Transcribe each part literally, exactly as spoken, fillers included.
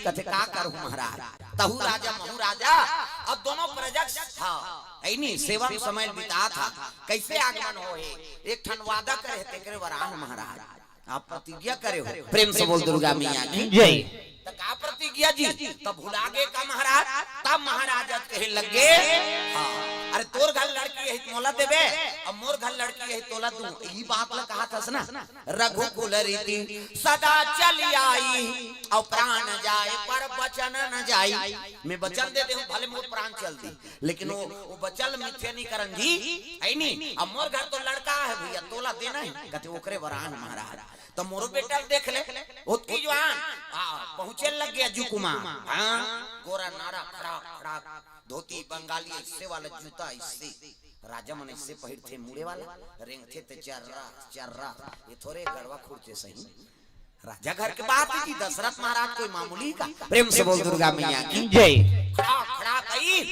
कथे, "का करहूं महाराज, तहू राजा, महू राजा।" अब दोनों प्रजक, हाँ, ऐनी सेवा म समय बिताथे। कैसे आगमन होहे? एक ठन वादा करे हे, तेकरे बर आए हंव महाराज। आप प्रतिज्ञा करे हो। प्रेम से बोल दुर्गा मैया की जय। त का प्रतिज्ञा जी? त भुला गे का महाराज? तब महाराज आज कहे लगे, हाँ, "अरे तोर घर लड़की हे त मोला देबे, अब मोर घर लड़की हे त तोला दूं।" इही बात ला कहत हस ना, "रघुकुल रीति सदा चली आई, अउ प्राण जाए पर वचन न जाई।" मैं वचन दे देहूं, भले मोर प्राण चल दी, लेकिन वो, वो वचन मिथ्या नहीं करन जी, हे नी? अब मोर घर तो लड़का हे भैया, तोला देना हे, कथे, "ओकरे बर आए हंव महाराज।" त मोरो बेटा ल देख ले, ओतकी जुवान, आ, पहुंचे लग गे अज्जू कुमार। हाँ, गोरा नारा, खड़ाक, खड़ाक, धोती बंगाली, अइसे वाला जूता, अइसे। राजा मन अइसे पहिरथे, मुड़े वाला, रेंगथे ते चर्रा, चर्रा। ये थोरे गड़वा खुरथे सही। राजा घर के बात हे जी, दशरथ महाराज कोई मामूली का। प्रेम से बोल दुर्गा मैया की जय। खड़ा, खड़ा कही,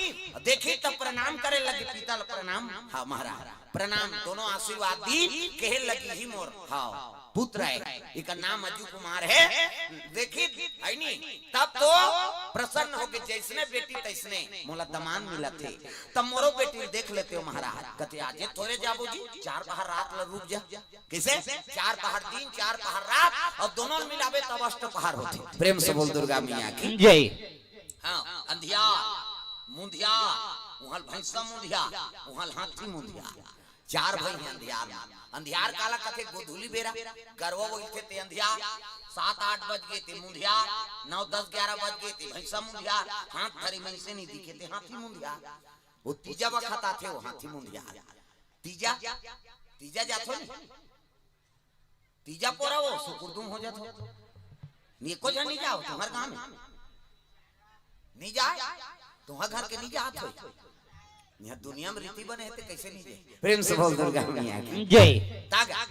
देखी तब प्रणाम करे लगे, पिता ल प्रणाम। हाँ महाराज, प्रणाम, दोनों आशीर्वाद दी, कहे लगी ही मोर, हाँ, पुत्र हे, एकर नाम अज्जू कुमार हे, देखी, हे नी? तब तो प्रसन्न होके, "जैसने बेटी तैसने मोला दमांद मिलत हे।" तब मोरो बेटी ल देख लेते हो महाराज। कथे, "आजे थोरे जाबो जी, चार पहर रात ल रुक जा।" कैसे? चार पहर दिन, चार पहर रात, अउ दोनों ल मिलाबे तब अष्ट पहर होथे। प्रेम से बोल दुर्गा मैया की जय। हाँ, अंधियार, मुंधियार, उहां ल भैंसा मुंधियार, उहां ल हाथी मुंधियार। चार भई हे अंधियार म। अंधियार काला कथे? गोधूली बेरा, गरवा बइठे ते अंधियार, सात आठ बज गे ते मुंधियार, नौ दस ग्यारह बज गे ते भैंसा मुंधियार, हाथ धरे मइनसे नहीं दिखे ते हाथी मुंधियार। वो तीजा बखत आथे, वो हाथी मुंधियार। तीजा, तीजा जाथो नी? तीजा पोरा वो सुकुरदुम हो जाथो। नी, एको झन नहीं जाओ, तुम्हर गांव में। नहीं जाए, तुम्हर घर के नहीं जात हो। यहां दुनिया में रीति बने हे ते कैसे नहीं जाए? प्रेम से बोल दुर्गा मैया की जय। तागा,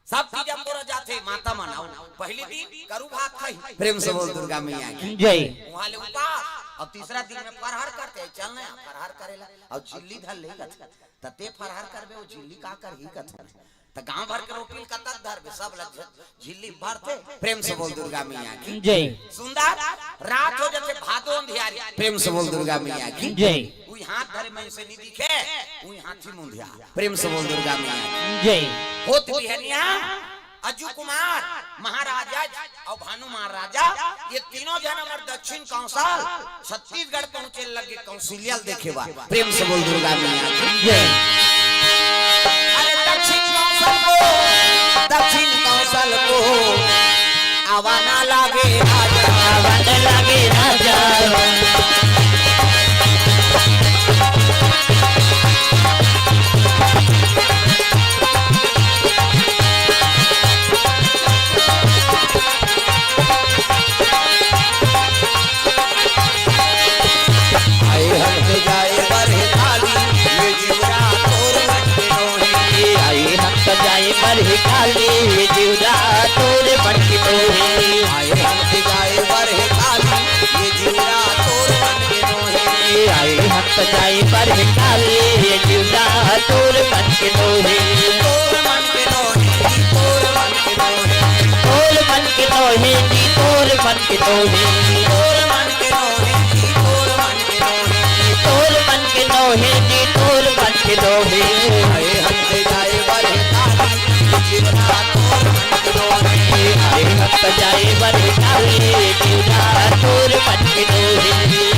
सब तीजा पोरा जाथे, माता मन आउ। पहली दिन करू भात खाही। प्रेम से बोल दुर्गा मैया की जय। उहां ले उपास, अउ तीसरा दिन में फरहर करथे, चल ना फरहर करेला, अउ झिल्ली धर ले कथे। त ते फरहर करबे, वो झिल्ली का करही कथे। त गांव भर के रोटी ल कतक धरबे, सब ल झ-, झिल्ली भरथे। प्रेम से बोल दुर्गा मैया की जय। सुंदर रात हो जाथे, भादो अंधियारी। प्रेम से बोल दुर्गा मैया की जय। उही हाथ धरे मइनसे नहीं दिखे, उही हाथी मुंधियार। प्रेम से बोल दुर्गा मैया की जय। होत बिहनिया अज्जू कुमार महाराजा अउ भानु महाराजा, ये तीनों झन हमर दक्षिण कौशल छत्तीसगढ़ पहुंचे लगे कौशल्या ल देखे बर। प्रेम से बोल दुर्गा मैया की जय। अरे दक्षिण कौशल को, दक्षिण कौशल को आवा ना लागे राजा, आवा ना लागे राजा। आए हंस जाए बर हे काली, ये जीवरा तोर मन के नोहे। आए हंस जाए बर हे काली, ये जीवरा तोर मन के नोहे। आए हंस जाए बर हे काली, ये जीवरा तोर मन के नोहे। आए हंस जाए बर हे काली, ये जीवरा तोर मन के नोहे। तोर मन के नोहे, तोर मन के नोहे। तोर मन के नोहे जी, तोर मन के नोहे। तोर मन के नोहे जी, तोर मन के नोहे। तोर मन के नोहे जी, तोर मन के नोहे। आए हंस जाए बर हे काली, जीवरा तोर मन के नोहे। आए हंस जाए बर हे काली, जीवरा तोर मन के नोहे।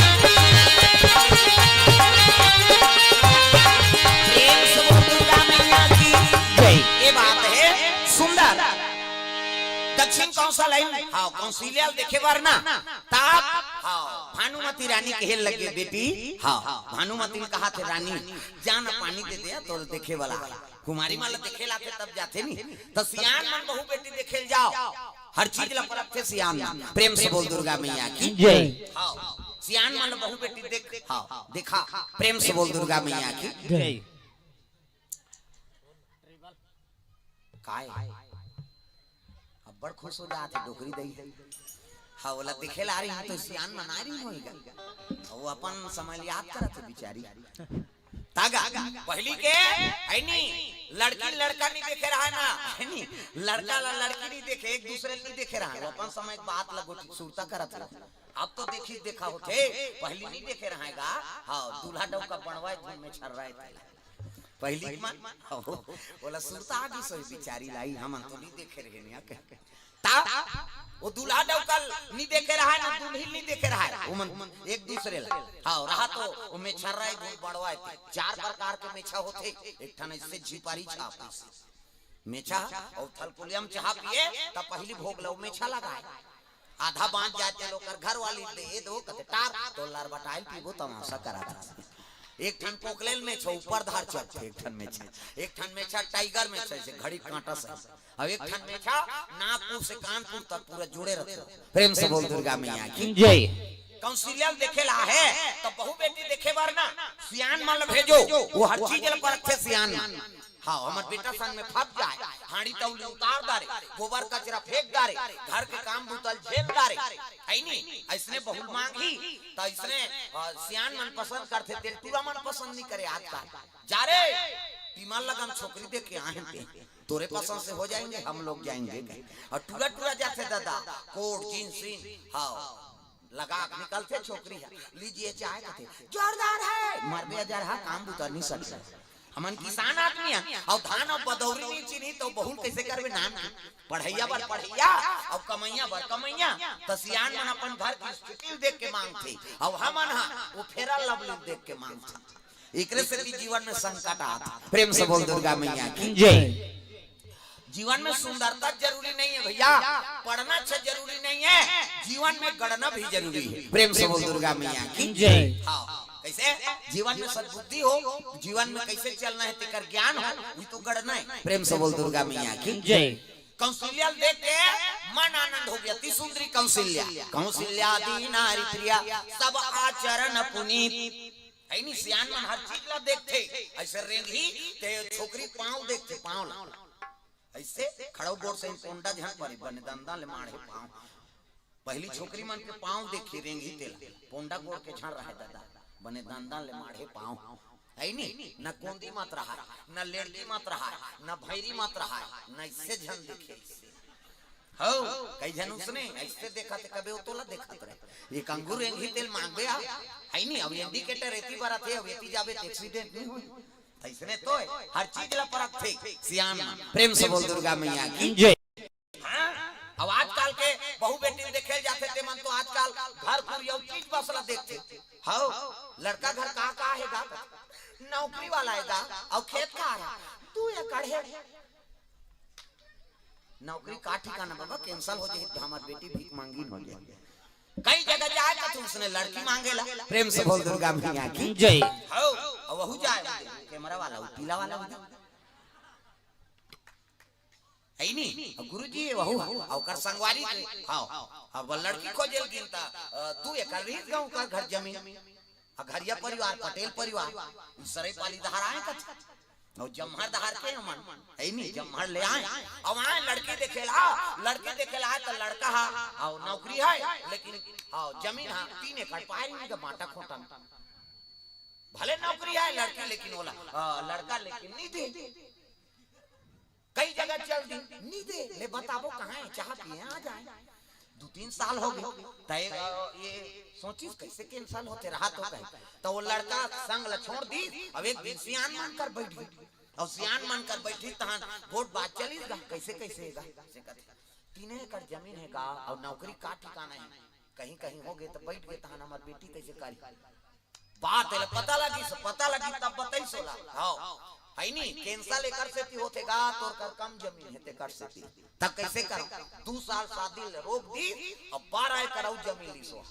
प्रेम से बोल दुर्गा मैया की जय। ये बात हे सुंदर। दक्षिण कौशल हे, हाँ, कौशल्या ल देखे बर ना। तब, हाँ, भानुमती रानी कहे लगे, "बेटी," हाँ, भानुमती ल कहाथे, "रानी, जा ना पानी दे दे, तोर देखे वाला।" कुमारी मन ल देखे लाथे तब जाथे नी। त सियान मन बहू बेटी देखे ल जाओ। हर चीज ल परखथे सियान मन। प्रेम से बोल दुर्गा मैया की जय। हाँ, सियान मन ल बहू बेटी देख, हाँ, देखा। प्रेम से बोल दुर्गा मैया की जय। काय? अब्बड़ खुश हो जात हे डोकरी दई। हाँ, ओला देखे ला आ रही तो सियान मन आ रही होई गा। वो अपन समय ल याद करत हे बिचारी। तागा, पहली के, है नी, लड़की लड़का नहीं देखे रहा ना, है नी? लड़का ला लड़की नहीं देखे, एक दूसरे ला नहीं देखे रहा। वो अपन समय के बात ला गोटी सुरता करत रहा। अब तो देखी देखा होथे, पहली नहीं देखे रहा गा। हाँ, दूल्हा डौका बनवाए धुन में छर रहा है। पहली के मन, हाँ, वो, बोला सुरता आ गई सोई बिचारी लाई, हमन तो नहीं देखे रहे नहीं कह। ता वो दूल्हा डौका नहीं देखे रहा है ना, दुल्हिन नहीं देखे रहा है। वो मन एक दूसरे ला, हाँ, रहा तो वो मेछा रहा है, धुन बनवाए थे। चार प्रकार के मेछा होथे, एक ठन इससे झिपारी छाप मेछा। और थलकुलियम चाह पिए, तब पहली भोग लो मेछा लगाए। आधा बांच जाते लोग कर घर वाली दे दो, कहते टार तो लार बटाइल पीबो, तमाशा करा था। एक ठन पोकलेल मेछा ऊपर धार चढ़ते, एक ठन मेछा, एक ठन मेछा टाइगर मेछा, जैसे घड़ी कांटा से। अब एक ठन मेछा नागपुर से कानपुर तक पूरा जुड़े रहते। प्रेम से बोल दुर्गा मैया की जय। कौशल्या ल देखे ला है, तो बहू बेटी देखे बर ना, सियान मन ल भेजो, वो हर चीज ल परखथे सियान मन। हाँ, हमर बेटा संग में फंस जाए, हांडी तौली उतार डारे, गोबर कचरा फेंक डारे, घर के काम बूता ल झेल डारे, है नी? ऐसने बहू मांगही, तो ऐसने, अ, सियान मन पसंद करथे, तेल टूरा मन पसंद नहीं करे आजकल। जा रे, बीमार लगन छोकरी देख के आए हैं, तोरे पसंद से हो जाएंगे, हम लोग जाएंगे। और टूरा टूरा जाथे दादा, कोट, जींस, वींस, हाँ, लगा के निकलथे छोकरी है, लीजिए चाय कहथे, जोरदार है, मरबे हजार है, काम बुता नहीं सकते। हमन किसान आदमी हैं, और धान और बदौरी नहीं चिन्ही तो बहुल कैसे करबे नाम की? पढ़ैया बर पढ़ैया, और कमैया बर कमैया, तो सियान मन अपन घर की स्थिति देख के मांगथे, और हमन हा वो फेरा लवली देख के मांगथे। एकरे से भी जीवन में संकट आत। प्रेम से बोल दुर्गा मैया की जय। जीवन में सुंदरता जरूरी नहीं है भैया, पढ़ना अच्छा जरूरी नहीं है, जीवन में गढ़ना भी जरूरी है। प्रेम से बोल दुर्गा मैया की जय। हाँ, कैसे जीवन में सद्बुद्धि हो, जीवन में कैसे चलना है तेकर ज्ञान हो, ये तो गढ़ना है। प्रेम से बोल दुर्गा मैया की जय। कौशल्या ल देख के मन आनंद हो गया, अति सुंदरी कौशल्या। कौशल्या दी नारी प्रिया, सब आचरण पुनीत। है नी, सियान मन हर चीज ला देखथे। ऐसे रेंगही ते छोकरी पाँव देखथे, पाँव ला। ऐसे खड़ो गोड़ से पोंडा झन परे, बने दंदा ले माढ़े पाँव। पहली छोकरी मन के पाँव देखी रेंगही तेला, पोंडा गोड़ के झन रहे दादा, बने दंदा ले माढ़े पाँव। है नी, न कोंदी मत रहा, न लेड़की मत रहा, न भैरी मत रहा, न इससे झन देखे इससे। हो, कई झन उसने ऐसे देखा थे, कबे वो तोला देखत रहे। एक अंगूर एंगी तेल मांगबे आ, है नी, अब इंडिकेटर एती बरत हे, अब एती जाबे त एक्सीडेंट नहीं होई। ऐसने तो है, हर चीज ला परखथे सियान मन। प्रेम से बोल दुर्गा मैया की जय। हाँ, अब आजकल के बहू बेटी देखे जाथे ते मन तो आजकल घर कुरिया चीज बस ला देखथे। हो, लड़का घर का का हे गा? नौकरी वाला हे गा, अउ खेत खार हे, दू एकड़ हे। नौकरी का ठिकाना बाबा, cancel हो जाही त हमर बेटी भीख मांगिन हो जाही। कई जगह जाए त उसने लड़की मांगेला। प्रेम से बोल दुर्गा मैया की जय। हो, अब वहू जाए, कैमरा वाला, वो पीला वाला, वो है नी? अब गुरुजी वहू, ओकर संगवारी के, हाँ, अब लड़की खोजे ल गिन त, अ, दू एकड़ रहिस गा ओकर घर जमीन। अघरिया परिवार, पटेल परिवार, ई सरईपाली डहर आए कथे। अउ जम्हर डहर के हमन, है नी, जम्हर ले आए। अब आए लड़की देखे ला, लड़की देखे ला आए त लड़का हा, अउ नौकरी हे, लेकिन, हाँ, जमीन हा, तीन एकड़ पाए रहिस गा बांटा खोटा में। भले नौकरी हे लड़की, लेकिन ओला, अ, लड़का लेकिन नहीं दे। कई जगह चल दी, नी दे, ले बताबो कहाँ हे, चाह पिए आ जाए। दू तीन साल हो गे, त ये, ये सोचिस कैसे cancel होथे, रहा तो कहे। त वो लड़का संग ला छोड़ दी, अब एक दिन सियान मन कर बैठ गे। अउ सियान मन कर बैठी तहन गोठ बात चलिस गा, कैसे कैसे हे गा, से कथे, "तीन एकड़ जमीन हे गा, अउ नौकरी का ठिकाना हे, कहीं कहीं हो गे त बैठ गे तहन हमर बेटी कैसे करी?" बात एला पता लगिस, पता लगिस तब बताइस ओला। हाँ, है नी, cancel एकर सेती होथे गा, तोर कर कम जमीन हे तेकर सेती। तब कैसे करव? दू साल शादी ल रोक दी, अब बारह एकड़ अउ जमीन लिस ओ।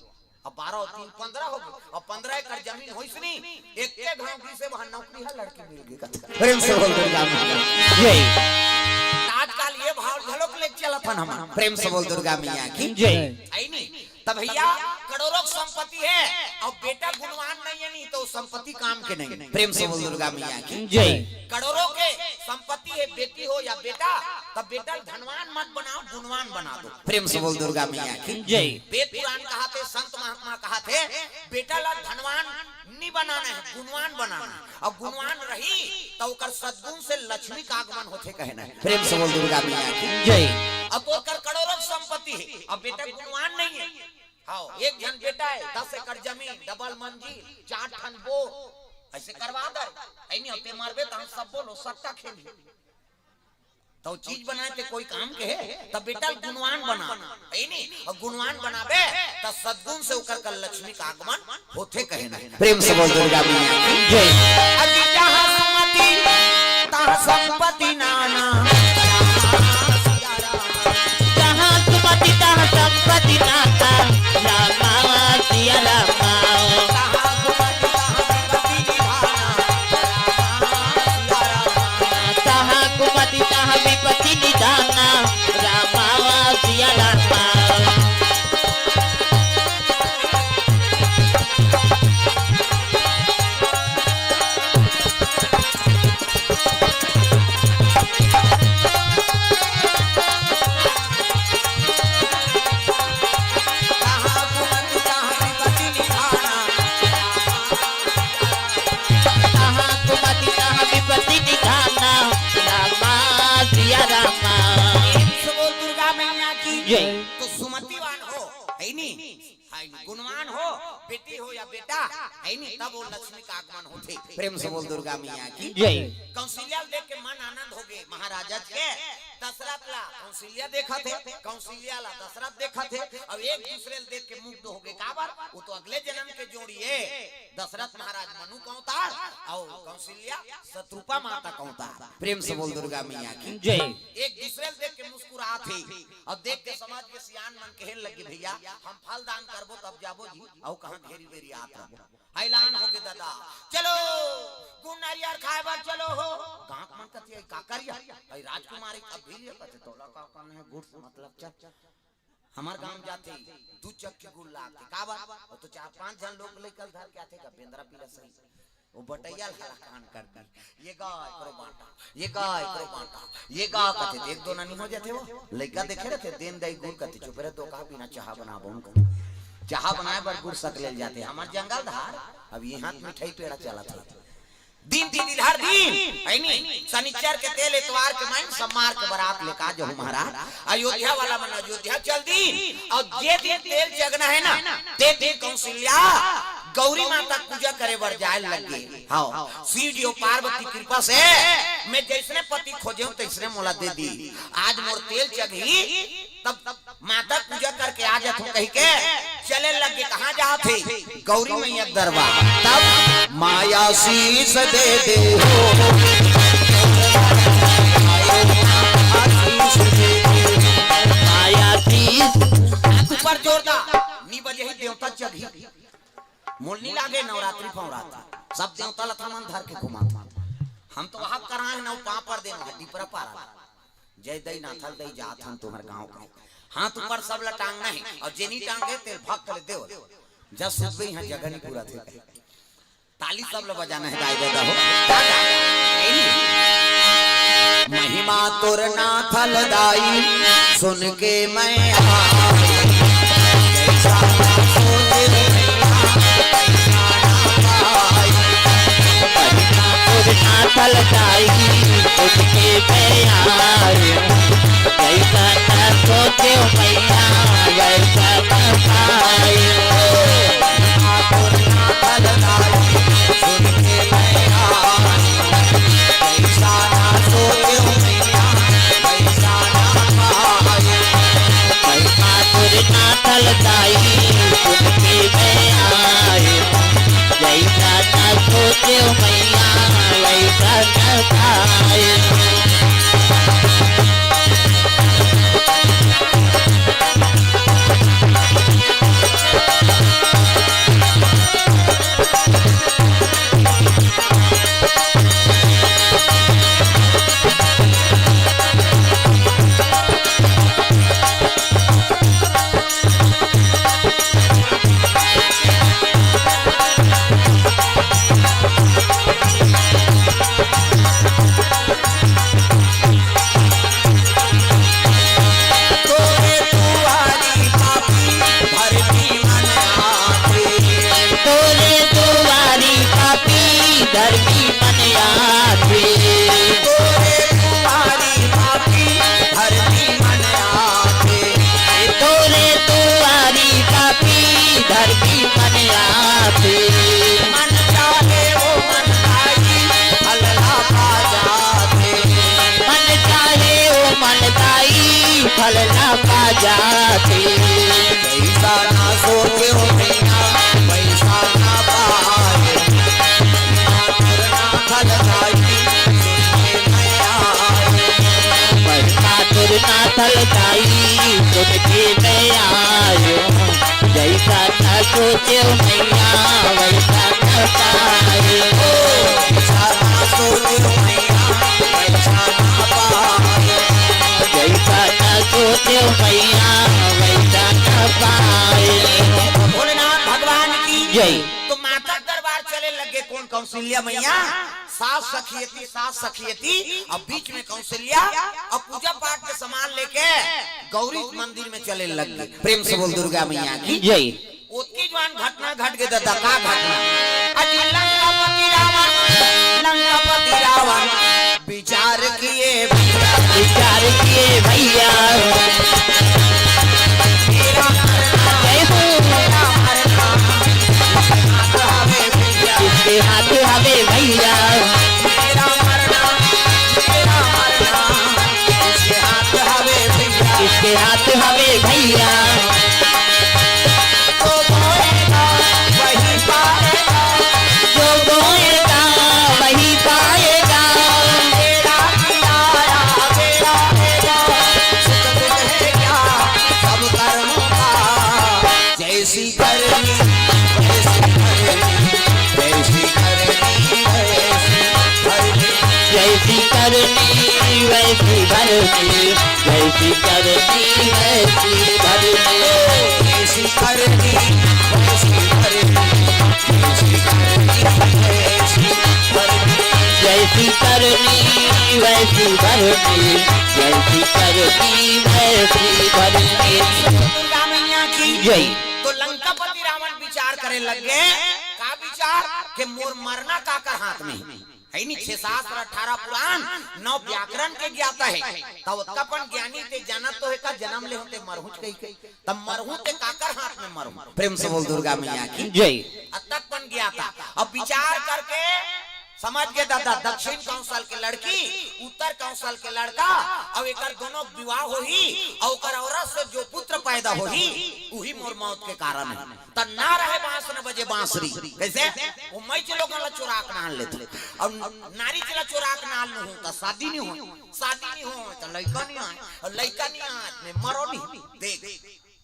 अब बारह अउ तीन पंद्रह हो गे, अब पंद्रह एकड़ जमीन होइस नी, एक के घाव गिसे वहाँ नौकरी हे, लड़की मिल गे कथे। प्रेम से बोल दुर्गा मैया जय। आजकल ये भाव घलोक ले चलत हन हमन। प्रेम से बोल दुर्गा मैया की जय। है नी? तब भैया करोड़ों संपत्ति हे अउ बेटा गुणवान नहीं हे, नहीं तो संपत्ति काम के नहीं। प्रेम से बोल दुर्गा मैया की जय। करोड़ों के संपत्ति हे, बेटी हो या बेटा, तब बेटा ल धनवान मत बनाओ, गुणवान बना दो। प्रेम से बोल दुर्गा मैया की जय। वेद पुराण कहाथे, संत महात्मा कहाथे, बेटा ला धनवान नहीं बनाना हे, गुणवान बनाना हे। अउ गुणवान रही त ओकर सद्गुण से लक्ष्मी का आगमन होथे, कहे ना। प्रेम से बोल दुर्गा मैया की जय। अब ओकर करोड़ों संपत्ति हे, अब बेटा गुणवान नहीं हे, हाँ, एक झन बेटा हे, दस एकड़ जमीन, डबल मंजिल, चार ठन बोर, अइसे करवा दे। अइ नहीं होते मरबे त हम सब बोलो सट्टा खेली। त चीज बनाए ते कोई काम के हे, त बेटा ल गुणवान बना, अइ नहीं, अउ गुणवान बनाबे त सद्गुण से ओकर कर लक्ष्मी का आगमन होथे, कहे ना। प्रेम से बोल दुर्गा मैया की जय। अति जहाँ सुमति तहाँ संपत्ति नाना। जहाँ सुमति तहाँ संपत्ति नाना, रामा सिया रामा। तहाँ सुमति तहाँ विपत्ति निधाना, रामा सिया रामा। तहाँ सुमति तहाँ विपत्ति निधाना, रामा सिया रामा। प्रेम से बोल दुर्गा मैया की जय। तो सुमतिवान हो, है नी? है नी? गुणवान हो, बेटी हो या बेटा, है नी? तब वो लक्ष्मी का आगमन होथे। प्रेम से बोल दुर्गा मैया की जय। कौशल्या ल देख के मन आनंद हो गे महाराजा के। दशरथ ला कौशल्या देखत हे, कौशल्या ला दशरथ देखत हे, अउ एक दूसरे ल देख के मुग्ध हो गे। काबर? वो तो अगले जन्म के जोड़ी हे। दशरथ महाराज मनु का अवतार अउ कौशल्या शतरूपा माता का अवतार। प्रेम से बोल दुर्गा मैया की जय। एक दूसरे ल देख के मुस्कुरात हे अउ देख के समाज के सियान मन कहे लगे, भैया, हम फल दान करबो तब जाबो जी, अउ कहाँ घेरी बेरी आत रहो। ऐलान हो गे दादा, चलो गुड़ नारियर खाए बर चलो हो। गाँव मन कथे, "का करिया?" "अरे राजकुमारी अभी ये कथे तोला का करना है, गुड़ से मतलब चल।" हमर गाँव जाथे, दू चक्की गुड़ लाथे। काबर? वो तो चार पांच झन लोग लइका ल धर के आथे का, बेंदरा पीला सही। वो बटैया ल हलाकान कर दी। ये गा एकरो बांटा, ये गा एकरो बांटा, ये गा कथे, एक दो ननी हो जाथे वो। लइका देखे रथे, देन दाई गुड़ कथे, चुप रह, दो कहा बिना चाहा बनाबो उनको। चाहा बनाए बर गुड़ सकले ल जाथे। हमर जंगल धार, अब ये हाथ मिठाई पेड़ा चलत हे। दिन तिथि हर दिन, है नी? शनिचर के तेल, एतवार के माइन, सोमवार के बरात लेका जहू महाराज। अयोध्या वाला मन अयोध्या चल दी, अउ जे दिन तेल जगना हे ना, ते दिन कौशल्या गौरी माता पूजा करे बर जाए लग गे। हाँ, शिव जी अउ पार्वती कृपा से मैं जइसने पति खोजेंव, तइसने मोला दे दी। आज मोर तेल जगही, तब माता पूजा करके आ जाथों कहि के चले लग गे। कहाँ जात हे? गौरी मैया के दरबार। तब माया शीश दे दे हो, आशीष दे दे। माया शीश। हाथ ऊपर जोर दा, नी बजे ही देवता जगही। मोल नी लागे नवरात्रि फवरात्रि, सब देवता ल हमन धर के घुमात। हम तो वहाँ कराए ना, पाँव पर देना, डिपरा पारा। जय दई नाथल दई, जात हन तुम्हर गाँव के। हाथ ऊपर सब ल टांगना हे, अउ जेनी टांगे तेल भाग कर देव। जस सुबह यहाँ जगह नहीं पूरा थे। ताली सब ल बजाना हे, दाई ददा हो। महिमा तोर नाथल दाई, सुन के मैं आई। जैसा ना सोचे, वैसा ना पाई। महिमा तोर नाथल दाई, उठ के मैं आयो। जैसा ना सोचे मैया, वैसा ना पायो। महिमा तोर नाथल दाई, सुन के मैं आयो। जैसा ना सोचे मैया, वैसा ना पायो। महिमा तोर नाथल दाई, सुन के मैं आयो। जैसा ना सोचे मैया, वैसा ना पायो। धरती मन आथे। तोरे दुआरी पापी धरती मन आथे। तोरे दुआरी पापी धरती मन आथे। मन चाहे ओ मन भाई फल ला पा जाथे। मन चाहे ओ मन भाई फल ला पा जाथे। पैसा ना सोचे ओ भैया, पैसा ना पाए। ना फल खाई, सुन के मैं आए। पैसा तुर ना फल खाई, सुन के मैं आयो। जैसा ना सोचे ओ भैया, वैसा ना पाए। ओ, पैसा ना सोचे ओ भैया, पैसा ना पाए। जैसा ना सोचे ओ भैया, वैसा ना पाए। भोलेनाथ भगवान की जय। तो माता दरबार चले लगे कौन? कौशल्या मैया। सास सखियती, सास सखियती, अब बीच में कौशल्या, अब पूजा पाठ के सामान लेके गौरी मंदिर में चले लग गए। प्रेम से बोल दुर्गा मैया की जय। ओतकी जुवार घटना घट गे दादा, का घटना? अजी लंकापति रावण, लंकापति रावण विचार किए भैया। विचार किए भैया। तेरा मरना, जय हो। तेरा मरना, हाथ हवे भैया। किसके हाथ हवे भैया? तेरा मरना, तेरा मरना, किसके हाथ हवे भैया? किसके हाथ हवे भैया? जो बोएगा, वही पाएगा। जो बोएगा, वही पाएगा। बेड़ा किनारा, बेड़ा बेड़ा, सुख दुख है क्या, सब कर्मों का। जैसी करनी, वैसी भरनी, वैसी करनी, वैसी भरनी। जैसी करनी, वैसी भरनी। जैसी करनी वैसी भरनी। जैसी करनी वैसी भरनी। जैसी करनी वैसी भरनी। जैसी करनी वैसी भरनी। जैसी करनी वैसी भरनी। दुर्गा मैया की जय। तो लंकापति रावण विचार करे लग गए। का विचार? के मोर मरना काकर हाथ में है। है नी, छह शास्त्र, अठारह पुराण, नौ व्याकरण के ज्ञाता है। तब ओतका पन ज्ञानी ते जानत तो है का, जनम ले हों ते मरहूंच कहिके। तब मरहूं ते काकर हाथ में मरहूं? प्रेम से बोल दुर्गा मैया की जय। अतक पन ज्ञाता। अब विचार करके समझ गे दादा, दक्षिण कौशल के लड़की, उत्तर कौशल के लड़का, अब एकर दोनों विवाह होही, और ओकर औरत से जो पुत्र पैदा होही, उही मोर मौत के कारण है। त ना रहे बांस न बजे बांसुरी। कैसे? वो मैच लोगन ला चुरा के नान लेथे। अब नारी ला चुरा के नान लूं त शादी नहीं हो, शादी नहीं हो त लइका नहीं आए, और लइका नहीं आए त मैं मरो नहीं। देख,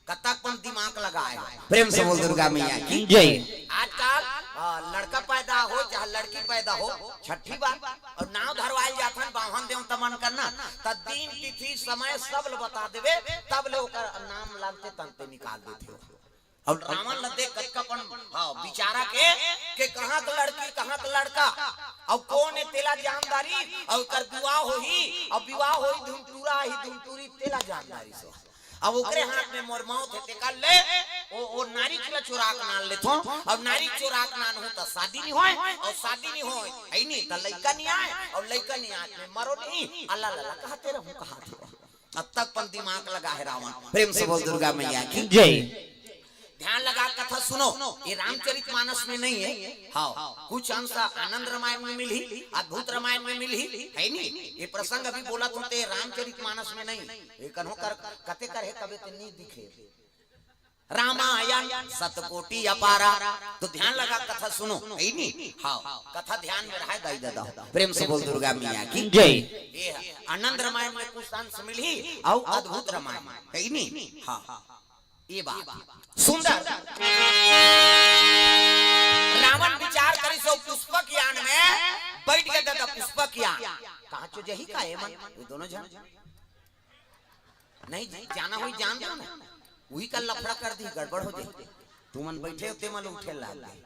कतक पन दिमाग लगाए। प्रेम से बोल दुर्गा मैया की जय। आजकल, आ, लड़का पैदा हो चाहे लड़की पैदा हो, छठी बार, और नाव धरवाइल जाथन, बाहन देव तमन करना, त दिन तिथि समय सब ल बता देवे, तब ले ओकर नाम लानते तनते निकाल देथे। अब रावण ल देख कतका पन, हाँ, बिचारा के, के कहाँ के लड़की, कहाँ के लड़का, अब कौन है तेला जानदारी, और कर विवाह होही, अब विवाह होही धुनटूरा ही धुनटूरी तेला जानदारी सो। अब ओकरे हाथ में मोर मौत है, तेकर ले, ओ, ओ नारी के चुरा के नान लेथों, अब नारी चुरा के नान हो त शादी नहीं होए, और शादी नहीं होए, है नहीं, त लइका नहीं आए, और लइका नहीं आए, मैं मरो नहीं, अल्लाह लल्ला कहते रहूं, कहा थे। अब तक पन दिमाग लगा है रावण। प्रेम से बोल दुर्गा मैया की जय। ध्यान लगा कथा सुनो, ये रामचरित मानस में नहीं है। हाँ, कुछ अंश आनंद रामायण में मिलही, अद्भुत रामायण में मिलही, है नी? ये प्रसंग अभी बोला तो ते रामचरित मानस में नहीं। ये कन्हो कर, कते कर है तबे ते नहीं दिखे। रामायण सतकोटि अपारा। तो ध्यान लगा कथा सुनो, है नी? हाँ, कथा ध्यान में रहे दाई दादा। प्रेम से बोल दुर्गा मैया की जय। ये है, आनंद रामायण में कुछ अंश मिलही, और अद्भुत रामायण, है नी? हाँ, ये बात सुंदर। रावण विचार करिस ओ पुष्पक यान में बैठ गे दादा, पुष्पक यान। कहाँ चो जही का एमन? ये दोनों जन नहीं जी, जाना होई जान दो ना, उही का लफड़ा कर दी, गड़बड़ हो जाए। तुमन बैठे हो, तेमन उठे लाग गए।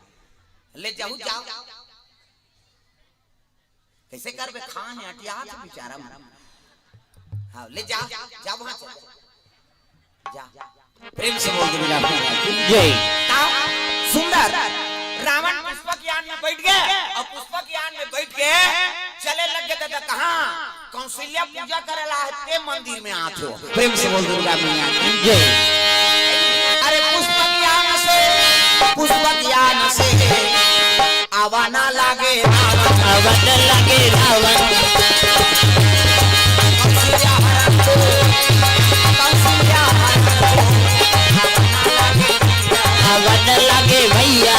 ले जाऊ, जाओ। कैसे करबे? खान है, अटियात है बेचारा मन। हाँ, ले जा, जा वहां चल जा। प्रेम से बोल दुर्गा मैया की जय। ता सुंदर रावण पुष्पक यान में बैठ गए और पुष्पक यान के चले लग गे। त कहाँ कौशल्या पूजा करे ला हे, ते मंदिर में आत हो। प्रेम से बोल दुर्गा मैया की जय। अरे पुष्प ज्ञान से, पुष्प ज्ञान से आवा ना लागे रावण। आवा ना लागे रावण। कौशल्या हरण को, कौशल्या हरण को आवा ना लागे, आवा ना लागे भैया।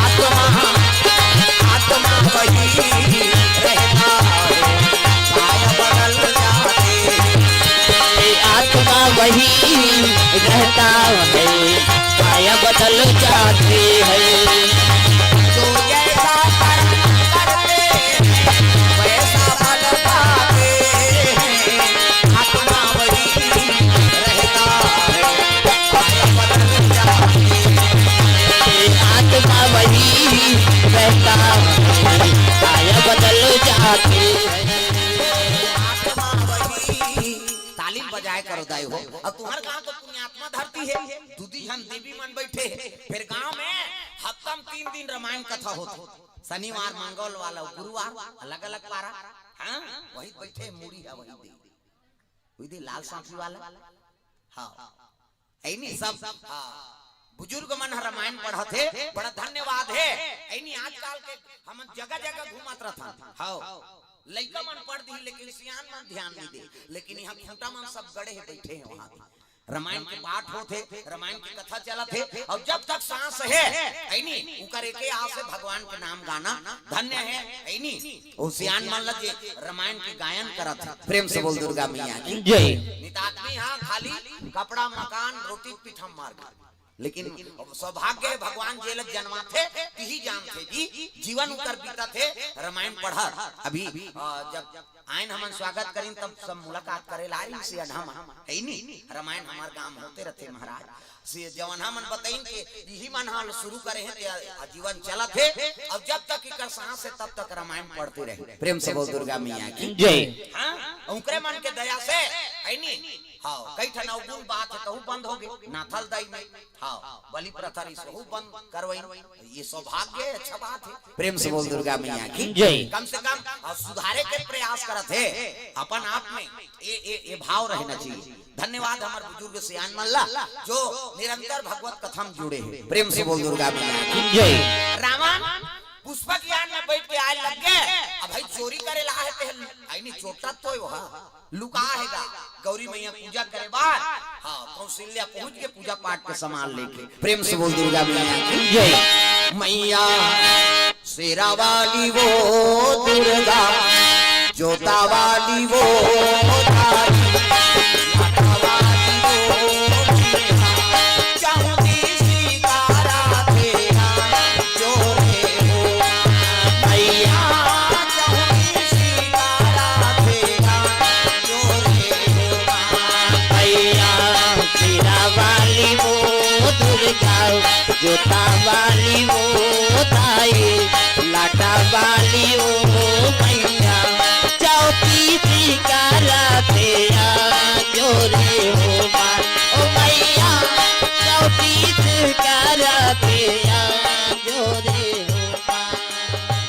आत्मा, आत्मा वही रहता है, काय बदल जाते हैं। ये आत्मा वही रहता है, काय बदल जाते हैं। जो जैसा कर्म करते हैं, वैसा फल पाते हैं। आत्मा वही रहता है, काय बदल जाते हैं। आत्मा वही रहता है, काय बदल जाते हैं। आत्मा वही। ताली बजाए करो दाई हो। अउ तुम्हर गांव तो पुण्यात्मा धरती हे, दू दी झन देवी मन बइठे हे, फेर गांव में हफ्ता में तीन दिन रामायण कथा होथे, शनिवार, मंगलवार अउ गुरुवार, अलग-अलग पारा। हाँ, वही बइठे हे, मुड़ी हे वही दे, वही दे लाल साफी वाला। हाँ, ऐनी सब, हाँ, बुजुर्ग मन ह रामायण पढ़त हे, बड़ा धन्यवाद हे। ऐनी आजकल के हमन जगह-जगह घूमत रथन। हाँ, लइका मन पढ़ दिही, लेकिन सियान मन ध्यान नइ दे। लेकिन इहाँ खूंटा मन सब गड़े हे, बइठे हे वहाँ। रामायण के पाठ होत हे, रामायण के कथा चलत हे, अउ जब तक सांस हे, ऐनी, उकर एके आस हे भगवान के नाम गाना, धन्य हे, ऐनी। ओ सियान मन ल जे रामायण के गायन करत हे, प्रेम से बोल दुर्गा मैया की जय। नित आदमी हा खाली कपड़ा, मकान, रोटी पीठा मार गे। लेकिन सौभाग्य हे, भगवान जेला जनवाथे, तिही जानथे जी, जीवन उकर बीतत हे, रामायण पढ़त। अभी, अ, जब आयन हमन स्वागत करिन, तब सब मुलाकात करे ला आइन से अढ़ा म, हे नी? रामायण हमार गांव होते रथे महाराज। से जवन हमन बताइन के इही मन ह शुरू करे हे, ते आजीवन चलत हे, अउ जब तक इकर सांस हे, तब तक रामायण पढ़ते रहे। प्रेम से बोल दुर्गा मैया की जय। हाँ, उनकरे मन के दया से, हे नी? हाँ, कई ठन अवगुण बात हे, तहू बंद हो गे, नाथल दाई में। हाँ, बलि प्रथा रहिस, वहू बंद करवाइन। ये सौभाग्य हे, अच्छा बात हे। प्रेम से बोल दुर्गा मैया की जय। कम से कम, हाँ, सुधारे के प्रयास करत हे अपन आप में। ये, ये, ये भाव रहना चाहिए। धन्यवाद हमर बुजुर्ग सियान मन ला, जो निरंतर भगवत कथा में जुड़े हे। प्रेम से बोल दुर्गा मैया की जय। रावण पुष्प ज्ञान में बइठ के आए लग गे। अब भाई चोरी करे ला हे, ते हे, आई नहीं, चोटा तो हे वहाँ। लुका हे गा, गौरी मैया पूजा करे बर, हाँ, कौशल्या पहुंच के पूजा पाठ के सामान लेके। प्रेम से बोल दुर्गा मैया की जय। मैया शेरा वाली वो दुर्गा, जोता वाली वो तारी, लाटा वाली वो मैया, चाहूं दी सितारा तेरा जोरे हो। मैया चाहूं दी सितारा तेरा जोरे हो। मैया शेरा वाली वो दुर्गा, जोता वाली वो ताई, लाटा वाली वो मैया, चौथी सितारा तेरा जोरे हो माँ। ओ मैया, चौथी सितारा तेरा जोरे हो माँ।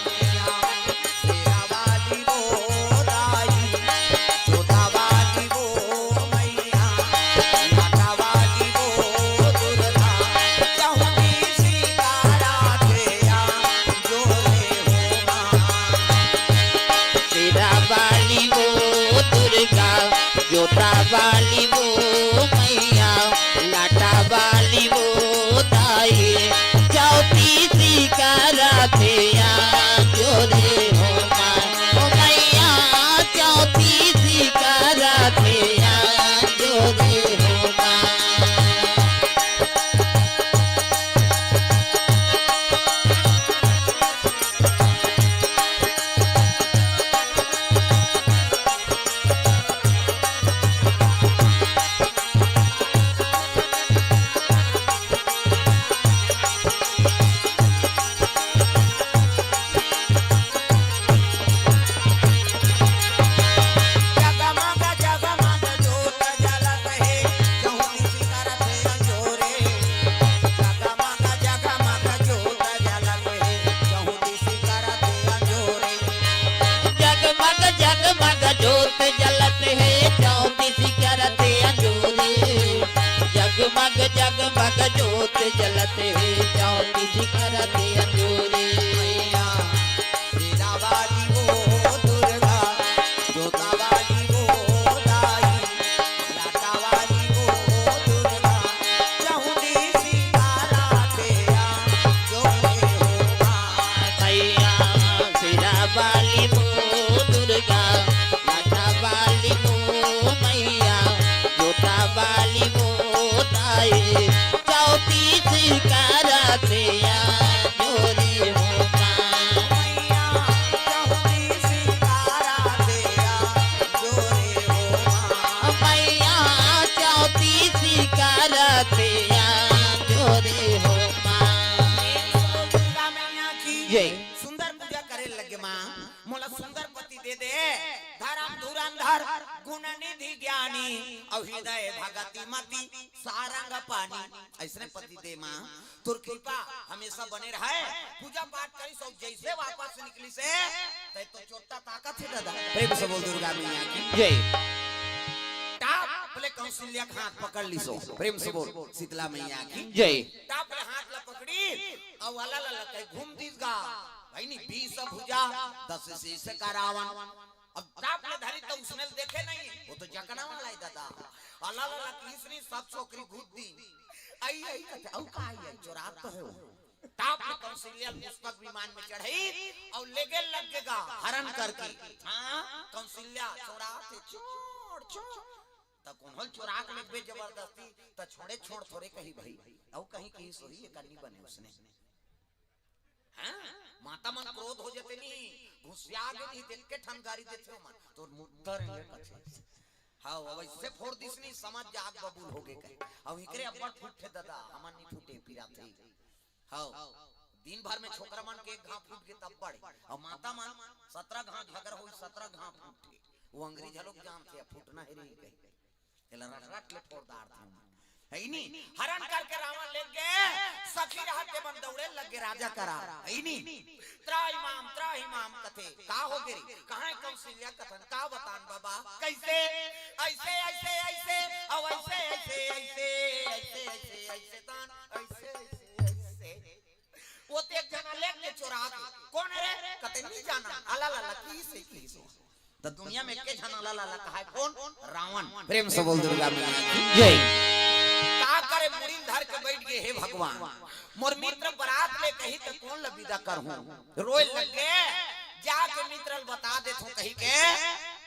शेरा वाली वो दाई, जोता वाली वो मैया, लाटा वाली वो दुर्गा, चाहूं दी सितारा तेरा जोरे हो माँ। शेरा वाली वो दुर्गा, जोता वाली वो मैया, लाटा वाली वो दाई, चौथी सितारा तेरा जोरे हो माँ। ओ मैया, चौथी सितारा तेरा जोरे हो माँ। जलत हे चौतीस करत अंजोरी। मैया शेरा वाली वो दुर्गा, जोता वाली वो दाई, लाटा वाली वो दुर्गा, चौतीस करत अंजोरी हो माँ। मैया शेरा वाली वो दुर्गा, लाटा वाली वो मैया, जोता वाली वो दाई, चौतीस करत अंजोरी हो माँ। मैया चौतीस करत अंजोरी हो माँ। मैया चौतीस करत अंजोरी हो माँ। दुर्गा मैया की जय। सुंदर पूजा करे लगे माँ, मोला सुंदर पति दे दे, धर्म धुरंधर गुण निधि ज्ञानी, अउ हृदय भगति मति सारंग पानी। अइसने पति दे माँ, तोर कृपा हमेशा बने रहे। पूजा पाठ करिस अउ जइसे वापस निकलिस हे, तइसे तो चोट्टा ताकत हे दादा। प्रेम से बोल दुर्गा मैया की जय। टाप ले कौशल्या के हाथ पकड़ लिस हो। प्रेम से बोल शीतला मैया की जय। टाप ले हाथ ला पकड़ी अउ अला ला ला कहि घूम दिस गा। भाई नी बीस भुजा दस शीश का रावण। अब टाप ले धरी त उसने ल देखे नहीं, वो तो जकना वाला हे दादा। अला ला ला किस नी सब छोकरी घूम दिस। अई अई कथे, अउ का अई अई, चोरात तो हे वो। टाप ले कौशल्या ल पुष्पक विमान में चढ़ई अउ लेगे लग गे गा हरण करके। हाँ, कौशल्या चोरात हे, छोड़ छोड़। त कोनो ल चोरा के लेगबे जबरदस्ती, त छोड़े छोड़ थोरे कही भाई। अउ कहीं कहीं सोही एक अन्नी बने उसने। हाँ, माता मन क्रोध हो जथे नी, गुस्सा गे नी, देख के ठन गारी देथे ओमन, तोर मुद्दा रे कथे। हाँ, अब अइसे फोड़ दिस नी, समझ जा आग बबूल हो गे कहे। अब इकरे अब्बड़ फूटथे दादा, हमन नी फूटे, पिराथे। हाँ, दिन भर में छोकरा मन के एक घाव फूट गे तब बड़े। अब माता मन सतरा घाव झगरा होई, सतरा घाव फूटथे। वो अंग्रेज लोग जानथे, अब फूटना हे रे कहे। एला रट रट ले फोड़ डारथे। हइ नी? हरण करके रावण लेगे, सखी रहत के मन दौड़े लगे राजा करा। हइ नी? त्राहि माम, त्राहि माम कथे। का हो गे रे? कहाँ हे कौशल्या कथन? का बतान बाबा? कइसे? अइसे, अइसे, अइसे, अउ अइसे, अइसे, अइसे, अइसे, अइसे, अइसे तान, अइसे, अइसे, अइसे। वो ते एक झन लेगे चोरा के। कोन रे? कथे नी जानन। अला ला ला, किसे, किसे। त दुनिया में एके झन अला ला ला कहाय कोन? रावण। प्रेम से बोल दुर्गा मैया की जय। का करे मुड़ी ल धर के बइठ गे, हे भगवान। मोर मित्र बरात ले कही त कोन ल बिदा करहूं? रोय लगे, जाके मित्र ल बता देथों कहि के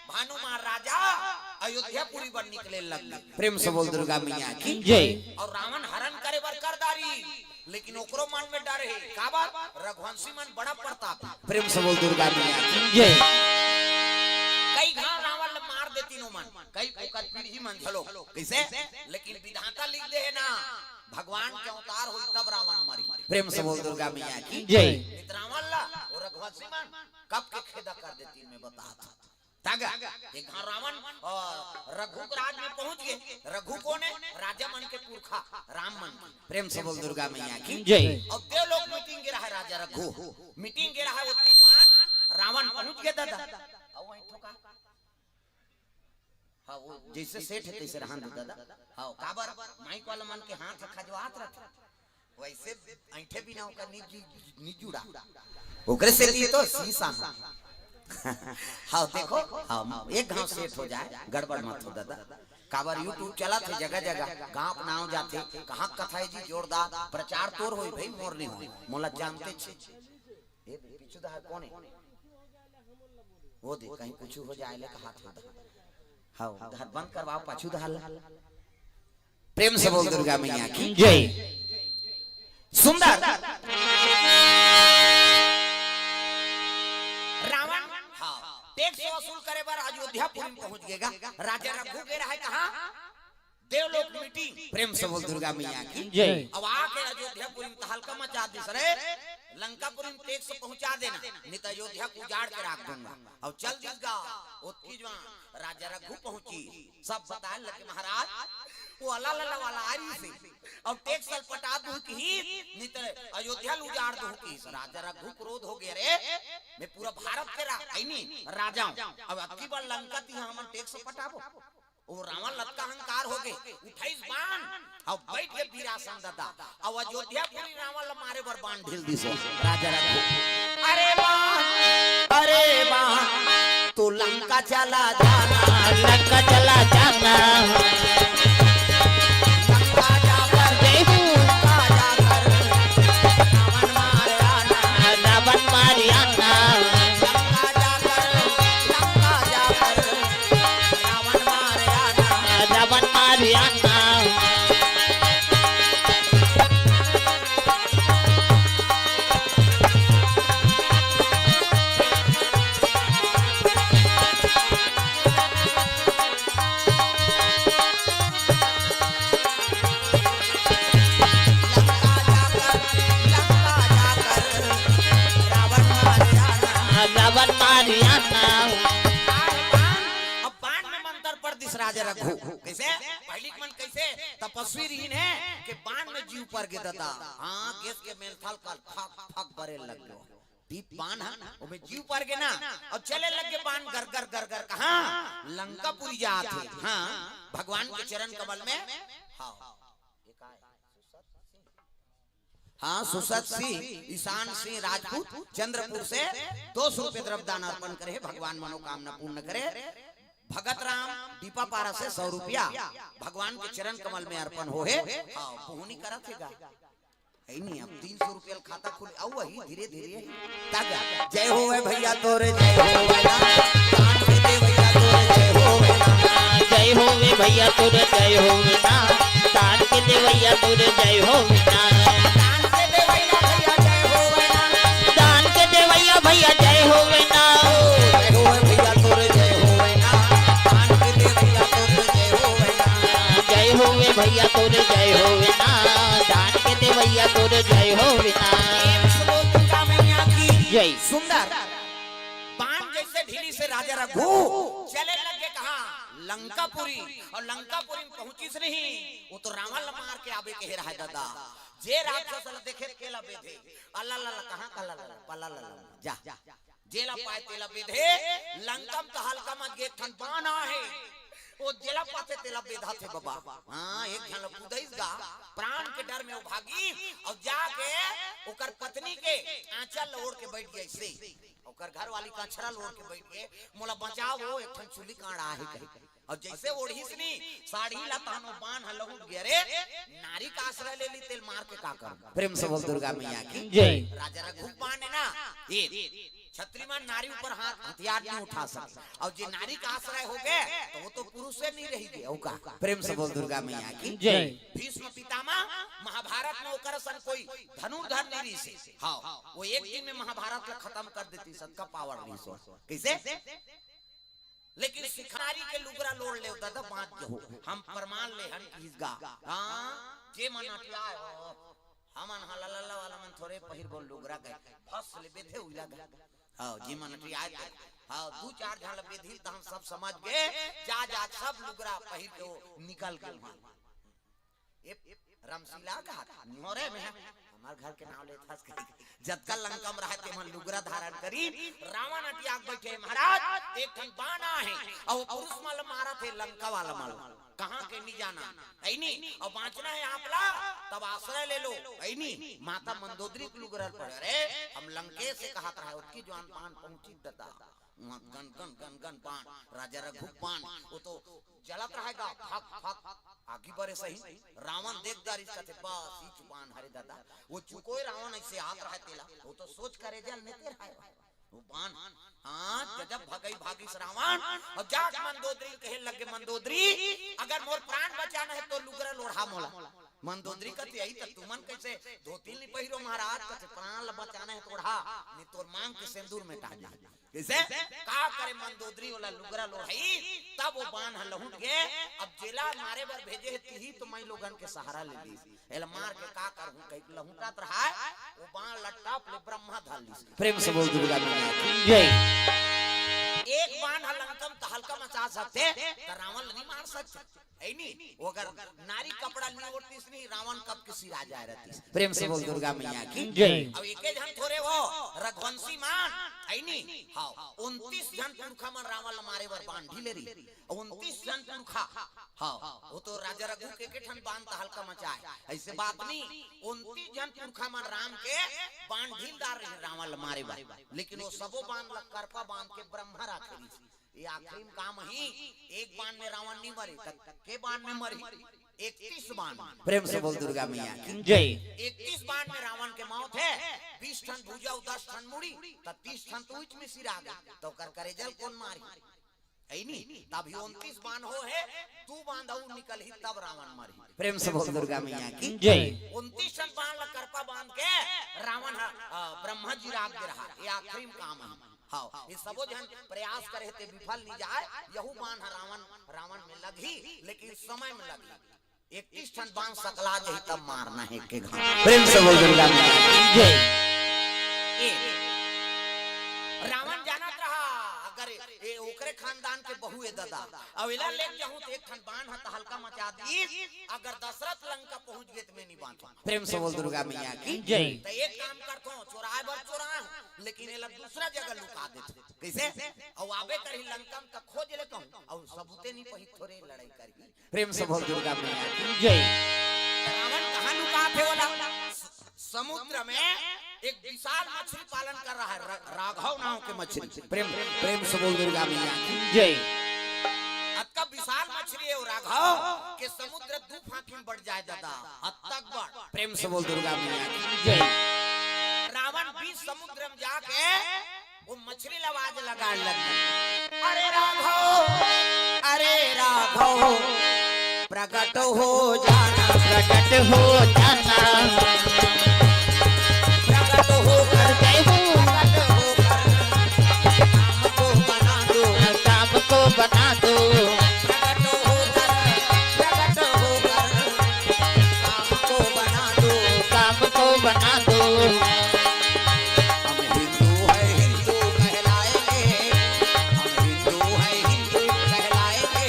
भानु मान राजा अयोध्यापुरी बर निकले लग गे। प्रेम से बोल दुर्गा मैया की जय। अउ रावण हरण करे बर कर डारिस, लेकिन ओकरो मन में डर हे। काबर? रघुवंशी मन बड़ा प्रतापी। प्रेम से बोल दुर्गा मैया की जय। कई घाव रावण ल मार देतिन ओमन, कई ओकर पीढ़ी मन घलो। कइसे? लेकिन विधाता लिख दे हे ना, भगवान के अवतार होही तब रावण मरही। प्रेम से बोल दुर्गा मैया की जय। नी त रावण ला अउ रघुवंशी मन कब के खेदा कर देतिन, मैं बतात हंव। त गा, एक घाव रावण अउ रघु के राज में पहुंच गे। रघु कोन हे? राजा मन के पुरखा, राम मन के। प्रेम से बोल दुर्गा मैया की जय। अउ देवलोक मीटिंग गे रहय राजा रघु, मीटिंग गे रहय, ओतकी जुवार रावण पहुंच गे दादा। अउ वहीं ठोका। हाँ, वो जइसे सेठ हे तइसे रहन दे दादा। हाँ, काबर माइक वाला मन के हाथ खजवात रथे। वइसे अइंठे बिना ओकर नी जु-, नी जुड़ा। ओकरे सेती तो शीश आना। हाँ, देखो, हाँ, एक घाव सेठ हो जाय, गड़बड़ मत हो दादा। काबर YouTube चलत हे जगह जगह, गांव के नाव जाथे, कहाँ कथा हे जी जोरदार, प्रचार तोर होही भई, मोर नी होही, मोला जानतेच हे। ए, पीछू डहर कोन हे? वो दे, कहीं कुछू हो जाय ले कहाथे। हाँ, डहर बंद करवाव, पाछू डहर ला। प्रेम से बोल दुर्गा मैया की जय। सुंदर। रावण, हाँ, टैक्स वसूल करे बर अयोध्यापुरी में पहुंच गे गा। राजा रघु गे रहय कहाँ? देवलोक मीटिंग। प्रेम से बोल दुर्गा मैया की जय। अब आके अयोध्यापुरी में तहलका मचा दिस रे, लंकापुरी में टैक्स पहुंचा देना, नी त अयोध्या को उजाड़ के राख दूंगा। अब चल दिस गा, ओतकी जुवार राजा रघु पहुंचिस, सब बताय लगे महाराज, वो अला ला ला वाला आरिस हे, अब टैक्स ल पटा दूं कहिस, नी त अयोध्या ल उजाड़ दूं कहिस। राजा रघु क्रोध हो गे, रे मैं पूरा भारत के रा-, हइ नी, राजा हंव, अब अतकी बार लंका तिहां हमन टैक्स पटाबो? वो रावण लतका अहंकार हो गे, उठाइस बाण, अउ बइठ गे वीरासन ददा। अउ अयोध्यापुरी रावण ल मारे बर बाण ढील दिस हो राजा रघु। अरे बाण, अरे बाण, तू लंका चला जाना, लंका चला जाना। लंका जाकर, जय हो। लंका जाकर रावण मार आना। रावण मार आना। लंका जाकर, लंका जाकर रावण मार आना। रावण मार आना। लंका जाकर, लंका जाकर रावण मार आना। रावण मार आना। अब बाण में मंत्र पढ़ दिस राजा रघु। कइसे? पहिली के मन कइसे तपस्वी रहिन हे कि बाण में जीव पर गे ददा। हाँ, गैस के मेल थल कर फक फक बरे लग गयो। दीप बाण ह, ओमे जीव पर गे ना, अउ चले लग गे बाण गरगर गरगर। कहाँ? लंकापुरी जात हे। हाँ, भगवान के चरण कमल में। हाँ, हाँ, सुसत सिंह, ईशान सिंह राजपूत चंद्रपुर से दो सौ रुपये द्रव्य दान अर्पण करे हे, भगवान मनोकामना पूर्ण करे। भगत राम दीपापारा से सौ रुपया भगवान के चरण कमल में अर्पण हो हे। हाँ, बोहनी करत हे गा। ए नहीं, अब तीन सौ रुपया ल खाता खुले, अउ वही धीरे धीरे। ताजा, जय होवे भैया तोरे, जय होवे ना। दान के देवैया तोरे, जय होवे ना। जय होवे भैया तोरे, जय होवे ना। दान के देवैया तोरे, जय होवे ना। दान के देवैया भैया, जय होवे ना। दान के देवैया भैया, जय होवे ना। जय होवे भैया तोरे, जय होवे ना। दान के देवैया तोरे, जय होवे ना। जय होवे भैया तोरे, जय होवे ना। दान के देवैया तोरे, जय होवे ना। प्रेम से बोल दुर्गा मैया की जय। सुंदर। बाण जइसे ढीलिस हे राजा रघु, चले लग गे कहाँ? लंकापुरी। अउ लंकापुरी में पहुंचिस नहीं, वो तो रावण ल मार के आबे के हे रहय ददा। जे राक्षस ल देखे तेला बेधे, अल्ला ला ला, कहाँ का ला ला ला, पला ला ला, जा। जेला पाय तेला बेधे, लंका म त हल्का म गे एक ठन बाण आहे। ओ जेला पाथे तेला बेधथे बबा। हाँ, एक झन ल कुदइस गा, प्राण के डर में ओ भागिस, अउ जाके ओकर पत्नी के आंचल ल ओढ़ के बइठ गे अइसे। ओकर घरवाली के अंचरा ल ओढ़ के बइठ गे, "मोला बचाव ओ, एक ठन चुली कांड़ा आहे," कहिके। अउ जइसे ओढ़िस नी साड़ी ला, तहन ओ बाण ह लहुट गे। अरे, नारी का आश्रय ले लिस तेला मार के का करहूं? प्रेम से बोल दुर्गा मैया की जय। राजा रघु बाण हे ना, ए छत्री मन नारी ऊपर हाथ, हथियार नहीं उठा सकय। अउ जे नारी का आश्रय हो गे, त ओ तो पुरुषे नहीं रहि गे, ओ का? प्रेम से बोल दुर्गा मैया की जय। भीष्म पितामह महाभारत में ओकर सन कोई धनुर्धर नहीं रहिसे। हाँ, ओ एक दिन में महाभारत ला खतम कर देतिस, अतका पावर रहिस ओकर। कइसे? लेकिन सिखारी के लुगरा ल ओढ़ लेव ददा, बांच जहू। हम प्रमाण ले हन किहिस गा। हाँ, जे मन अटियाय हो, हमन हा लल्ला वाला मन थोरे पहिरबो लुगरा कहे, फस ले बेधे उइला गा। हाँ, जे मन अटियाय त, हाँ, दू चार झन ल बेधिल त हम सब समझ गे, जा जा सब लुगरा पहिर के ओ निकल गे उहाँ। ए, रमशीला का निहोरे में हमर घर के नाव लेत हस कहि। जतका लंका म रहय ते मन लुगरा धारण करिन, रावण अटियाक बइठे, "महाराज, एक ठन बाण आहे, अउ पुरुष मन ल मारत हे, लंका वाला मन ल। कहाँ के नहीं जाना, अइनी, अउ बांचना हे आप ला, तब आश्रय ले लो, अइनी।" माता मंदोदरी के लुगरा पड़े, "अरे, हम लंकेश से कहत रहय, ओतकी जुवार बाण पहुंचिस ददा।" उहाँ गन गन गन गन बाण, राजा रघु बाण, ओ तो जलत रहय गा, फक फक, आगी बरे सही। रावण देख डारिस कथे, "बस, इच बाण हरे ददा।" ओ चुकोय रावण अइसे आत रहय तेला, ओ तो सोच करे जल नेते रहय। ओ बाण, हाँ, गजब भगई भागिस रावण, अउ जाके मंदोदरी ल कहे लगे, "मंदोदरी, अगर मोर प्राण बचाना हे त लुगरा ल ओढ़ा मोला।" मंदोदरी कथे, "अई त तुमन कइसे धोती ल नहीं पहिरो महाराज?" कथे, "प्राण ल बचाना हे त ओढ़ा, नहीं तोर मांग के सेंदूर मेटा जाही।" कइसे? का करे मंदोदरी ओला लुगरा ल ओढ़ाइस, तब ओ बाण ह लहुट गे। अब जेला मारे बर भेजे हे, तिही तो माईलोगन के सहारा ले लिस। एला मार के का करहूं कहिके लहुटत रहय, ओ बाण ल टप ले ब्रह्मा धर लिस। प्रेम से बोल दुर्गा मैया की जय। एक बाण ह लंका म त हल्का मचा सकते, त रावण ल नहीं मार सकते। है नी? वो अगर नारी कपड़ा नहीं ओढ़तीस नहीं, रावण कब के सिरा जाए रहतीस। प्रेम से बोल दुर्गा मैया की। जय। अब एके झन थोरे वो रघुवंशी मान, है नी? हाँ, उनतीस झन पुरखा मन रावण ल मारे बर बांध ले रही। उनतीस झन पुरखा, हाँ, वो तो राजा रघु के, के ठन बांध त हल्का मचाए, ऐसे बात नहीं। उनतीस झन पुरखा मन राम के बांध ढीलदार रहे रावण ल मारे बर, लेकिन वो सबो बांध ल करपा बांध के ब्रह्मा राखे रहिस। ये आखिरी में काम ही, एक बाण में रावण नहीं मरे, त के बाण में मरे? इकतीस बाण। प्रेम से बोल दुर्गा मैया की। जय। इकतीस बाण में रावण के मौत है, बीस ठन भुजा अउ दस ठन मुड़ी, त तीस ठन तो उच में सिरा गे, त ओकर करेजा ल कोन मारी? है नी? तभी उनतीस बाण हो है, दू बाण अउ निकलही तब रावण मरही। प्रेम से बोल दुर्गा मैया की। जय। उनतीस ठन बाण ल करपा बांध के रावण ह, अ, ब्रह्मा जी राख दे रहा, ये आखिरी में काम है। हाँ, ये सबो झन प्रयास करे ते विफल नहीं जाए, यहू बाण ह रावण, रावण में लगही, लेकिन समय में लगही। इकतीस ठन बाण सकला जाही तब मारना है के घाव। प्रेम से बोल दुर्गा मैया की जय। ए, रावण जानत रहा, अगर ए, ओकरे खानदान के बहू ए दादा, अउ एला लेके जाहूं त एक ठन बाण ह त हल्का मचा दी, अगर दशरथ लंका पहुंच गे त मैं नहीं बांचूं। प्रेम से बोल दुर्गा मैया की जय। त एक काम करथों, चोराए बर चोराए हूं, लेकिन एला दूसरा जगह लुका देथों। कैसे? अउ आबे करही लंका म त खोज ले कहूं, अउ सबूते नहीं पही थोरे लड़ाई करही। प्रेम से बोल दुर्गा मैया की जय। रावण कहाँ लुकात हे बोला? स-, समुद्र में एक विशाल मछली पालन कर रहा है, र-, राघव नाम के मछली। प्रेम, प्रेम से बोल दुर्गा मैया की जय। अतका विशाल मछली है वो राघव के समुद्र दू फांकी में बढ़ जाए दादा, अतक बड़। प्रेम से बोल दुर्गा मैया की जय। रावण बीच समुद्र में जाके वो मछली ल आवाज लगाए लगी, "अरे राघव, अरे राघव, प्रकट हो जाना, प्रकट हो जाना, प्रकट होकर, प्रकट होकर काम को बना दो, काम को बना दो, प्रकट होकर, प्रकट होकर काम को बना दो, काम को बना दो।" हम हिंदू है, हिंदू कहलाएंगे, हम हिंदू है, हिंदू कहलाएंगे,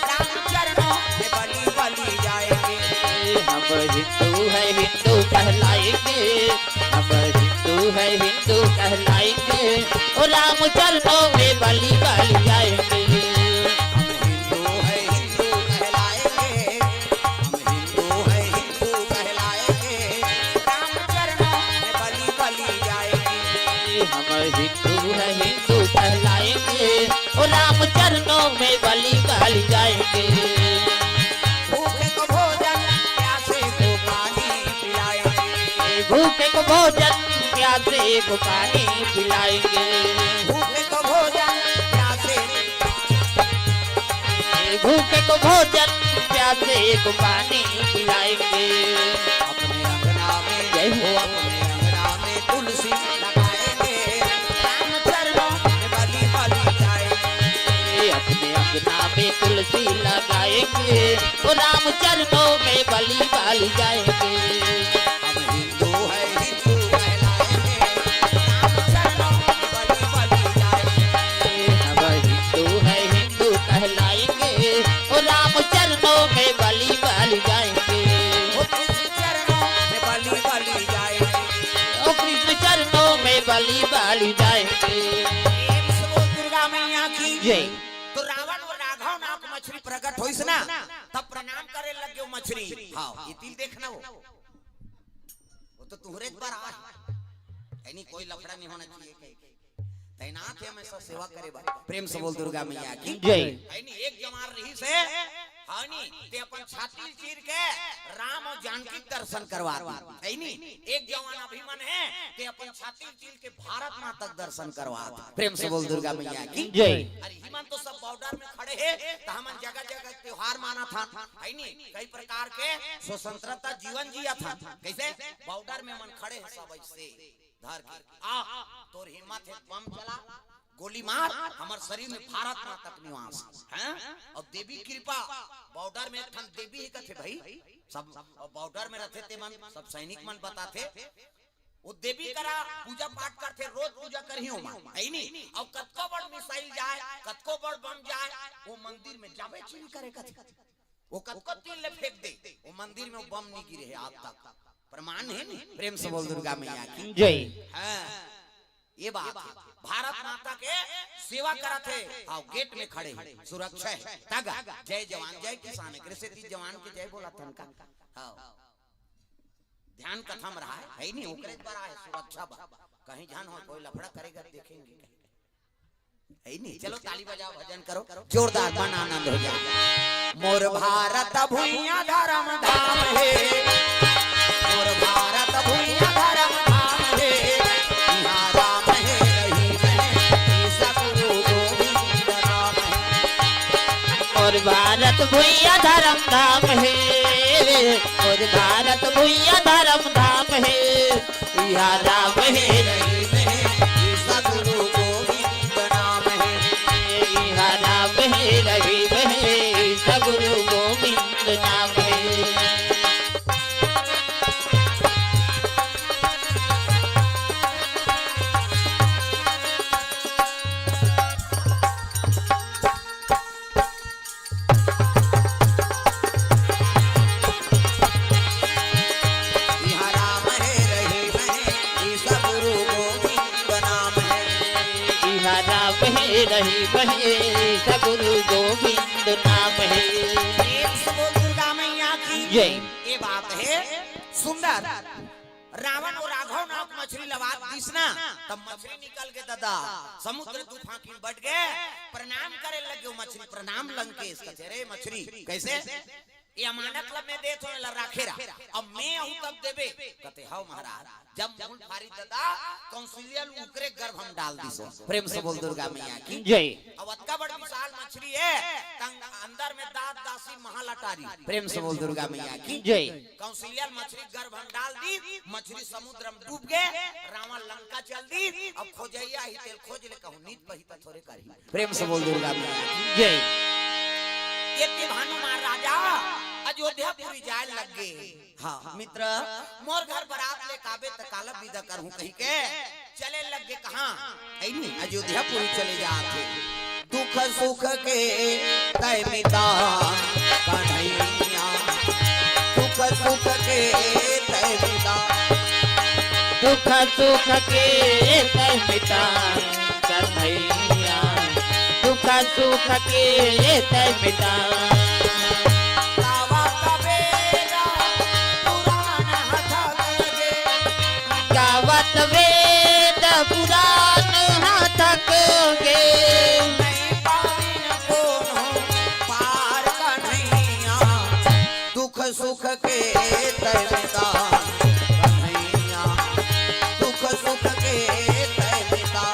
राम चरणों में बलि, बलि जाएंगे। हम हिंदू है, हिंदू कहलाएंगे, हम हिंदू है, हिंदू कहलाएंगे, ओ राम चरणों में बलि, बलि जाएंगे। हम हिंदू है, हिंदू कहलाएंगे, हम हिंदू है, हिंदू कहलाएंगे, राम चरणों में बलि, बलि जाएंगे। हम हिंदू है, हिंदू कहलाएंगे, ओ राम चरणों में बलि, बलि जाएंगे। भूखे को भोजन, प्यासे को पानी पिलाएंगे। भूखे को भोजन, प्यासे को पानी पिलाएंगे। भूखे को भोजन, प्यासे भूखे को भोजन, प्यासे को पानी पिलाएंगे। अपने अंगना में, जय हो। अपने अंगना में तुलसी लगाएंगे, राम चरणों में बलि, बलि जाएंगे। अपने अंगना में तुलसी लगाएंगे, ओ राम चरणों में बलि, बलि जाएंगे। हम हिंदू है, हिंदू कहलाएंगे, राम चरणों में बलि, बलि जाएंगे। हम हिंदू है, हिंदू कहलाएंगे, ओ राम चरणों में बलि, बलि जाएंगे। ओ कृष्ण चरणों में बलि, बलि जाएंगे। ओ कृष्ण चरणों में बलि, बलि जाएंगे। प्रेम से बोल दुर्गा मैया की जय। तो रावण वो राघव नाम के मछली प्रकट होइस ना, तब प्रणाम करे लग गयो मछली। हाँ, ये तिल देखना वो। वो तो तुहरे बर आए। यानी कोई लफड़ा नहीं होना चाहिए कहीं। तैनात है हमेशा सेवा करे बर। प्रेम से बोल दुर्गा मैया की जय। यानी एक जवान रहिस हे, हाँ नी, ते अपन छाती चीर के राम अउ जानकी के दर्शन करवा दी। है नी, एक जवान अभिमन है, ते अपन छाती चीर के भारत माता के दर्शन करवा दी। प्रेम से बोल दुर्गा मैया की जय। अरे हिमन तो सब बॉर्डर में खड़े हे, त हमन जगह जगह त्योहार मानत हन, है नी, कई प्रकार के स्वतंत्रता जीवन जियत हन। कैसे? बॉर्डर में मन खड़े हे सब ऐसे धर के। आ, तोर हिम्मत हे, बम चला, गोली मार, हमर शरीर में भारत माता के निवास है। अउ देवी कृपा, बॉर्डर में एक ठन देवी ही कथे भाई, सब बॉर्डर में रथे ते मन, सब सैनिक मन बताथे, वो देवी करा पूजा पाठ करथे, रोज पूजा करही ओमा, है नी? अउ कतको बड़ मिसाइल जाए, कतको बड़ बम जाए, वो मंदिर में जाबे च नइ करे कथे। वो कतको तीर ले फेंक दे, वो मंदिर में वो बम नइ गिरे हे आज तक। प्रमाण हे नी? प्रेम से बोल दुर्गा मैया की। जय। हाँ, ये बात हे। भारत माता के सेवा करत हे, हाँ, गेट में खड़े हे, सुरक्षा हे। तगा, जय जवान, जय किसान, एकरे सेती जवान के जय बोलथन का। हाँ। ध्यान कथा म रहा हे, है नी? ओकरे बर आहे, सुरक्षा बर। कहीं झन हो, कोई लफड़ा करेगा, देखेंगे। है नी? चलो, ताली बजाओ, भजन करो, जोरदार बन, आनंद हो जाए। मोर भारत भुइयां धरम धाम हे, मोर भारत भुइयां धरम धाम हे, इहाँ राम हे रहीम हे, सतगुरु गोविंद नाम हे। मोर भारत भुइयां धरम धाम हे, मोर भारत भुइयां धरम धाम हे, इहाँ राम हे रहीम हे, सतगुरु गोविंद नाम हे। इहाँ राम हे रहीम हे, सतगुरु गोविंद नाम हे। इहाँ राम हे रहीम हे, ई सतगुरु गोविंद नाम हे। इहाँ राम हे रहीम हे, सतगुरु गोविंद नाम हे। प्रेम से बोल दुर्गा मैया की। जय। ये बात हे सुंदर। रावण अउ राघव नाव के मछरी लवात दिस ना, तब मछरी निकल गे ददा, समुद्र तूफान के बट गे, प्रणाम करे लगे वो मछरी, "प्रणाम लंकेश।" कथे, "अरे मछरी, कइसे? ये अमानत ला मैं देत हों, एला राखे रहा, अब मैं आहूं तब देबे।" कथे, "हव महाराज।" जब मूल फारी ददा, कौशल्या ल उकरे गर्भ म डाल दिस। प्रेम से बोल दुर्गा मैया की। जय। अब अतका बड़ विशाल मछरी हे, तंग अंदर में दास दासी महल अटारी। प्रेम से बोल दुर्गा मैया की। जय। कौशल्या ल मछरी गर्भ म डाल दिस, मछरी समुद्र म डूब गे, रावण लंका चल दिस। अब खोजइया आही तेल खोज ले कहूं, नित पही त थोरे करही। प्रेम से बोल दुर्गा मैया की। जय। एती भानु महाराजा अयोध्यापुरी जाय लग गे। हाँ, मित्र, मोर घर बरात ले काबे त काला विदा करहूं कहिके चले लग गे। कहाँ? अयोध्यापुरी चले जात हे। दुख सुख के तैं मिता कन्हैया, दुख सुख के तैं मिता। दुख सुख के तैं मिटा कन्हैया, दुख सुख के तैं मिटा। गावत वेद पुराण ह थक गे। गावत वेद पुराण ह थक गे। नहीं पाविन कोनो पार कन्हैया, दुख सुख के तैं मिटा कन्हैया, दुख सुख के तैं मिटा।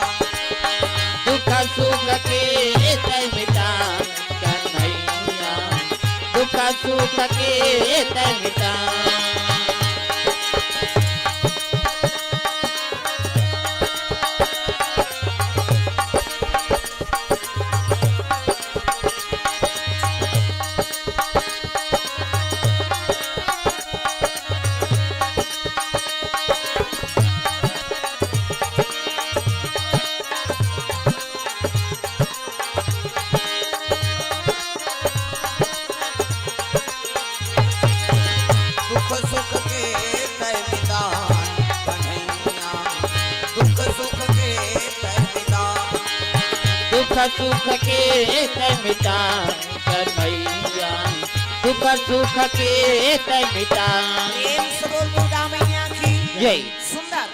दुख सुख के तैं मिटा कन्हैया, दुख सुख के तैं मिटा। दुख सुख के तैं मिटा कन्हैया, दुख सुख के तैं मिटा। दुख सुख के तैं मिटा कन्हैया, दुख सुख के तैं मिटा। प्रेम से बोल दुर्गा मैया की। जय। सुंदर।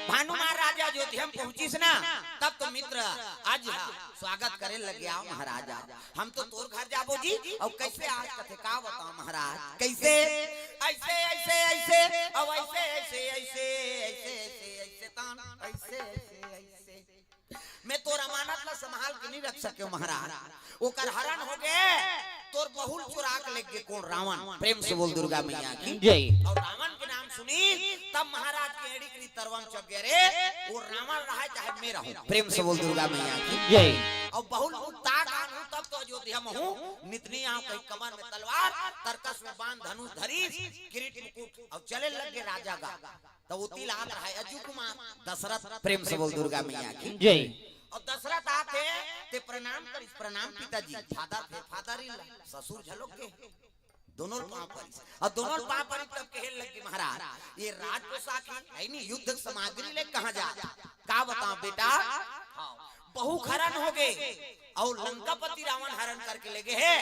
भानु महाराजा अयोध्या में पहुंचिस ना, तब तो मित्र आज हा स्वागत करे लगे, "आओ महाराज, आज हम तो तोर घर जाबो जी।" अउ कइसे आज कथे, का बताओ महाराज, कइसे? ऐसे, ऐसे, ऐसे, अउ ऐसे, ऐसे, ऐसे, ऐसे, ऐसे, ऐसे, तान, ऐसे, ऐसे, ऐसे। मैं तोर अमानत ला संभाल के नहीं रख सके महाराज, ओकर हरण हो गे, तोर बहू ल चुरा के लेगे कोन? रावण। प्रेम से बोल दुर्गा मैया की। जय। अउ रावण के नाम सुनिस तब महाराज के एड़ी के तरवा म चघ गे, "अरे, वो रावण रहय चाहे मैं रहूं।" प्रेम से बोल दुर्गा मैया की। जय। अउ बहू ल कुत्ता कानू तब तो अयोध्या महूं नितनी आंव कहि कमर में तलवार, तरकस में बाण धनुष धरिस, किरीट मुकुट अउ चले लगे राजा गा। त ओती ल आत रहय अजू कुमार दशरथ। प्रेम से बोल दुर्गा मैया की। जय। अउ दशरथ आथे ते प्रणाम करिस, प्रणाम पिताजी। फादर थे, फादर इन ला, ससुर झलोक के। दोनों ल पांव परिस। अउ दोनों ल पांव परिस तब कहे लगे, महाराज, ये राज पोशाक हे, हे नी, युद्ध सामग्री ले कहां जात? का बतांव बेटा? हां, बहु खरन होगे, अउ लंकापति रावण हरन करके लेगे हे,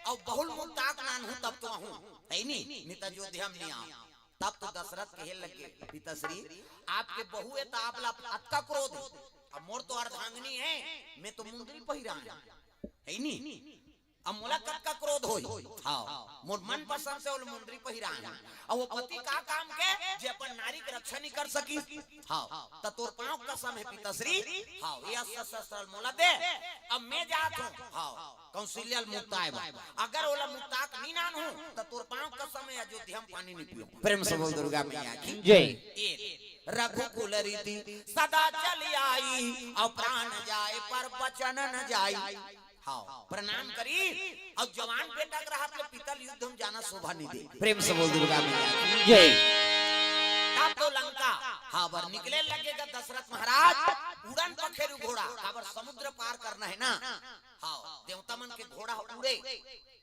अउ बहुल मुक्ताक नानहूं तब तो आहूं, हे नी, नित अयोध्या म नी आंव। तब तो दशरथ कहे लगे, पिताश्री, आपके बहु ए त आप ला अतका क्रोध हे, अब मोर तो अर्धांगिनी हे, मैं तो मुंदरी पहिराय हंव, हे नी? अब मोला कतका क्रोध होही? हां, मोर मन पसंद से ओला मुंदरी पहिराय हंव। अउ ओ पति का काम के, जे अपन नारी के रक्षा नइ कर सकिस? हां, त तोर पांव कसम हे पिताश्री। हां, ये अस्त्र शस्त्र मोला दे, अब मैं जात हंव। हां, कौशल्या ल मुक्ताय बर। अगर ओला मुक्ताक नइ नानहूं, त तोर पांव कसम हे अयोध्या म पानी नइ पींव। प्रेम से बोल दुर्गा मैया की। जय। ए, रघुकुल रीति सदा चली आई, अउ प्राण जाय पर बचन न जाई। हां, प्रणाम करिस, अउ जवान बेटा के रहत ले पिता ल युद्ध म जाना शोभा नइ दे। प्रेम से बोल दुर्गा मैया की। जय। तब तो लंका, हां, बर निकले लगे गा दशरथ महाराज, उड़न पखेरू घोड़ा, काबर समुद्र पार करना हे ना। हां, देवता मन के घोड़ा उड़े,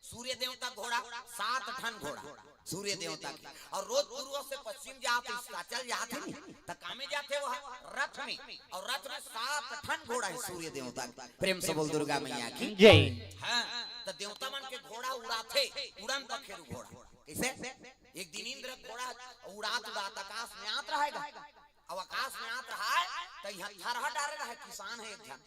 सूर्य देवता घोड़ा, सात ठन घोड़ा। सूर्य देवता के। अउ रोज पूर्व से पश्चिम जात, अस्ताचल जात हे नी, त कामे जाथे ओ ह? रथ में। अउ रथ में सात ठन घोड़ा हे सूर्य देवता के। प्रेम से बोल दुर्गा मैया की। जय। हां, त देवता मन के घोड़ा उड़ाथे, उड़न पखेरू घोड़ा। कइसे? एक दिन इंद्र घोड़ा उड़ात उड़ात आकाश में आत रहय गा। अउ आकाश में आत रहय, त इहां थरहा डारे रहय, किसान हे एक झन।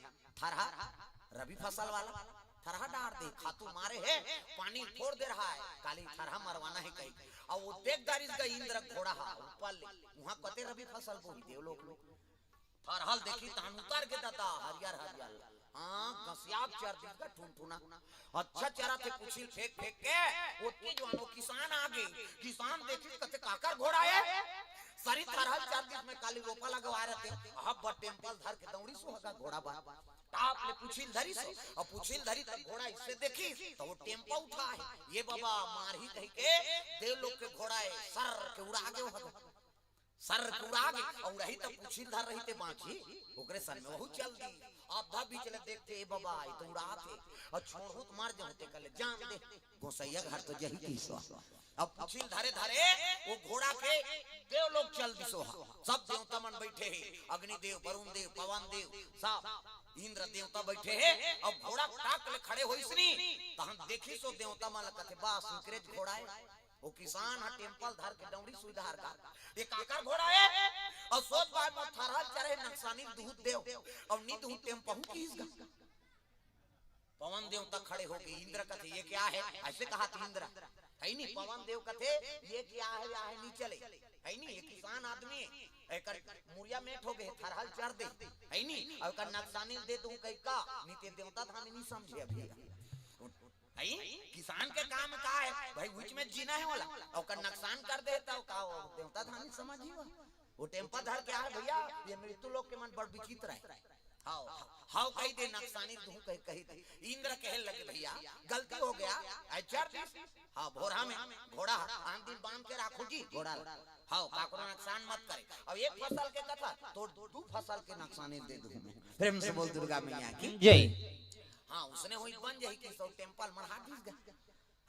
थरहा, रबी फसल वाला। थरहा डार दे, खातू मारे हे, पानी फोर दे रहय, काली थरहा मरवाना हे कहि। अउ ओ देख डारिस गा इंद्र घोड़ा हा, ऊपर ले, उहां कते रबी फसल बोही देवलोक में। थरहा ल देखिस तहान उतर गे ददा, हरियर हरियर। हां, घसियात चर दिस गा ठुनठुना। अच्छा चरत हे, पुछिल फेंक फेंक के, ओतके जुवार ओ किसान आगे। किसान देखिस कथे काकर घोड़ा ए? सरी थरहा ल चर दिस में काली रोपा लगवाय रहितेंव, अब्बड़ टेम्पा ल धर के दौड़िस ओ ह गा घोड़ा बर। टाप ले पुछिल धरिस ओ, अउ पुछिल धरिस त घोड़ा अइसे देखिस, त ओ टेम्पा उठाय, ये बबा मारही कहिके, देवलोक के घोड़ा ए, सर के उड़ा गे ओ ह। सर के उड़ा गे, अउ उड़ही त पुछिल धर रही ते बांचही, ओकरे सन में ओहू चल दिस। आधा बीच ले देखथे, ए बबा, ए तो उड़ात हे, अउ छोड़हूं त मर जाहूं, तेकर ले जान दे। गोसइया घर तो जही कहिस ओ। अब पुछिल धरे धरे ओ घोड़ा के देवलोक चल दिस ओ ह। सब देवता मन बइठे हे, अग्नि देव, वरुण देव, पवन देव, सब इंद्र देवता बइठे हे। अब घोड़ा टाक ले खड़े होइस नी, तहन देखिस ओ देवता मन ल, कथे, "बा, सिंकरेज घोड़ा ए।" ओ किसान ह टेम्पा ल धर के दौड़िस ओ धार गा, "ए काकर घोड़ा ए?" अउ सोच पाय, "मोर थरहा ल चरे नक्सानी ल दूहूं त देव, अउ नी दूहूं त टेम्पा हूं," कहिस गा। पवन देवता खड़े होके इंद्र कथे, "ये क्या है?" अइसे कहत इंद्र, हे नी, पवन देव कथे, "ये क्या है, या है, नी चले।" हे नी, ये किसान आदमी हे, एकर मुरिया मेट होगे, थरहा ल चर दे, हे नी, अउ एकर नक्सानी ल दे दूहूं कहिके, नी ते देवता धानी नी समझे अभी। हे, किसान के काम का हे भाई, उच में जीना हे ओला, अउ ओकर नक्सान कर दे त ओ का ओ देवता धानी समझही ओ? ओ टेम्पा धर के आय हे भइया, ये मृत्यु लोक के मन बड़ विचित्र हे। हाव, हाव कहि दे, नक्सानी ल दूहूं कहि, कहि दे। इंद्र कहे लगे, "भइया, गलती हो गया, अइ चर दिस।" हाव, भोरहा में घोड़ा ह, आन दिन बांध के राखहू जी घोड़ा ल। हाव, काकरो नक्सान मत करे। अब एक फसल के कथा, तोर दू फसल के नक्सानी दे दूहूं मैं। प्रेम से बोल दुर्गा मैया की। जय। हाव, उसने होई बन जाही कि सौ टेम्पा ल मढ़ा दिस गा।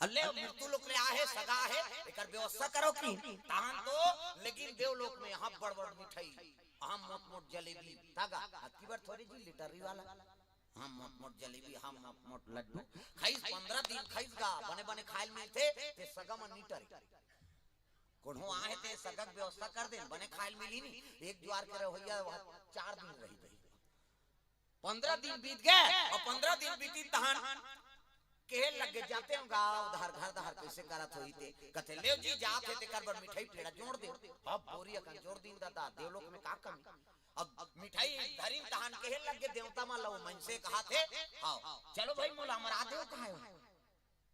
अल्ले, मृत्यु लोक ले आहे, सगा हे, एकर व्यवस्था करो कि। तहान तो, लेकिन देवलोक में अब्बड़ बड़ मिठाई, अब्बड़ मोट मोट जलेबी, तागा, अतकी बर थोड़ी जी, लिटरी वाला। अब्बड़ मोट मोट जलेबी, अब्बड़ मोट मोट लड्डू। खाइस, पंद्रह दिन खाइस गा, बने बने खाय ल मिलथे, ते सगा मन नी टरे। कोनो आहे ते सगा के व्यवस्था कर देन, बने खाय ल मिलही नी, एक जुवार के रहोइया वहां चार दिन रही जाही। पंद्रह दिन बीत गे, अउ पंद्रह दिन बीतिस तहान कहे लगे, "जातेंव गा, ओ धार घर धार कइसे करत होही ते।" कथे, "लेव जी, जात हे तेकर बर मिठाई पेड़ा जोर देव।" अब बोरी अकन जोर दिन ददा, देवलोक में का कमी। अब मिठाई धरिन तहान कहे लगे देवता मन ल, ओ मनसे कहत हे, "हाव, चलो भाई, मोला अमरा देव कहाय हो।"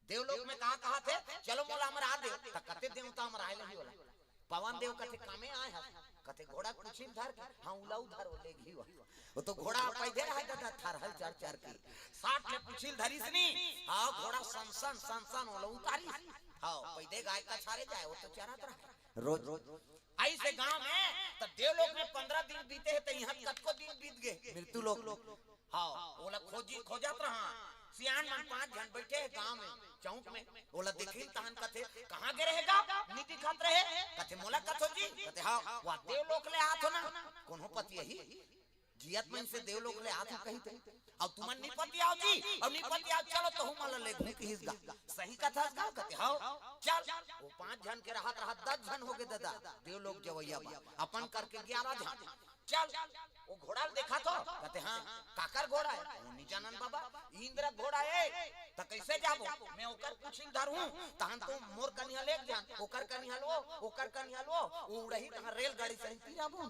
देवलोक में का कहत हे, "चलो मोला अमरा देव।" त कथे देवता अमराय लगही ओला। पवन देव कथे, "कामे आय हस?" कथे, "घोड़ा ल पुछी ल धर के।" "हाव, उला उधर ओ लेगही ओ।" ओ तो घोड़ा पैदे रहय ददा, थरहा ल चर चर के। साठ ले पुछी ल धरिस नी, हाँ, घोड़ा सन सन सन सन ओला उतारिस। हाँ, पैदे गाय कछारे जाए, वो तो चरत रहे रोज। अइसे गांव में त देवलोक में पंद्रह दिन बीते हे, त इहां कतको दिन बीत गे। मृत्यु लोक। हाँ, ओला खोजी, खोजत रहा। सियान मन पांच झन बइठे हे गांव में, चौक में। ओला देखिन तहन कथे, "कहां गे रहे गा? नी दिखत रहे।" कथे, "मोला कथो जी?" कथे, "हाँ।" "वा देवलोक ले आत हो ना, कोनो पति अही?" जियत मन से देवलोक ले आत हो कही थे। "अब तुमन नी पतियाव जी, अब नी पतियाव, चलो तहू मन ला ले घूम के हिस गा।" "सही कथस गा?" कथे, "हव।" "चल।" वो पांच झन के रहत रहत दस झन हो गे ददा, देवलोक जवैया बा। अपन करके ग्यारह झन। "चल।" वो घोड़ा ल देखत हो? कथे, "हाँ।" "काकर घोड़ा हे?" "वो नी जानन बाबा, इंद्र घोड़ा हे।" "त कइसे जाबो? मैं ओकर पूछी ल धरहूं, तहन तो मोर कनिहा ल एक झन, ओकर कनिहा ल वो, ओकर कनिहा ल वो, वो उड़ही तहां रेलगाड़ी सही तिराबो।"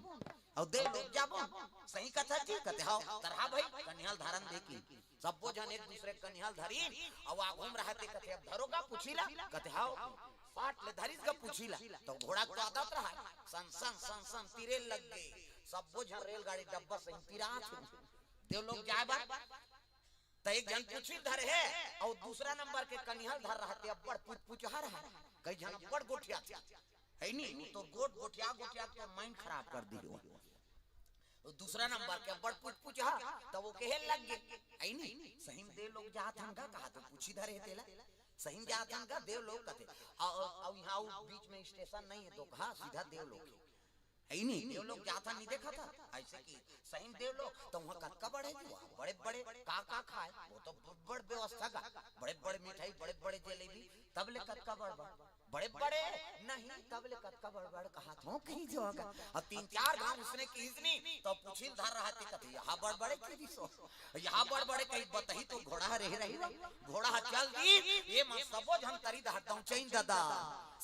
अउ देवलोक जाबो। "सही कथा जी?" कथे, "हव।" "त रहा भई, कनिहा ल धरन दे कि।" सब्बो झन एक दूसरे के कनिहा ल धरिन, अउ आघू म रहा ते कथे, "अब धरो गा पूछी ला?" कथे, "हव।" पाट ले धरिस गा पूछी ला, त घोड़ा के तो आदत रहा, सन सन सन सन तीरे लग गे। सब्बो झन रेलगाड़ी डब्बा सही तिरात हे। देवलोक जाए बर त एक झन पूछी धरे हे, अउ दूसरा नंबर के कनिहा ल धर रहा ते अब्बड़ पुचपुचहा रहा। कई झन अब्बड़ गोठियाथे, है नी? तो गोठ गोठिया गोठिया के mind खराब कर दिही। दूसरा नंबर के अब्बड़ पुचपुचहा, त वो कहे लग गे, है नी? सही म देवलोक जात हन गा, कहा तो पूछी धरे हे तेला। सही म जात हन गा देवलोक कथे। अउ, अउ, अउ इहां अउ बीच में स्टेशन नहीं हे, तो कहा सीधा देवलोक हे। है नी? देवलोक जात हन, नी देखत हा? अइसे कि सही म देवलोक, त उहां कतका बड़े जुआ, बड़े बड़े का का खाए, वो तो बड़ व्यवस्था गा, बड़े बड़े मिठाई, बड़े बड़े जलेबी, तब ले कतका बड़ बड़, बड़े बड़े नहीं, तब ले कतका बड़ बड़ कहात हो कही जो गा। अब तीन चार घांव उसने किहिस नी, त पूछी ल धर रहा ते कथे, "इहां बड़ बड़े किहिस हो, इहां बड़ बड़े कही बताही तो घोड़ा ह रेहे रही, घोड़ा ह चल दी, ये मन सबो झन तरी डहर दौंचइन ददा।"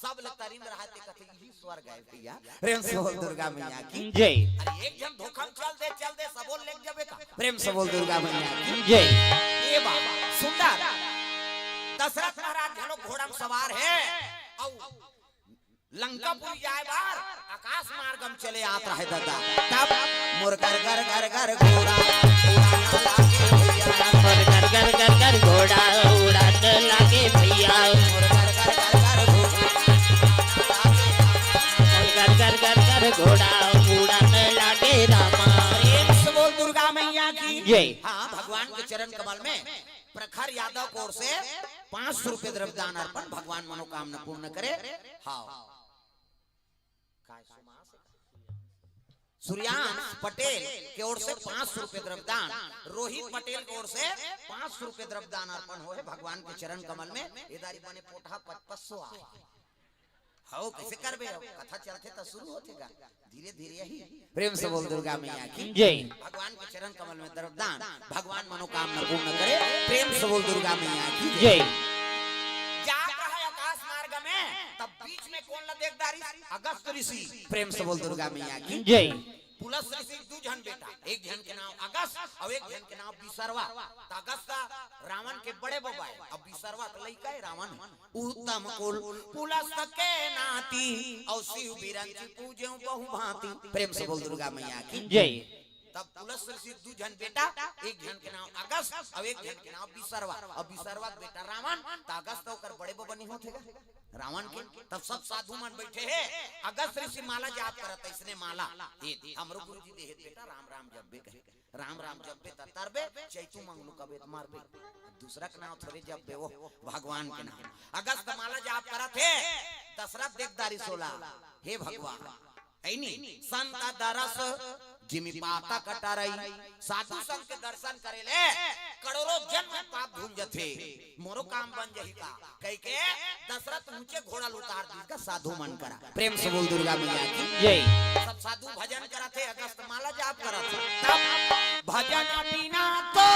सब ले तरी म रहा ते कथे, "इही स्वर्ग हे भैया।" प्रेम से बोल दुर्गा मैया की जय। अरे एक झन धोखा म चल दे, चल दे, सबो ल लेग जबे का। प्रेम से बोल दुर्गा मैया की जय। ए बा, सुंदर। दशरथ महाराज घलो घोड़ा म सवार हे, अउ लंकापुरी जाए बर आकाश मार्ग म चले आत रहे ददा। तब मोर घर घर घर घर घोड़ा उड़ाना लागे भैया। मोर घर घर घर घर घोड़ा उड़ान लागे भैया। मोर घर घर घर घर घोड़ा उड़ाना लागे। मोर घर घर घर घर घोड़ा उड़ान लागे रामा। प्रेम से बोल दुर्गा मैया की जय। हाँ, भगवान के चरण कमल में प्रखर यादव की ओर से पाँच सौ रुपये द्रव्य दान अर्पण, भगवान मनोकामना पूर्ण करे। हाँ। काय सुमास? सूर्यांश पटेल के ओर से पाँच सौ रुपये द्रव्य दान, रोहित पटेल के ओर से पाँच सौ रुपये द्रव्य दान अर्पण होए भगवान के चरण कमल में। ए दारी बने पोटहा पचपन सौ आए। हव, कइसे करबे? अब कथा चलथे त शुरू होथे गा, धीरे धीरे ही। प्रेम से बोल दुर्गा मैया की जय। भगवान के चरण कमल में द्रव्य दान, भगवान मनोकामना पूर्ण करे। प्रेम से बोल दुर्गा मैया की जय। जय। जात रहा आकाश मार्ग में, तब बीच में कोन ला देख डारिस? अगस्त ऋषि। प्रेम से बोल दुर्गा मैया की जय। पुलस्त्य ऋषि दू झन बेटा, एक झन के नाम अगस्त अउ एक झन के नाम विसर्वा। त अगस्त रावण के बड़े बबा हे, अउ विसर्वा के लइका हे रावण। उत्तम कुल पुलस्त्य के नाती, अउ शिव बिरंची पूजेउ बहु भांति। प्रेम से बोल दुर्गा मैया की जय। तब पुलस्त्य ऋषि दू झन बेटा, एक झन के नाम अगस्त अउ एक झन के नाम विसर्वा। अउ विसर्वा के बेटा रावण, त अगस्त ओकर बड़े बबा नी होथे गा रावण के। तब सब साधु मन बइठे हे, अगस्त ऋषि माला जाप करत हे, अइसने माला, ए, हमरो गुरुजी देहे बेटा, राम राम जपबे कहे। राम राम जपबे त तरबे, चैतू मंगलू कबे त मरबे। दूसरा के नाम थोरे जपबे, वो भगवान के नाम। अगस्त माला जाप करत हे, दशरथ देख डारिस ओला, हे भगवान, है नी, संत दरस जिमि पातक टरई, साधु संत के दर्शन करे ले करोड़ों जन्म पाप धुल जथे। मोरो काम बन जही का, कहिके दशरथ ऊंचे घोड़ा ल उतार दीस गा साधु मन करा। प्रेम से बोल दुर्गा मैया की जय। सब साधु भजन करत हे, अगस्त माला जाप करत हे। तब भजन बिना तो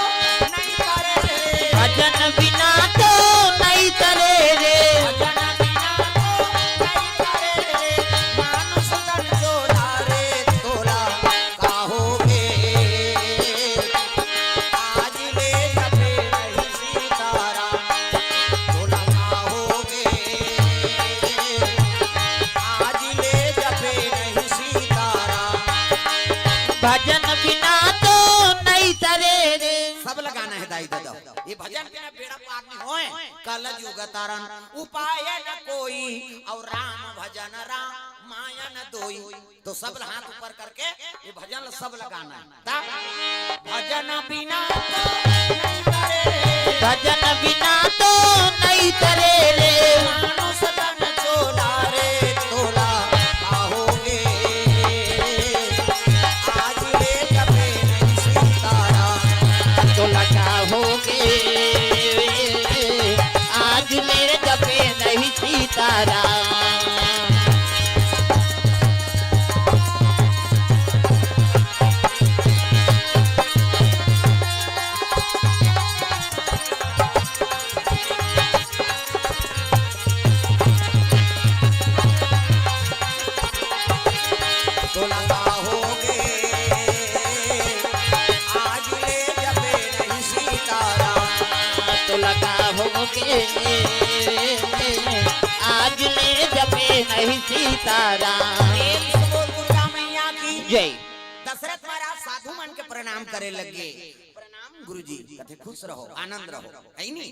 नहीं करे रे। भजन बिना तो नहीं करे रे। भजन बिना तो नहीं करे रे। मानुष तन चोला रे तोला काहोगे। आज ले जपे नहीं सीताराम, तोला काहोगे। आज ले जपे नहीं सीताराम। भजन बिना तो नहीं तरे रे। भजन बिना बेड़ा पार नहीं होय। कल युग तरन उपाय न कोई, और राम भजन रामायण दोई। तो सब हाथ ऊपर करके ये भजन सब लगाना है। ता? भजन बिना तो नहीं करे, भजन बिना तो नहीं करे रे। मानुष तन चोला रे, तोला का होगे। आज ले जपे नहीं सीताराम। तोला का होगे। आज ले जपे नहीं सीताराम। तोला का होगे, आज ले जपे नहीं सीताराम। तोला का होगे, आज ले जपे नहीं सीताराम। प्रेम से बोल दुर्गा मैया की जय। दशरथ महाराज साधु मन के प्रणाम करे लगे। प्रणाम गुरुजी। कथे खुश रहो, आनंद रहो, है नी?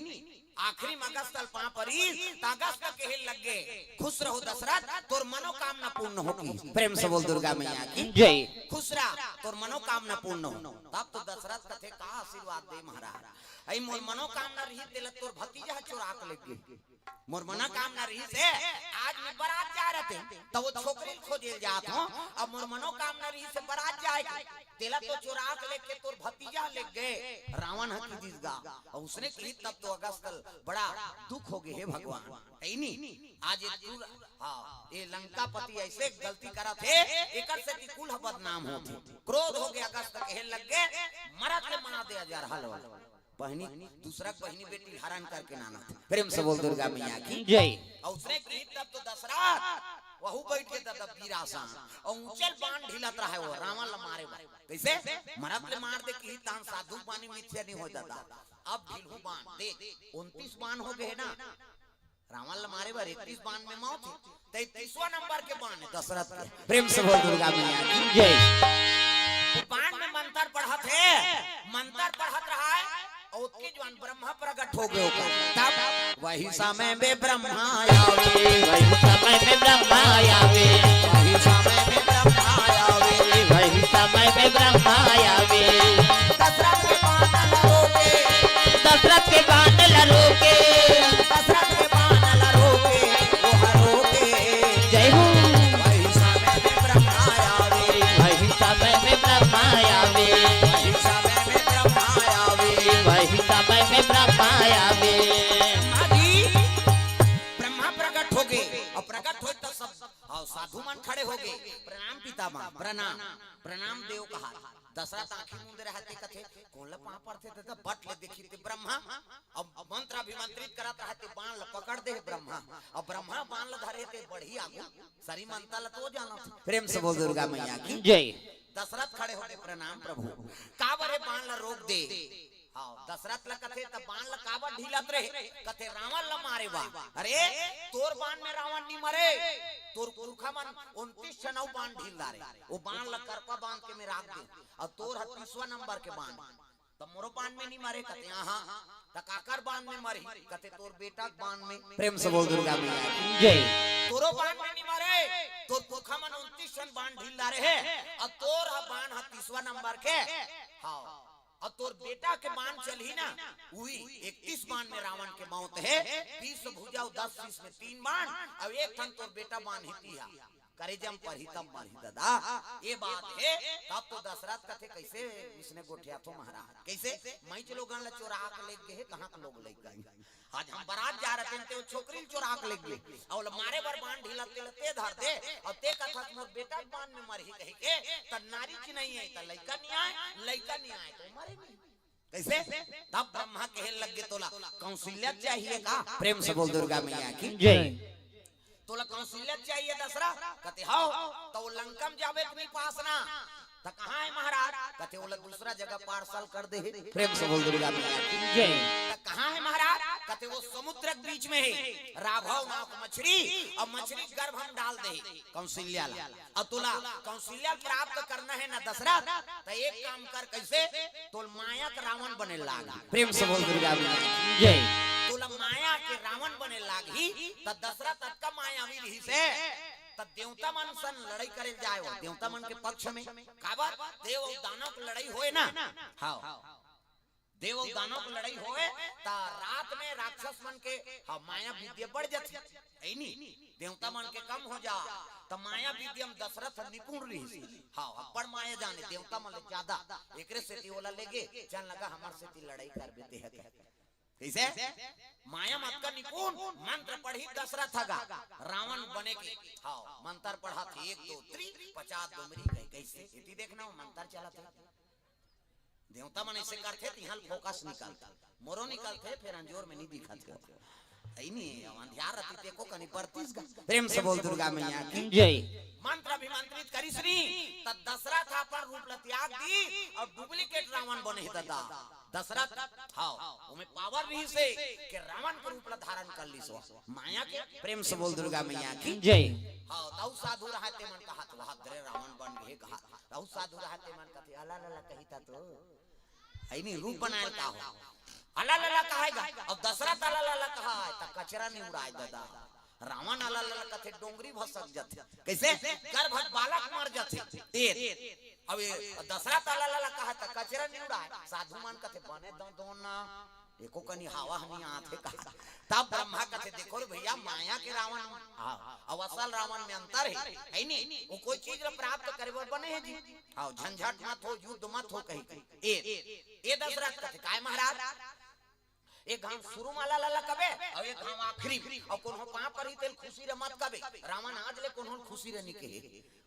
आखिरी में अगस्त ल पाँव परिस, त अगस्त कहे लगे, "खुश रहो दशरथ, तोर मनोकामना पूर्ण होगी।" प्रेम से बोल दुर्गा मैया की जय। "खुश रह, तोर मनोकामना पूर्ण हो।" तब तो दशरथ कथे, "का आशीर्वाद दे महाराज, अई मोर मनोकामना रही, तेला तोर भतीजा ह चोरा के लेगे। मोर मनोकामना रही से आज मैं बारात जा रहते, त वो छोकरी ल खोजे ल जात हो, अब मोर मनोकामना रही से बारात जाए के, तेला तो चोरा के लेके तोर भतीजा लेगे।" रावण ह की दिस गा, अउ उसने कही तब तो अगस्त ल बड़ा दुख होगे, हे भगवान, है नी? आज ये तू, हाँ, ये लंकापति ऐसे गलती करत हे, एकर से कि कुल ह बदनाम होत हे। क्रोध होगे, अगस्त कहे लगे, "मरत ले मार दे, अजर हलवा।" बहिनी, दूसरा के बहिनी बेटी हरण करके लानत हे। प्रेम से बोल दुर्गा मैया की जय। अउ उसने कही तब तो दशरथ वहू बैठ के दादा बीरासन अउ ऊंचल बाण ढीलत रहे, वो रावण ल मारे बर। कैसे? "मरत ले मार दे" कही, तहान साधु बानी मिथ्या नहीं हो दादा। अब ढीलहू बाण, देख, उनतीस बाण होगे ना, रावण ल मारे बर इकतीस बाण में मौत हे, त इकतीसवां नंबर के बाण हे दशरथ के। प्रेम से बोल दुर्गा मैया की जय। वो बाण में मंत्र पढ़त हे, मंत्र पढ़त रहा हे, अउ ओतके जुवान ब्रह्मा प्रकट होगे ओकर। तब वही समय में ब्रह्मा आवे, वही समय में ब्रह्मा आवे, वही समय में ब्रह्मा आवे, वही समय में ब्रह्मा आवे। दशरथ के बाण ल रोके, दशरथ के बाण ल रोके, दशरथ के बाण ल रोके, ओह रोके। जय हो। वही समय में ब्रह्मा आवे, वही समय में ब्रह्मा आवे, वही समय में ब्रह्मा आवे, वही समय में ब्रह्मा आवे। ब्रह्मा जी, ब्रह्मा प्रकट होगे, अउ प्रकट होय त सब, हाँ, साधु मन खड़े होगे। "प्रणाम पितामह, प्रणाम।" "प्रणाम देव" कहा। दशरथ आंखी मूंदे रहे ते कथे, "कोन ल पांव परथे?" ते बट ले देखही ते ब्रह्मा, अउ मंत्र अभिमंत्रित करत रहे ते बाण ल पकड़ दे हे ब्रह्मा, अउ ब्रह्मा बाण ल धरे ते बढ़ी आगू, सरी मंत्र ल तो जानत हे। प्रेम से बोल दुर्गा मैया की जय। दशरथ खड़े होके, "प्रणाम प्रभु, काबर ए बाण ल रोक दे?" हाँ, दशरथ ल कथे, "त बाण ल काबर ढीलत रहे?" कथे, "रावण ल मारे बर।" "अरे, तोर बाण में रावण नी मरे, तोर पुरखा मन उनतीस ठन अउ बाण ढील डारे, वो बाण ल करपा बांध के में राख दे, अउ तोर ह तीसवा नंबर के बाण, त मोरो बाण में नी मरे।" कथे, "हाँ।" "त काकर बाण में मरही?" कथे, "तोर बेटा के बाण में।" प्रेम से बोल दुर्गा मैया की जय। "तोरो बाण में नी मरे, तोर पुरखा मन उनतीस ठन बाण ढील डारे हे, अउ तोर ह बाण ह तीसवा नंबर के।" हाँ। अउ तोर बेटा के बाण चलही ना, उही इकतीस बाण में रावण के मौत हे, बीस भुजा अउ दस शीश में तीन बाण, अउ एक ठन तोर बेटा बाण ही तिहा। करेजा म परही तब मरही ददा, ए बात हे। तब तो दशरथ कथे, "कैसे इसने गोठियाथो महाराज? कैसे? मइच लोगन ल चोरा के लेगे हे, कहाँ के लोग लेगे हे?" आज हम बारात जा रहे थे, ते वो छोकरी ल चोरा के लेगे, अउ ओला मारे बर बाण ढीला तेला ते धर दे, अउ ते कथस मोर बेटा के बाण में मरही कहिके, त नारी चिन्हइया हे, त लइका नी आय, लइका नी आय, त मरे नी। कैसे? तब ब्रह्मा कहे लगे, "तोला कौशल्या चाहिए का?" प्रेम से बोल दुर्गा मैया की जय। "तोला कौशल्या चाहिए दशरथ?" कथे, "हव।" "त वो लंका म जाबे त नी पास ना, त कहाँ हे महाराज?" कथे, "ओला दूसरा जगह पार्सल कर दे हे।" प्रेम से बोल दुर्गा मैया की जय। "त कहाँ हे महाराज?" कथे वो समुद्र के बीच में हे, राघव नाम के मछरी, अउ मछरी गर्भ में डाल दे कौशल्या ला। अउ तोला कौशल्या प्राप्त करना हे ना दशरथ, त एक काम कर, कइसे? तोला माया के रावण बने लाग। प्रेम से बोल दुर्गा मैया की जय। तोला माया के रावण बने लागही, त दशरथ अतका मायावी रहिस हे, त देवता मन सन लड़ई करे जाय, वो देवता मन के पक्ष में। काबर? देव अउ दानव के लड़ई होय ना। हाँ, देव अउ दानव के लड़ई होय, त रात में राक्षस मन के, हाँ, माया विद्या बढ़ जाथे, है नी? देवता मन के कम हो जा, त माया विद्या में दशरथ निपुण रहिस। हाँ, अब्बड़ माया जाने, देवता मन ले ज्यादा। एकरे सेती ओला लेगे, चल लगा हमर सेती लड़ई करबे तेह कहिके। कइसे? माया म अतका निपुण, मंत्र पढ़ही दशरथ ह गा, रावण बने के। हाँ, मंत्र पढ़त हे, एक, दो, तीन, पचास डोमरी गए। कइसे? एती देखना, वो मंत्र चलत हे। देवता मन अइसे करथे, तिहां ले फोकस निकलथे, मोरो निकलथे, फेर अंजोर में नी दिखत हे। अइ नी, अंधियार रहिथे, एको कनी बरतिस गा। प्रेम से बोल दुर्गा मैया की जय। मंत्र अभिमंत्रित करिस नी, त दशरथ अपन रूप ल त्याग दी अउ डुप्लीकेट रावण बने हे ददा। दशरथ, हाँ, ओमे पावर रहिस हे कि रावण के रूप ल धारण कर लिस वो। माया के। प्रेम से बोल दुर्गा मैया की जय। हाँ, त अउ साधु रहय ते मन कहत, "वाह रे, रावण बन गे," कहत। त अउ साधु रहय ते मन कथे, "अला ला ला," कही त तो। अइ नी, रूप बनाय ल का हो? "अला ला ला," कहय गा। अब दशरथ "अला ला ला" कहय, त कचरा नी उड़ाय ददा। रावण "अला ला ला" कथे, डोंगरी भसक जाथे। कइसे? गर्भ बालक मर जाथे। ए, अब ये दशरथ "अला ला ला" कहय, त कचरा नी उड़ाय। साधु मन कथे, "बने दो, दो ना, एको कनी हवा ह नी आत हे का?" तब ब्रह्मा कथे, "देखो रे भइया, माया के रावण, हाँ, अउ असल रावण में अंतर हे, है नी? वो कोई चीज ल प्राप्त करे बर बने हे जी। हाँ, झंझट मत हो, युद्ध मत हो," कही। ए, ए दशरथ कथे, "काय महाराज?" एक घांव शुरू म "अला ला ला" कबे, अउ एक घांव आखिरी म, अउ कोनो पांव परही तेला "खुशी रह" मत कबे। रावण आज ले कोनो ल "खुशी रह" नी कहे,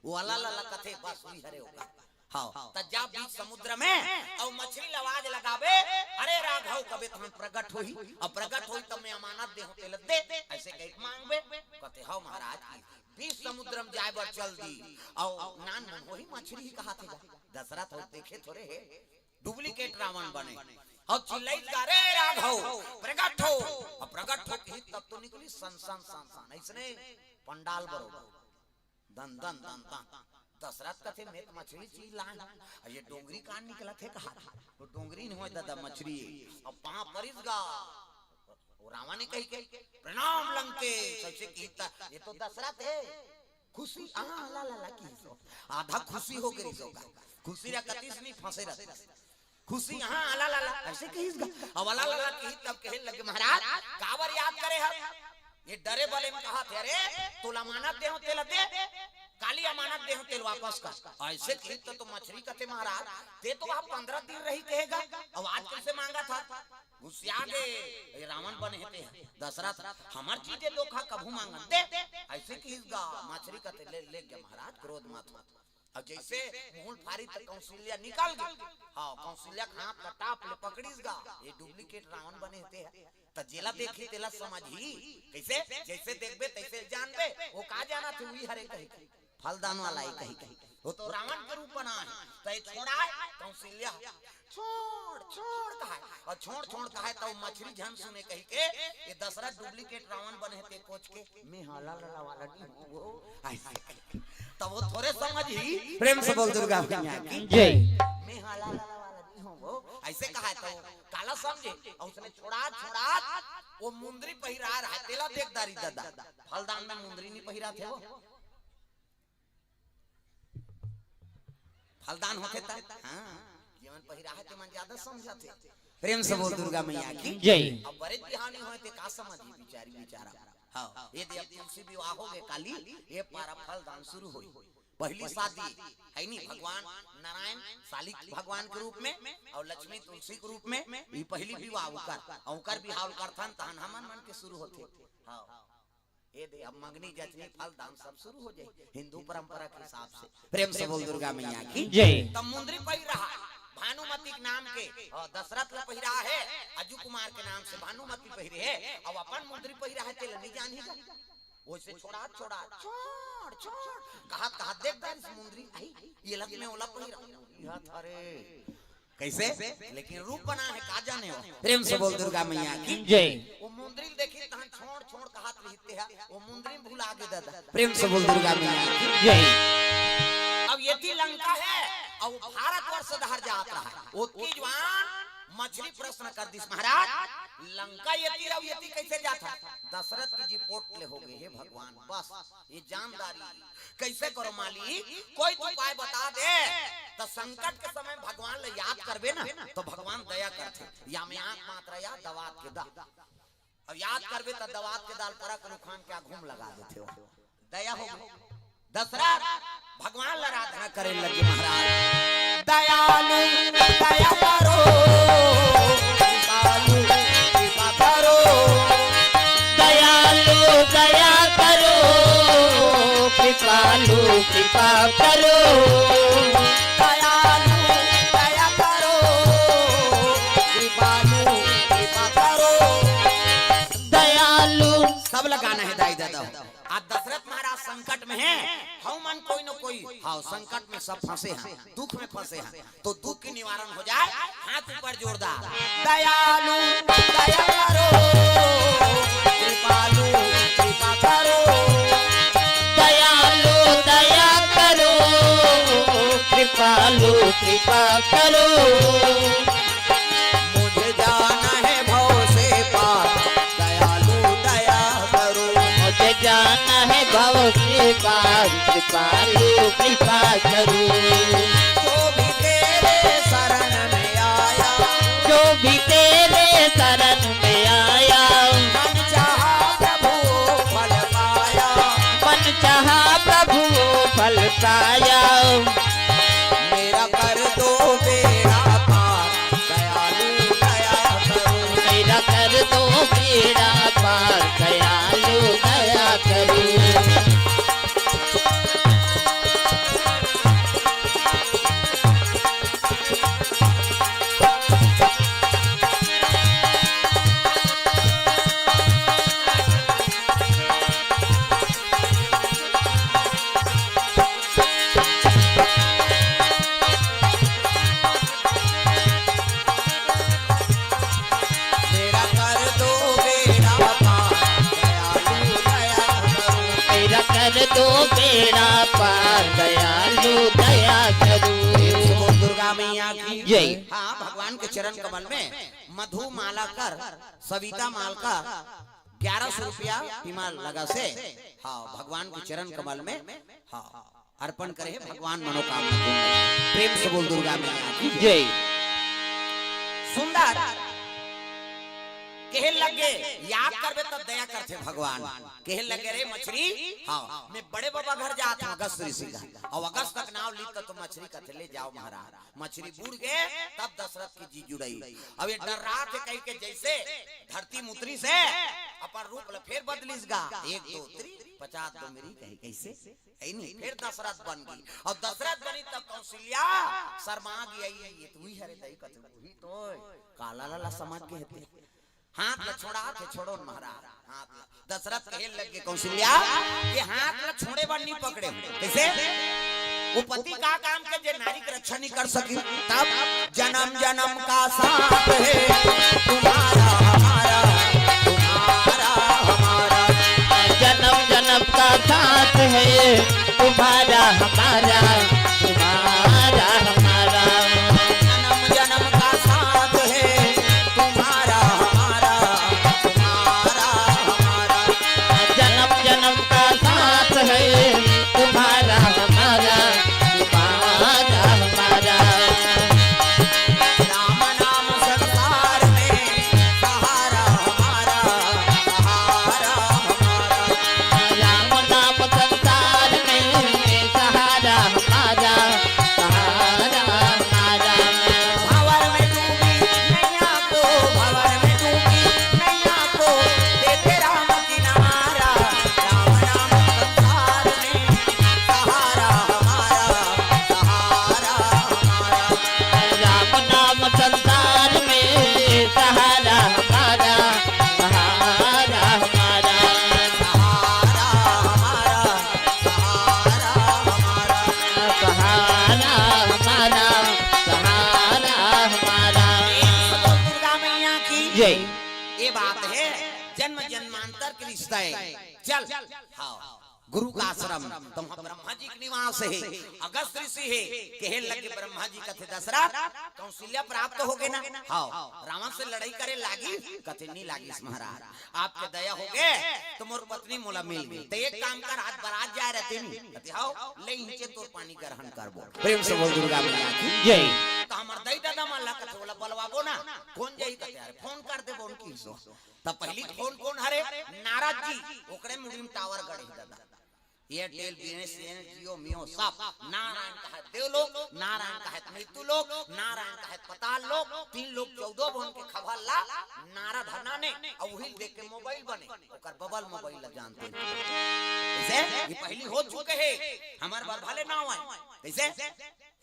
वो "अला ला ला" कथे, बस उही हरे ओकर। हाँ, त जा बीच समुद्र में अउ मछरी ल आवाज लगाबे, "अरे राघव" कबे, त प्रगट होही, अउ प्रगट होही त मैं अमानत देहूं तेला दे, अइसे कहिके मांगबे। कथे, "हव महाराज, बीच समुद्र में जाय बर चल दी, अउ नानमुन होही मछरी ही कहत हे गा।" दशरथ हो देखे थोरे हे, डुप्लीकेट रावण बने। अउ चिल्लाइस गा, "रे राघव, प्रगट हो।" अब प्रगट हो कही तब तो निकलिस सन सन सन सन, अइसने पंडाल बरोबर। दन दन दन दन। दशरथ कथे, "मैं त मछरी चीज लाय हंव, अउ ये डोंगरी कान निकलत हे?" कहा, "वो डोंगरी नी होय ददा, मछरी हे।" अब पांव परिस गा। वो रावण हे कहिके, "प्रणाम लंकेश," अइसे कही त ये तो दशरथ हे। "खुशी, हाँ, अला ला ला" किहिस वो। आधा खुशी हो गे रिहिस वो गा। खुशी रह कतिस नी, फंसे रहतिस। "खुशी, हाँ, अला ला ला" अइसे किहिस गा। अब "अला ला ला" किहिस तब कहे लगे, "महाराज, काबर याद करे हव?" ये डरे बले म कहत हे, "अरे, तोला अमानत देहूं तेला दे, काली अमानत देहूं तेला वापस कर।" अइसे किहिस त तो मछरी कथे, "महाराज, ते तो वहां पंद्रह दिन रही कहे गा, अउ आज कइसे मांगत हस?" गुसिया गे, ये रावण बने हे ते ह। "दशरथ, हमर चीज ए, धोखा कभू मांगन दे।" अइसे किहिस गा, मछरी कथे, "ले, ले गे महाराज, क्रोध मत हो।" अउ जइसे मुंह ल फारिस त कौशल्या निकल गे। हाँ, कौशल्या के हाथ ल टाप ले पकड़िस गा, ये डुप्लीकेट रावण बने हे ते ह। त जेला देखही तेला समझही। कइसे? जइसे देखबे तइसे जानबे। वो का जानत हे, उही हरे कही, फलदान वाला हे कही। वो तो रावण के रूप बना हे। त ये छोड़ाय, कौशल्या, "छोड़, छोड़" कहय। अउ "छोड़, छोड़" कहय त वो मछरी झन सुने कहिके, ये दशरथ डुप्लीकेट रावण बने हे ते कोच के, "मैं ह अला ला ला वाला नी हंव वो।" अइसे। त वो थोरे समझही। प्रेम से बोल दुर्गा मैया की जय। "मैं ह अला ला ला वाला नी हंव वो।" अइसे कहय त वो काला समझे, अउ उसने छोड़ात, छोड़ात वो मुंदरी पहिराय रहय, तेला देख डारिस ददा। फलदान में मुंदरी नी पहिराथे वो। फलदान होथे त, हाँ, जेमन पहिराय हे तेमन ज्यादा समझथे। प्रेम से बोल दुर्गा मैया की जय। अब बड़े बिहाव नी होय ते का समझही बिचारी बिचारा। हाँ, ये दे अब तुलसी विवाह हो गे काली, ये पारा फलदान शुरू होही। पहिली शादी हे नी, भगवान नारायण शालिक भगवान के रूप में अउ लक्ष्मी तुलसी के रूप में, ये पहिली विवाह ओकर, अउ ओकर बिहाव करथन तहन हमन मन के शुरू होथे। हाँ, ये दे अब मंगनी जचनी फलदान सब शुरू हो जाही हिंदू परंपरा के हिसाब से। प्रेम से बोल दुर्गा मैया की जय। त मुंदरी पहिराय भानुमति के नाम के, अ, दशरथ ल पहिराय हे, अजू कुमार के नाम से भानुमति पहिरे हे, अब अपन मुंदरी पहिराय हे तेला नी जानही गा। ओइसे छोड़ात, छोड़ात, "छोड़, छोड़" कहत, कहत देख डारिस मुंदरी, "अई, ये लत में ओला पहिरा।" ये हरे। कइसे? लेकिन रूप बना हे, का जाने हो। प्रेम से बोल दुर्गा मैया की जय। वो पहनते हैं, वो मुंदरी भुला के दादा। प्रेम से बोल दुर्गा मैया की जय। अब ये थी लंका है, और वो भारतवर्ष डहर जात रहा है। वो की जवान मछली प्रश्न कर दिस, महाराज, लंका ये थी, और ये थी कैसे जाता? दशरथ की जी पोट ले हो गए, हे भगवान, बस ये जानदारी कैसे करो मालिक? कोई तो उपाय बता दे। तो संकट के समय भगवान ले याद करबे ना, तो भगवान दया करथे। या में आंख मात्र या दवात के दा। अब याद करबे त दवात के दाल परा कनु खान के आघू म लगा देथे हो। दया हो गई। दशरथ भगवान ल आराधना करे लगे महाराज। दयालु दया करो, कृपालु कृपा करो। दयालु दया करो, कृपालु कृपा करो। दयालु दया करो, कृपालु कृपा करो। दयालु। सब लगाना है दाई दादा। आज दशरथ महाराज संकट में हैं, हम मन कोई न कोई, हाँ, संकट में सब फंसे हैं, दुख में फंसे हैं, तो दुख के निवारण हो जाए। हाथ ऊपर जोरदार। दयालु दया करो, कृपालु कृपा करो। दयालु दया करो, कृपालु कृपा करो। मुझे जाना है भव से पार, दयालु दया करो। मुझे जाना है भव से पार, कृपालु कृपा करो। जो भी तेरे शरण में आया, जो भी तेरे शरण में आया, मन चाहा प्रभु फल पाया। मन चाहा प्रभु फल पाया। मेरा कर दो बेड़ा पार, दयालु दया करो। मेरा कर दो बेड़ा पार, दयालु दया करो। मेरा कर दो बेड़ा पार, दयालु दया करो। मेरा कर दो बेड़ा पार, दयालु दया करो। प्रेम से बोल दुर्गा मैया की जय। हाँ, भगवान के चरण कमल में मधु माला कर, सविता माल का ग्यारह सौ रुपया बीमा लगा से, हाँ, भगवान के चरण कमल में, हाँ, अर्पण करे हे भगवान मनोकामना पूर्ण। प्रेम से बोल दुर्गा मैया की जय। सुंदर कहे लगे, याद करबे तब दया करथे भगवान। कहे लगे, रे मछरी, हाँ, मैं बड़े बाबा घर जात हूँ, अगस्त ऋषि का, और अगस्त तक नाव ली तो मछरी कथे ले जाओ महाराज। मछरी बूड़ गे, तब दशरथ की जी जुड़ई। अब ये डर्राथे कहिके जैसे धरती म उतरिस हे, अपन रूप ल फेर बदलिस गा। एक दो उतरी, पचास दो मेरी कही कैसे? ऐ नहीं, फेर दशरथ बन गी। अब दशरथ बनी तब कौशल्या शर्मा गी, आई, ये तू ही हरे दई कथे, तू ही तो काला लाला समझ के हेते। हाथ ल छोड़ाथे, छोड़ो न महाराज, हाथ ल। दशरथ कहे लगे कौशल्या, ये हाथ ल छोड़े बर नहीं पकड़े। कैसे? वो पति का काम के जे नारी के रक्षा नहीं कर सकी? तब जन्म जन्म का साथ है तुम्हारा हमारा, तुम्हारा हमारा। जन्म जन्म का साथ है तुम्हारा हमारा, तुम्हारा हमारा। जन्म जन्म का साथ है तुम्हारा हमारा, तुम्हारा हमारा। जन्म जन्म का साथ है तुम्हारा हमारा, तुम्हारा हमारा। राम नाम संसार में सहारा हमारा, सहारा हमारा। राम नाम संसार में सहारा हमारा, सहारा हमारा। भंवर में डूबी नैया को, भंवर में डूबी नैया को, देखे राम किनारा। राम नाम संसार में सहारा हमारा, सहारा हमारा। राम नाम संसार में सहारा हमारा, सहारा हमारा। सहारा हमारा, सहारा हमारा। सहारा हमारा, सहारा हमारा। दुर्गा मैया की जय। ये बात है, जन्म जन्मांतर अंतर के रिश्ता हे। चल, हाँ, गुरु का आश्रम, तो वहाँ ब्रह्मा जी के निवास हे, अगस्त ऋषि हे, कहे लगे ब्रह्मा जी कथे, "दशरथ, कौशल्या प्राप्त होगे ना?" "हाँ।" "रावण से लड़ाई करे लागिस?" कथे, "नहीं लागिस महाराज, आपके दया होगे, तो मोर पत्नी मोला मिल गे।" "तो एक काम कर, आज बारात जाए रहते नहीं।" कथे, "हाँ, ले इहिंचे तोर पानी ग्रहण करबो।" प्रेम से बोल दुर्गा मैया की जय। तो हमर दाई ददा मन ला कथे, "ओला बलवाबो ना, कौन जाही?" कथे, "अरे फोन कर देबो उनकी सो।" तब पहली फोन कौन हरे? नारद जी। ओकरे मुड़ी में टावर गड़े हे ददा। एयरटेल, बीएसएनएल, जियो, मियो सब। नारायण कहे देवलोक, नारायण कहे मृत्यु लोक, नारायण कहे पताल लोक, तीन लोक चौदह भुवन के खबर ला नारद हनाने, अउ उही देख के मोबाइल बने, ओकर बबल मोबाइल ला जानते हैं। जैसे ये पहली हो चुके हे, हमर बर भले ना आए। जैसे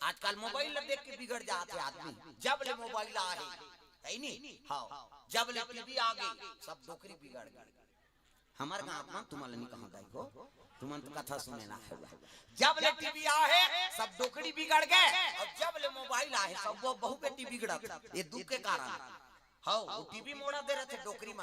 आजकल मोबाइल ला देख के बिगड़ जात हे आदमी, जब ले मोबाइल आए, हे नी? हाँ, जब ले टीवी आ गे, सब डोकरी बिगड़ गे। हमर गाँव म तुमन ल नी कहंव दाई हो, तुमन तो कथा सुने ला हे। जब ले टीवी आहे, सब डोकरी बिगड़ गे, अउ जब ले मोबाइल आहे, सब वो बहू बेटी बिगड़त। ये दुख के कारण। हव, वो टीवी मोड़ा दे रथे डोकरी म।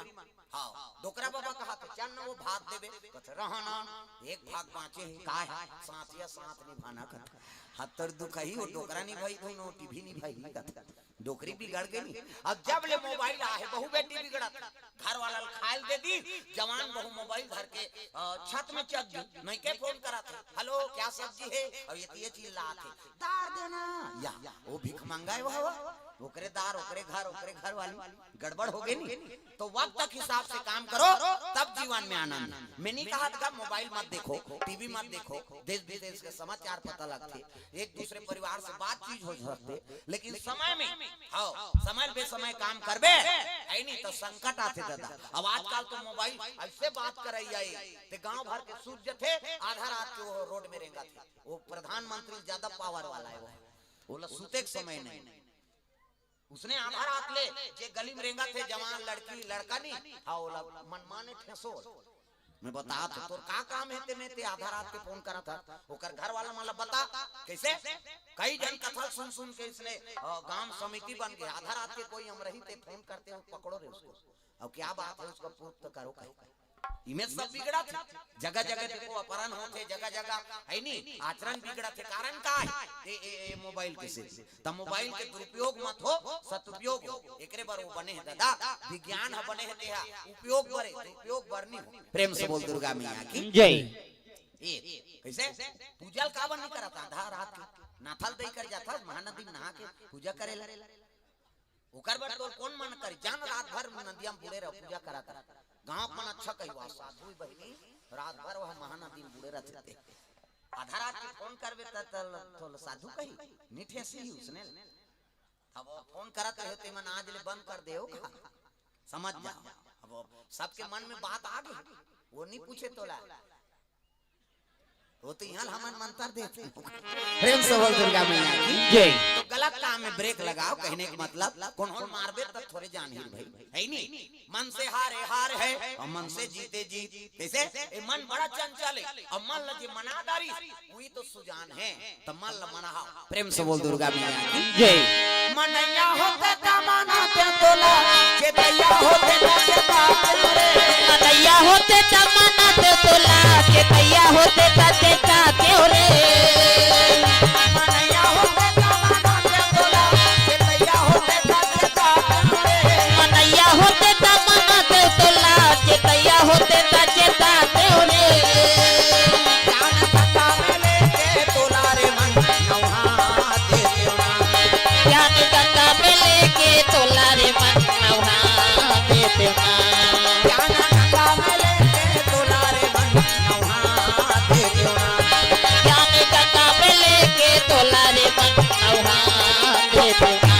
हव, डोकरा बाबा कहाथे, "चल न वो भात देबे।" कथे, "रहा ना, एक भाग बाँचे हे।" "काय?" "साथिया साथ निभाना।" कथे, "हत्तर दुख ही, वो डोकरा निभाही, कोनो टीवी निभाही।" कथे, डोकरी बिगड़ गे नी। अब जब ले मोबाइल आहे, बहू बेटी बिगड़त। घर वाला ल खाए ल दे दी, जवान बहू मोबाइल धर के, अ, छत में चढ़ दी, नइके फोन करत हे, "हेलो, क्या सब्जी है?" अउ ये, ये चिल्लात हे, "दार देना।" या, वो भिखमंगा हे, वो, वो, ओकरे दार, ओकरे घर, ओकरे घर वाली, गड़बड़ होगे नी। तो वक्त के हिसाब से काम करो, तब जीवन में आनंद। मैं नी कहत का मोबाइल मत देखो, टीवी मत देखो, देश विदेश के समाचार पता लगथे, एक दूसरे परिवार से बातचीत हो सकथे, लेकिन समय में, हाँ, समय बेसमय काम करबे, हे नी, तो संकट आथे ददा। अब आजकल तो मोबाइल अइसे बात करइया हे, ते गांव भर के सूत जथे, आधा रात के वो रोड में रेंगत हे। वो प्रधानमंत्री ज्यादा पावर वाला हे, वो, ओला सुते के समय नहीं। उसने आधा रात ले जे गली में रेंगत हे, जवान लड़की, लड़का नी, हाँ, ओला मनमाने ठेसो। मैं बतात हंव, तोर का काम हे ते में ते आधा रात के फोन करत हस? ओकर घर वाला मन ला बता, कइसे? कई झन कथा ल सुन सुन के इसने, अ, गांव समिति बन गे, आधा रात के कोई अमरही ते फोन करते हो, पकड़ो रे उसको। अब क्या बात है, उसको प्रूफ तो करो कहीं। इमेज सब बिगड़त हे, जगह जगह देखो अपहरण होत हे, जगह जगह, हे नी, आचरण बिगड़त हे, कारण का हे? ए, ए, ए, मोबाइल के से। त मोबाइल के दुरुपयोग मत हो, सदुपयोग हो। एकरे बर वो बने हे ददा, विज्ञान ह बने हे तेहा, उपयोग बर हे, दुरुपयोग बर नी हो। प्रेम से बोल दुर्गा मैया की जय। ए, कइसे? पूजा ल काबर नी करत आधा रात के? नाथल दई कर जाथस, महानदी में नहा के पूजा करे ला। ओकर बर तोर कौन मन करी? जान रात भर नदिया में बूड़े रह, पूजा करत रह। गांव के मन अच्छा कही, "वाह, साधु बहिनी, रात भर वह महानदी में बूड़े रहथे।" आधा रात के फोन करबे त, त ल-, तो ल-, साधु कही, "नी ठेसही उसने।" अब वो फोन करत रहे, ते मन आज ले बंद कर दे, ओ का? समझ जाओ। अब वो सबके मन में बात आ गई, वो नी पूछे तोला। वो तो इहाँ ल हमन मंतर देथे। प्रेम से बोल दुर्गा मैया की जय। तो गलत काम में ब्रेक लगाओ, कहने का मतलब, कोनो ल मारबे त थोरे जानही भाई, हे नी? मन से हारे हार है अउ मन से जीते जीत। कइसे? ए मन बड़ा चंचल हे, अउ मन ल जे मना डारिस, उही तो सुजान हे। त मन ल मनाओ। प्रेम से बोल दुर्गा मैया की जय। मनैया होते त मनाते तोला, चेतैया होते त चेताते रे। मनैया होते त मनाते तोला, चेतैया होते त चेताते रे। मनैया होते त मनाते तोला, चेतैया होते त चेताते रे। मनैया होते त मनाते तोला, चेतैया होते त चेताते रे। ज्ञान गंगा में लेके तोला रे मन नौहा देतेव ना। ज्ञान गंगा में लेके तोला रे मन नौहा देतेव ना। ज्ञान गंगा में लेके तोला रे मन नौहा देतेव ना। ज्ञान गंगा में लेके तोला रे मन नौहा देतेव ना।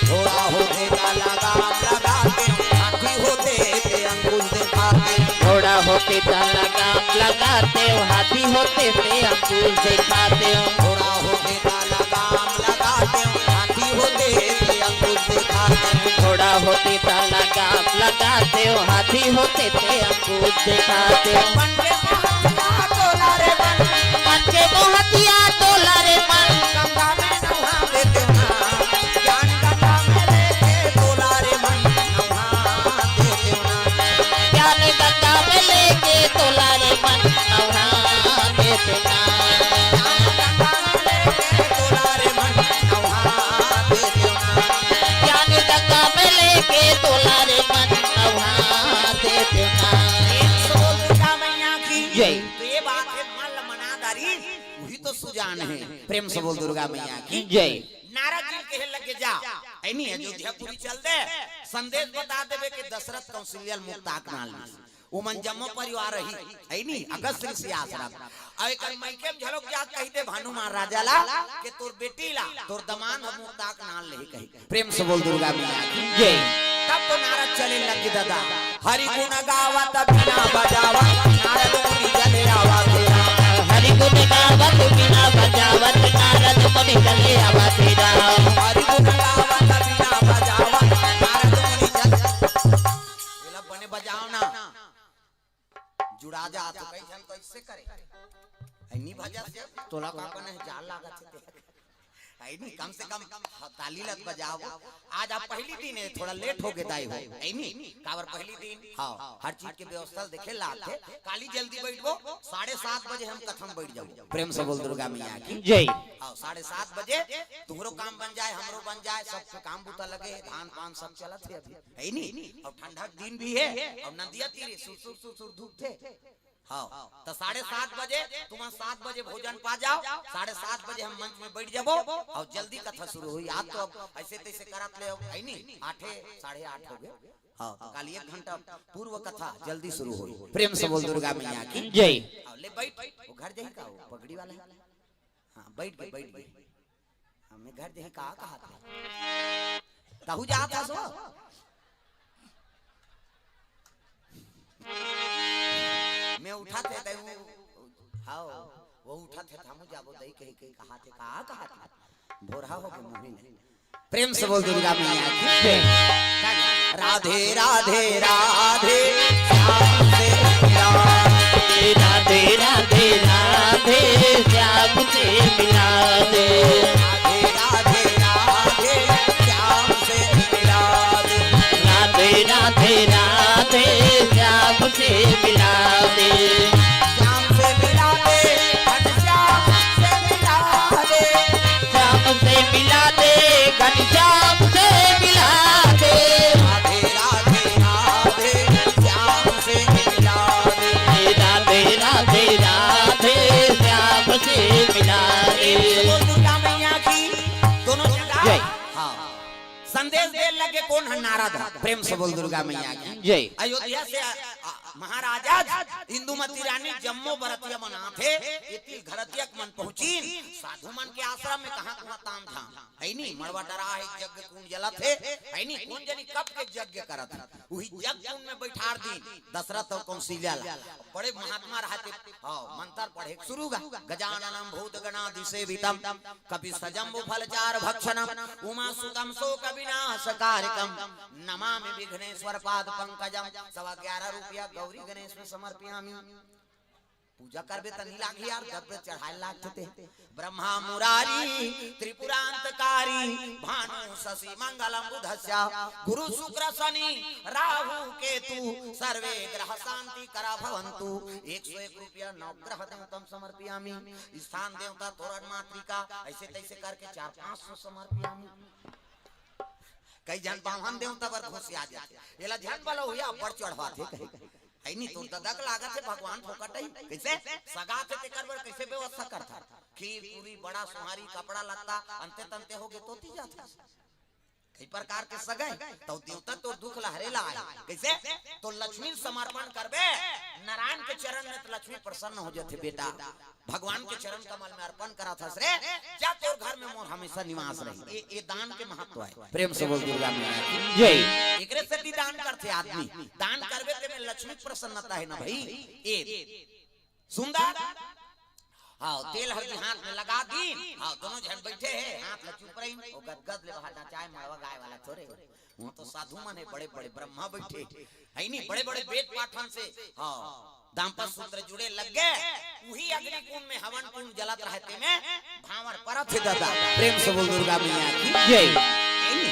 घोड़ा होथे त लगाम लगा के, हाथी होथे ते अंकुश देखाथे। घोड़ा होथे त लगाम लगाथे, हाथी होथे ते अंकुश देखाथे। घोड़ा होथे त लगाम लगा होती त लगा लगा देव, हाथी होते ते अंगूर दिखा देव। मन के मोहतिया तोला रे मन, मन के मोहतिया तोला रे मन, गंगा में नहा दे देव ना, ज्ञान गंगा में लेके तोला रे मन, नहा दे देव ना। ज्ञान गंगा में लेके तोला रे मन, नहा दे देव ना। ज्ञान गंगा में लेके तोला रे मन, नहा दे देव ना। ज्ञान गंगा में लेके तोला रे मन, नहा दे देव ना। प्रेम से बोल दुर्गा मैया की जय। तो ये बात है, मन ल मना डारी, वही तो सुजान है। प्रेम से बोल दुर्गा मैया की जय। नारद जी कहे लगे जा, ऐनी अयोध्यापुरी चल दे, संदेश बता देबे कि दशरथ कौशल्या ल मुक्ता के नाल ली। ओमन जम्मो परिवार रही, ऐनी अगस्त ऋषि आश्रम। अउ एकर मइके में झलक जा कहि दे भानु महाराजा ला कि तोर बेटी ला, तोर दमांद ह मुक्ता के नाल लेही कहि। प्रेम से बोल दुर्गा मैया की जय। तब तो नारद चले लगे दादा। हरि गुण गावत बीना बजावत नारद मुनि चले आवा तेरा। हरि गुण गावत बीना बजावत नारद मुनि चले आवा तेरा। हरि गुण गावत बीना बजावत नारद मुनि चले। ये ला बने बजाव ना। जुड़ा जा तो कई झन तो ऐसे करे। ऐनी भजा से तोला का बने जाल लागत हे ते। ऐनी कम से कम ताली लत बजाव। आज आप पहली दिन है, थोड़ा लेट हो गे दाई हो। ऐनी काबर पहली दिन? हाँ, हर चीज के व्यवस्था देखे लात हे। काली जल्दी बैठबो, साढ़े सात बजे हम कथा म बैठ जाबो। प्रेम से बोल दुर्गा मैया की जय। हाँ, साढ़े सात बजे तुम्हरो काम बन जाए, हमरो बन जाए, सबके काम बूता लगे, धान पान सब चलत हे अभी। है नी? अउ ठंडा के दिन भी हे, अउ नदिया तीरे सुर सुर सुर सुर धूप थे। हाँ, त साढ़े सात बजे, तुमन सात बजे भोजन पा जाव, साढ़े सात बजे हम मंच में बैठ जाबो, अउ जल्दी कथा शुरू होही। आज तो अब ऐसे तैसे करत ले, है नी? आठे, साढ़े आठ हो गे। हाँ, त काली एक घंटा पूर्व कथा जल्दी शुरू होही। प्रेम से बोल दुर्गा मैया की जय। हाँ, ले बैठ, वो घर जाही का, वो पगड़ी वाला है। हाँ, बैठ गे, बैठ गे। हमें घर जाही का कहा था? तहू जात हस वो? मैं उठत हे, तहू, हाँ, वो उठत हे, त हमू जाबो, दई कहि कहि कहा थे, का कहा थे? भोरहा हो के मुही नहीं। प्रेम से बोल दुर्गा मैया की। राधे राधे राधे श्याम से मिला दे। राधे राधे राधे श्याम से मिला दे। राधे राधे राधे श्याम से मिला दे। राधे राधे राधे श्याम से मिला दे। श्याम से मिला दे, घनश्याम से मिला दे। श्याम से मिला दे, घनश्याम से मिला दे। राधे राधे राधे श्याम से मिला दे। राधे राधे राधे श्याम से मिला दे। बोल दुर्गा मैया की, दोनों जगह। जय। हाँ। संदेश दे लगे कोन ह? नारद ह। प्रेम से बोल दुर्गा मैया की जय। अयोध्या से, अ, अ, महाराजा इंदुमती रानी जम्मो बरतिया मन आथे, ये तिल घरतिया के मन पहुंचिन, साधु मन के आश्रम में कहाँ कहाँ ताम झाम, है नी? मड़वा डरा हे, यज्ञ कुंड जलत हे, है नी? कोन जनी कब के यज्ञ करत हे, वही यज्ञ कुंड में बैठार दीन दशरथ अउ कौशल्या ला। बड़े महात्मा रहते, हाँ, मंत्र पढ़े शुरू गा। गजाननम भूत गणादि सेवितम, कपि सजम्बु फलचार भक्षणम, उमा सुतम शोक विनाश कारकम, नमामि विघ्नेश्वर पाद पंकजम। सवा ग्यारह रुपया गौरी गणेश में समर्पयामी। पूजा करबे त नी लागही यार, दबे चढ़ाए लागथे ते। ब्रह्मा मुरारी त्रिपुरांतकारी, भानु शशि मंगलम बुधस्य, गुरु शुक्र शनि राहु केतु, सर्वे ग्रह शांति करा भवंतु। एक सौ एक रुपया नवग्रह देवतम समर्पयामी। स्थान देवता तोरण मातृका, ऐसे तैसे करके चार पाँच सौ समर्पयामी। कई झन बाम्हन देवता बर घुसिया जाथे, एला झन बलव हुई, अब्बड़ चढ़वाथे कहे। है नी, तोर ददा के लागत हे भगवान फोकट ही। कइसे? सगा थे तेकर बर कइसे व्यवस्था करथा? खीर, पूरी, बड़ा, सोहारी, कपड़ा लत्ता, अंते तंते हो गे तोती जाथे। कई प्रकार के सगई, तउ देवता तोर दुख ला हरे ला आए। कइसे? तो लक्ष्मी ल समर्पण करबे, नारायण के चरण में त लक्ष्मी प्रसन्न हो जाथे बेटा। भगवान के चरण कमल में अर्पण करत हस रे, जा तोर घर में मोर हमेशा निवास रही। ये, ये दान के महत्व हे। प्रेम से बोल दुर्गा मैया की जय। एकरे सेती दान करथे आदमी, दान करबे ते में लक्ष्मी प्रसन्नता हे ना भाई। ये सुंदर हाँ, तेल हल्दी हाथ में लगा दीन। हाँ, दोनों झन बैठे हे, हाथ ला चुप रही, वो गदगद ले बाहर नचाए, मड़वा गाय वाला थोरे। वहाँ तो साधु मन हे, बड़े बड़े ब्रह्मा बैठे, है नी, बड़े बड़े वेद पाठन से। हाँ, दांपत्य सूत्र जुड़े लग गए। वही अग्नि कुंड में हवन कुंड जलत रहते में भांवर परत हे दादा। प्रेम से बोल दुर्गा मैया की जय। है नी?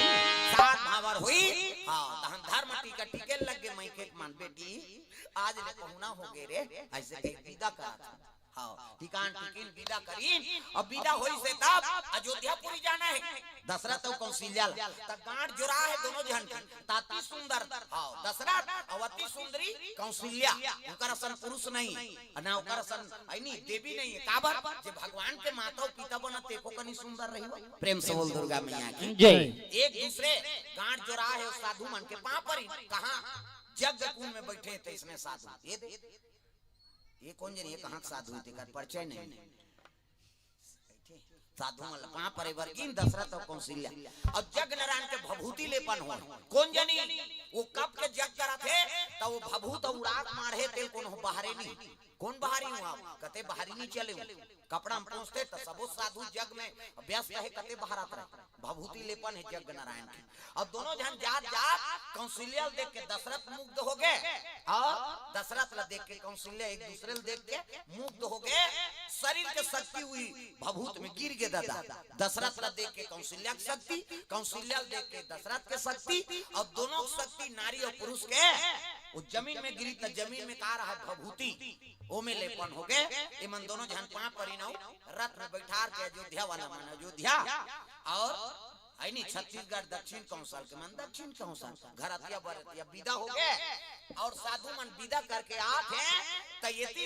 सात भांवर हुई। हाँ, तहन धर्म टीका टीके लग गए, मैं के मान बेटी, आज ले पहुना हो गए रे, ऐसे कही विदा करा था। हाँ, टिकान टिकिन विदा करीन, अब विदा होई से तब अयोध्यापुरी जाना हे। दशरथ अउ कौशल्या ला, त गांठ जोरा हे दोनों झन के, ताती सुंदर, हाँ, दशरथ अउ अति सुंदरी कौशल्या, उनकर असन पुरुष नहीं, ना उनकर असन, ऐनी देवी नहीं हे। काबर? जे भगवान के माता अउ पिता बनत, तेको कनी सुंदर रही हो। प्रेम से बोल दुर्गा मैया की जय। एक दूसरे गांठ जोरा हे, साधु मन के पांव परी, कहाँ? यज्ञ कुंड में बैठे थे इसने साधु। ये दे, ये कोन जनी, ये कहाँ के साधु हे, तेकर परिचय नहीं। साधु मन ला पांव परे बर गिन दशरथ अउ कौशल्या। अउ जग नारायण के भभूति लेपन हो। कोन जनी, वो कब के जग करत हे, त वो भभूत अउ उड़ाक माढ़े तेल कोनो बाहरे नहीं। कोन बाहरी हूँ आप? कते बाहरी नहीं चले हूँ। कपड़ा में पहुँचते त सबो साधु जग में व्यस्त हे, कते बाहर आत रहे। भभूति लेपन हे जग नारायण के। अब दोनों झन जात जात कौशल्या ल देख के दशरथ मुग्ध हो गए, अउ दशरथ ला देख के कौशल्या एक दूसरे ल देख के मुग्ध हो गए। शरीर के शक्ति हुई भभूत में गिर गए दादा। दशरथ ला देख के कौशल्या के शक्ति, कौशल्या ल देख के दशरथ के शक्ति, अउ दोनों के शक्ति नारी अउ पुरुष के, वो जमीन में गिरी त जमीन में का रहा, भभूति, ओमे लेपन हो गए। इमन दोनों झन पांव परी नउ रथ में बैठार के अयोध्या वाला मन अयोध्या अउ है नी, छत्तीसगढ़ दक्षिण कौशल के मन दक्षिण कौशल, घरतिया बरतिया विदा हो गए अउ साधु मन विदा करके आत हे, त एती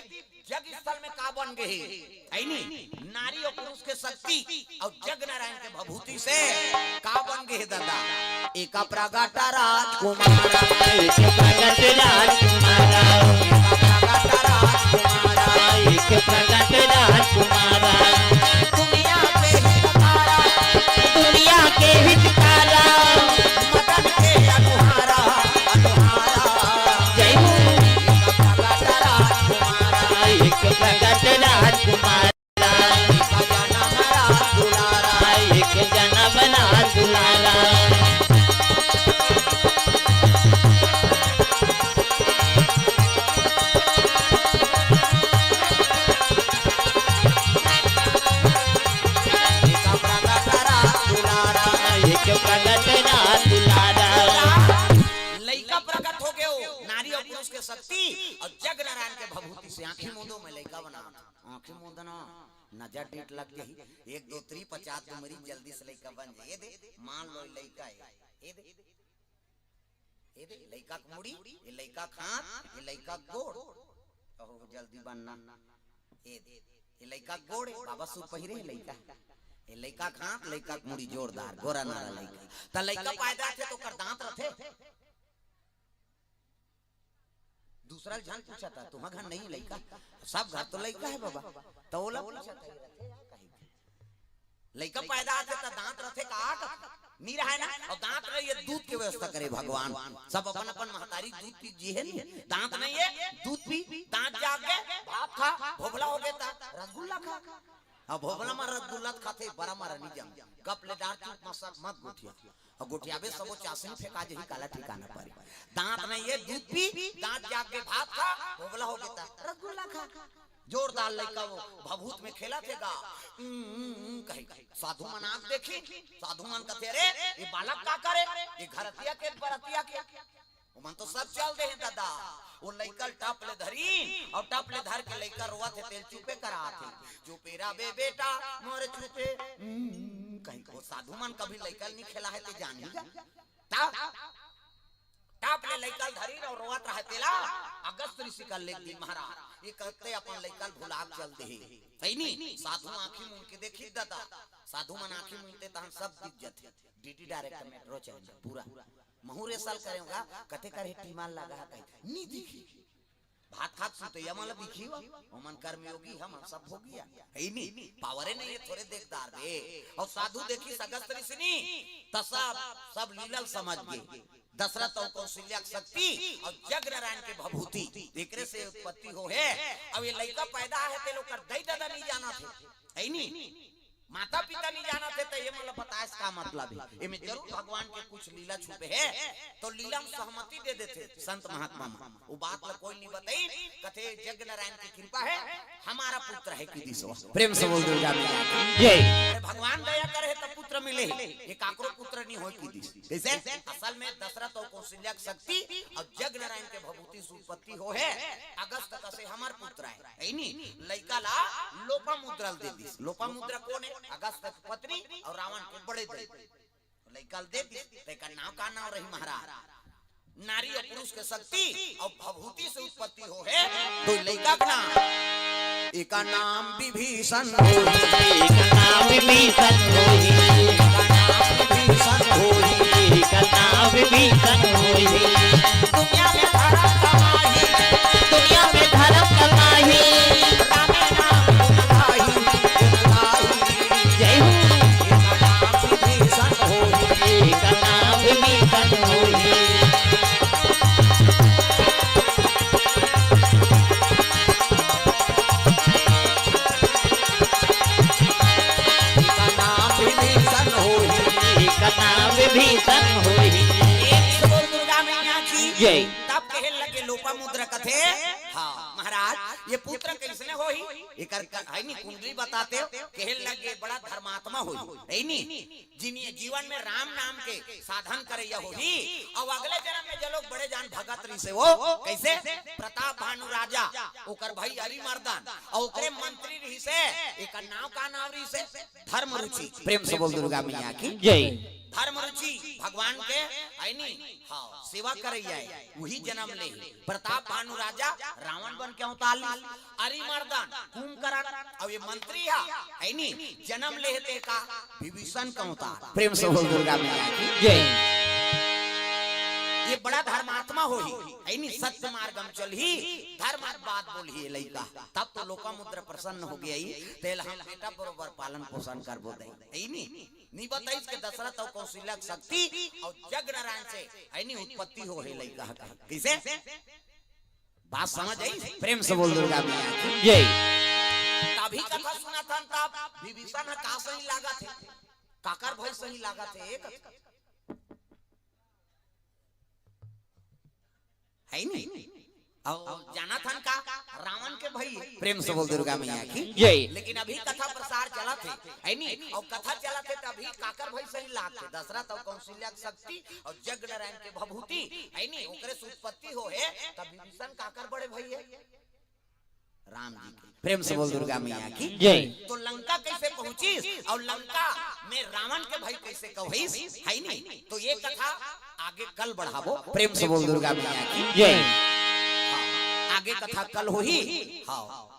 जग स्थल में का बन गए हे, है नी, नारी अउ पुरुष के शक्ति अउ जग नारायण के भभूति से का बन गए हे दादा, एक प्रगट राजकुमार, एक प्रगट राजकुमार, एक प्रगट राजकुमार, एक प्रगट राजकुमार। दुनिया के हितकारा, दुनिया के हितकारा, मदन के अनुहारा, अनुहारा। जय हो। एक प्रगट राजकुमार, एक प्रगट राजकुमार। एक जनम ना दुलारा, एक जनम ना दुलारा। एक प्रगट राजकुमारा, एक प्रगट राजकुमारा। लइका प्रगट हो गए हो, नारी अउ पुरुष के शक्ति अउ जग नारायण के भभूति से आंखी मूंदो, मैं लइका बनावत हूं। आंखी मूंदना, नजर डीठ लग गई, एक दो त्री पचास दो मरीज जल्दी से लइका बन जाए। ये दे, मान लो लइका हे, ये दे, ये दे, लइका के मुड़ी, ये लइका के हाथ, ये लइका के गोड़। कहो जल्दी बनना। ये दे, ये लइका के गोड़, बाबा सूट पहिरे हे लइका। ये लइका के हाथ, लइका के मुड़ी जोरदार, गोरा नारा लइका। त लइका पैदा होथे त ओकर दांत रथे। दूसरा झन पूछा था, तुम्हार घर नहीं लइका? सब घर तो लइका हे बाबा। त ओला पूछा था, ये रथे या कहीं? लइका पैदा होथे त दांत रथे का? नी रहे ना। अउ दांत रहे, ये दूध के व्यवस्था करे भगवान। सब अपन अपन महतारी दूध पी जी हे नी, दांत नहीं हे, दूध पी, दांत जाग गए, भात खा, भोभला हो गए त रसगुल्ला खा। अब भोभला मा रसगुल्ला त खाथे, बरा मा नी जम। गप ले डार चुप मा सब मत गोठिया। अउ गोठियाबे सबो चासनी फेंका जही, काला ठिकाना परी। दांत नहीं हे, दूध पी, दांत जाग के भात खा, भोभला हो गए त रसगुल्ला खा। जोरदार लइका वो भभूत में खेलत हे गा। उम, उम, उम, कही, कही। साधु मन आंख देखी, साधु मन कथे, "अरे, ये बालक का करे? ये घरतिया के, बरतिया के?" ओमन तो सब चल दे हे दादा। वो लइका ल टप ले धरी, अउ टप ले धर के लइका रोवत हे, तेल चुपे करात हे। "चुपे रह बे बेटा, मोर चुपे।" उम, कही, वो साधु मन कभी लइका ल नी खेला हे, ते जानही गा। ता, टाप ले लइका ल धरी अउ रोवत रहे तेला। अगस्त ऋषि कर ले दिन महाराज, ये कहते अपन लइका ल भुला के चल दे हे। सही नी? साधु आंखी मूंद के देखी दादा, साधु मन आंखी मूंदते तहन सब दिख जथे। डीडी डायरेक्ट मेट्रो चैनल पूरा। महू रेसल करे होगा, कते करे टीमा लगा है कहीं। नी दिखी। भात खात सुतैया मन ल दिखी हो, ओमन कर्मयोगी, हमन सब भोगिया। है नी? पावरे नहीं है, थोरे देखदार बे। अउ साधु देखिस अगस्त ऋषि नी, त सब, सब लीला ल समझ गे। दशरथ अउ कौशल्या के शक्ति अउ जग नारायण के भभूति, एकरे से उत्पत्ति हो हे। अउ ये लइका पैदा हे, तेला ओकर दई ददा नहीं जानत हे, हे नी? माता पिता नहीं जानत हे, त ये मन ल बताए से का मतलब हे? एमे जरूर भगवान के कुछ लीला छुपे हे, तो लीला में सहमति दे देथे संत महात्मा मन। वो बात ल कोई नहीं बताई, कथे जग नारायण की कृपा हे, हमारा पुत्र हे कि दिस। प्रेम से बोल दुर्गा मैया की जय। अरे भगवान दया करे हे त पुत्र मिले हे, ये काकरो पुत्र नहीं होय कि दिस। कइसे? असल में दशरथ अउ कौशल्या के शक्ति अउ जग नारायण के भभूति से उत्पत्ति हो हे। अगस्त कसे हमर पुत्र हे, हे नी? लइका ला लोपामुद्रा ल दे दिस। लोपामुद्रा कोन हे? अगस्त के पत्नी अउ रावण के बड़े दई। लइका ल दे दिस, त एकर नाव का नाव रही महाराज? नारी अउ पुरुष के शक्ति अउ भभूति से उत्पत्ति हो हे, तो लइका के नाम, एकर नाम विभीषण होही। एकर नाम विभीषण होही। एकर नाम विभीषण होही। एकर नाम विभीषण होही। दुनिया में धर्म कमाही। दुनिया में धर्म कमाही। रामे नाम गुण गाही, गुण गाही। जय हो। एकर नाम विभीषण होही। एकर नाम विभीषण होही। एकर नाम विभीषण होही। एकर नाम विभीषण होही। एक से बोल दुर्गा मैया की जय। तब कहे लगे लोपामुद्रा कथे, हाँ महाराज, ये पुत्र कइसने होही? एकर क-, हे नी, कुंडली बताथे, कहे लगे बड़ा धर्मात्मा होही, हे नी? जिन जीवन में राम नाम के साधन करइया होही, अउ अगले जन्म में जे लोग बड़े जान भगत रहिसे वो, कइसे? प्रताप भानु राजा, ओकर भाई अरिमर्दन, अउ ओकरे मंत्री रहिसे, एकर नाव का नाव रहिसे? धर्म रुचि। प्रेम से बोल दुर्गा मैया की जय। धर्म रुचि भगवान के, हे नी? हाँ, सेवा करइया हे, उही जन्म ले। प्रताप भानु राजा रावण बन के अवतार ली, अरिमर्दन, कुंभकर्ण, अउ ये मंत्री हा, हे नी, जन्म ले हे ते का विभीषण के अवतार। प्रेम से बोल दुर्गा मैया की जय। ये बड़ा धर्मात्मा होही, हे नी, सत्य मार्ग म चलही, धर्म के बात बोलही ये लइका, तब तो लोपामुद्रा प्रसन्न हो गे, तेला हम बेटा बरोबर पालन पोषण करबो दई, हे नी। नी बताइस के दशरथ अउ कौशल्या के शक्ति अउ जग नारायण से, हे नी, उत्पत्ति हो हे लइका के। कइसे? बात समझ आइस? प्रेम से बोल दुर्गा मैया की जय। तभी कथा सुनत हन तब विभीषण ह का सही लागत हे, काकर भाई सही लागत हे, एक हे नी? अउ जानत हन का? रावण के भाई। प्रेम से बोल दुर्गा मैया की जय। लेकिन अभी कथा प्रसार चलत हे, हे नी? अउ कथा चलत हे त अभी काकर भाई सही लागत हे, दशरथ अउ कौशल्या के शक्ति अउ जग नारायण के भभूति, हे नी? ओकरे से उत्पत्ति हो हे, त विभीषण काकर बड़े भाई हे? राम जी के। प्रेम से बोल दुर्गा मैया की जय। तो लंका कइसे पहुंचिस अउ लंका में रावण के भाई कइसे कहइस, हे नी? तो ये कथा आगे कल बढ़ाबो। प्रेम से बोल दुर्गा मैया की जय। हाँ, आगे कथा कल होही। हाँ,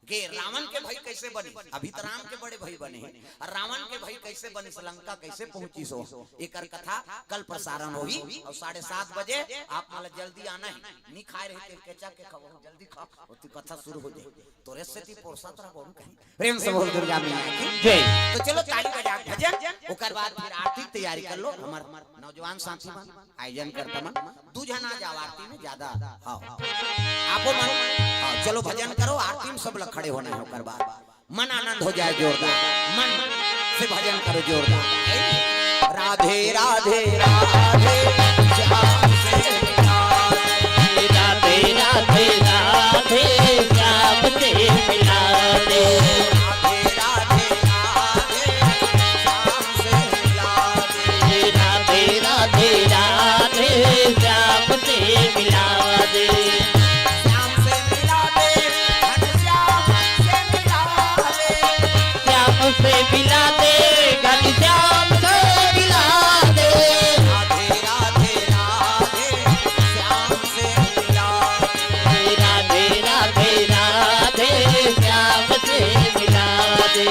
के रावण के भाई कइसे बनिस, अभी त राम के बड़े भाई बने हे, अउ रावण के भाई कइसे बनिस, लंका कइसे पहुंचिस हो, एकर कथा कल प्रसारण होही। अउ साढ़े सात बजे आप मन ला जल्दी आना हे, नी खाए रहे तेल केचा के खाओ, जल्दी खाओ, ओती कथा शुरू हो जाही। तोरे सेती पोरसत रह बोल कहीं। प्रेम से बोल दुर्गा मैया की जय। तो चलो ताली बजा के भजन, ओकर बाद फिर आरती के तैयारी कर लो। हमर नौजवान साथी मन, आयोजन करता मन, दू झन आ जाओ आरती में, ज्यादा हाँ। आपो मन, हाँ, चलो भजन करो, आरती में सब लोग खड़े होना हे, ओकर बाद मन आनंद हो जाए जोरदार, मन से भजन करो जोरदार। राधे राधे राधे श्याम से मिला दे। राधे राधे राधे श्याम से मिला दे। राधे राधे राधे श्याम से मिला दे। राधे राधे राधे श्याम से मिला दे। श्याम से मिला दे, घनश्याम से मिला दे। श्याम से मिला दे, घनश्याम से मिला दे। राधे राधे राधे श्याम से मिला दे। राधे राधे राधे श्याम से मिला दे।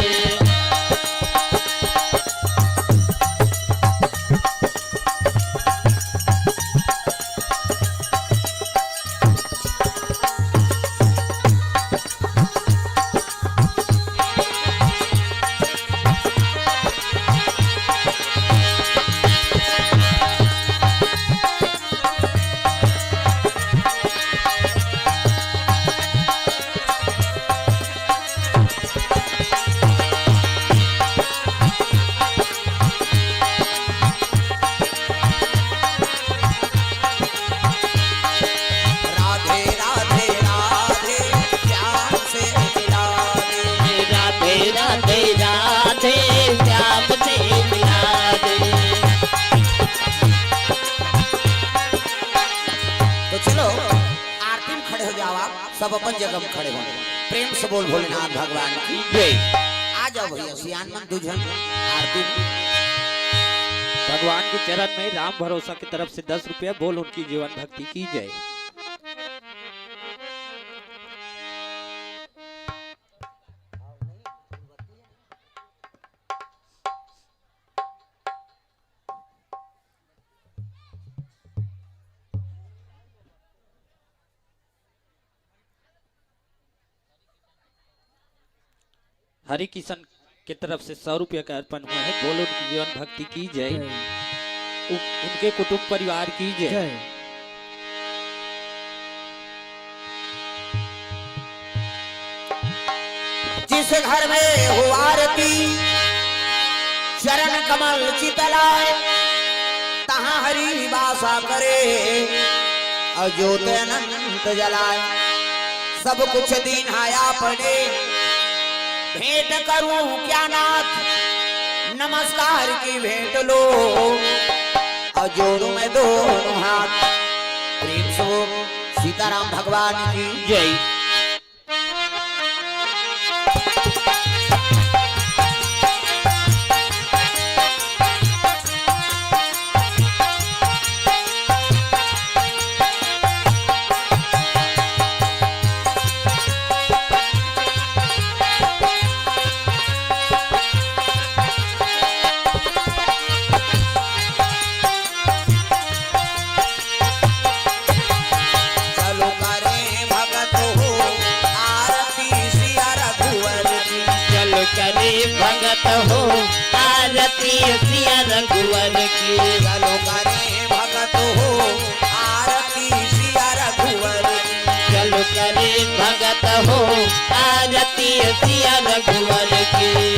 अब अपन जगह में खड़े हों। प्रेम से बोल भोलेनाथ भगवान की। जय। आ जाओ भैया, सियान मन दू झन आरती में। भगवान के चरण में राम भरोसा की तरफ से दस रुपया, बोल उनकी जीवन भक्ति की जय। हरि किशन के तरफ से सौ रुपया का अर्पण हुआ है। बोल उनकी जीवन भक्ति की जय। जय। उ-, उनके कुटुंब परिवार की जय। जय। जिस घर में हो आरती, चरण कमल चितलाय, तहाँ हरि वासा करे, अउ ज्योत अनंत जलाय। सब कुछ दीन्हा आपने, भेंट करूं क्या नाथ, नमस्कार की भेंट लो, अउ जोड़ूं मैं दोनों हाथ। प्रेम से सीताराम भगवान की जय। चलो करे भगत हो आरती सिया रघुवर की। चलो करे भगत हो आरती सिया रघुवर की। चलो करे भगत हो आरती सिया रघुवर की। चलो करे भगत हो आरती सिया रघुवर की।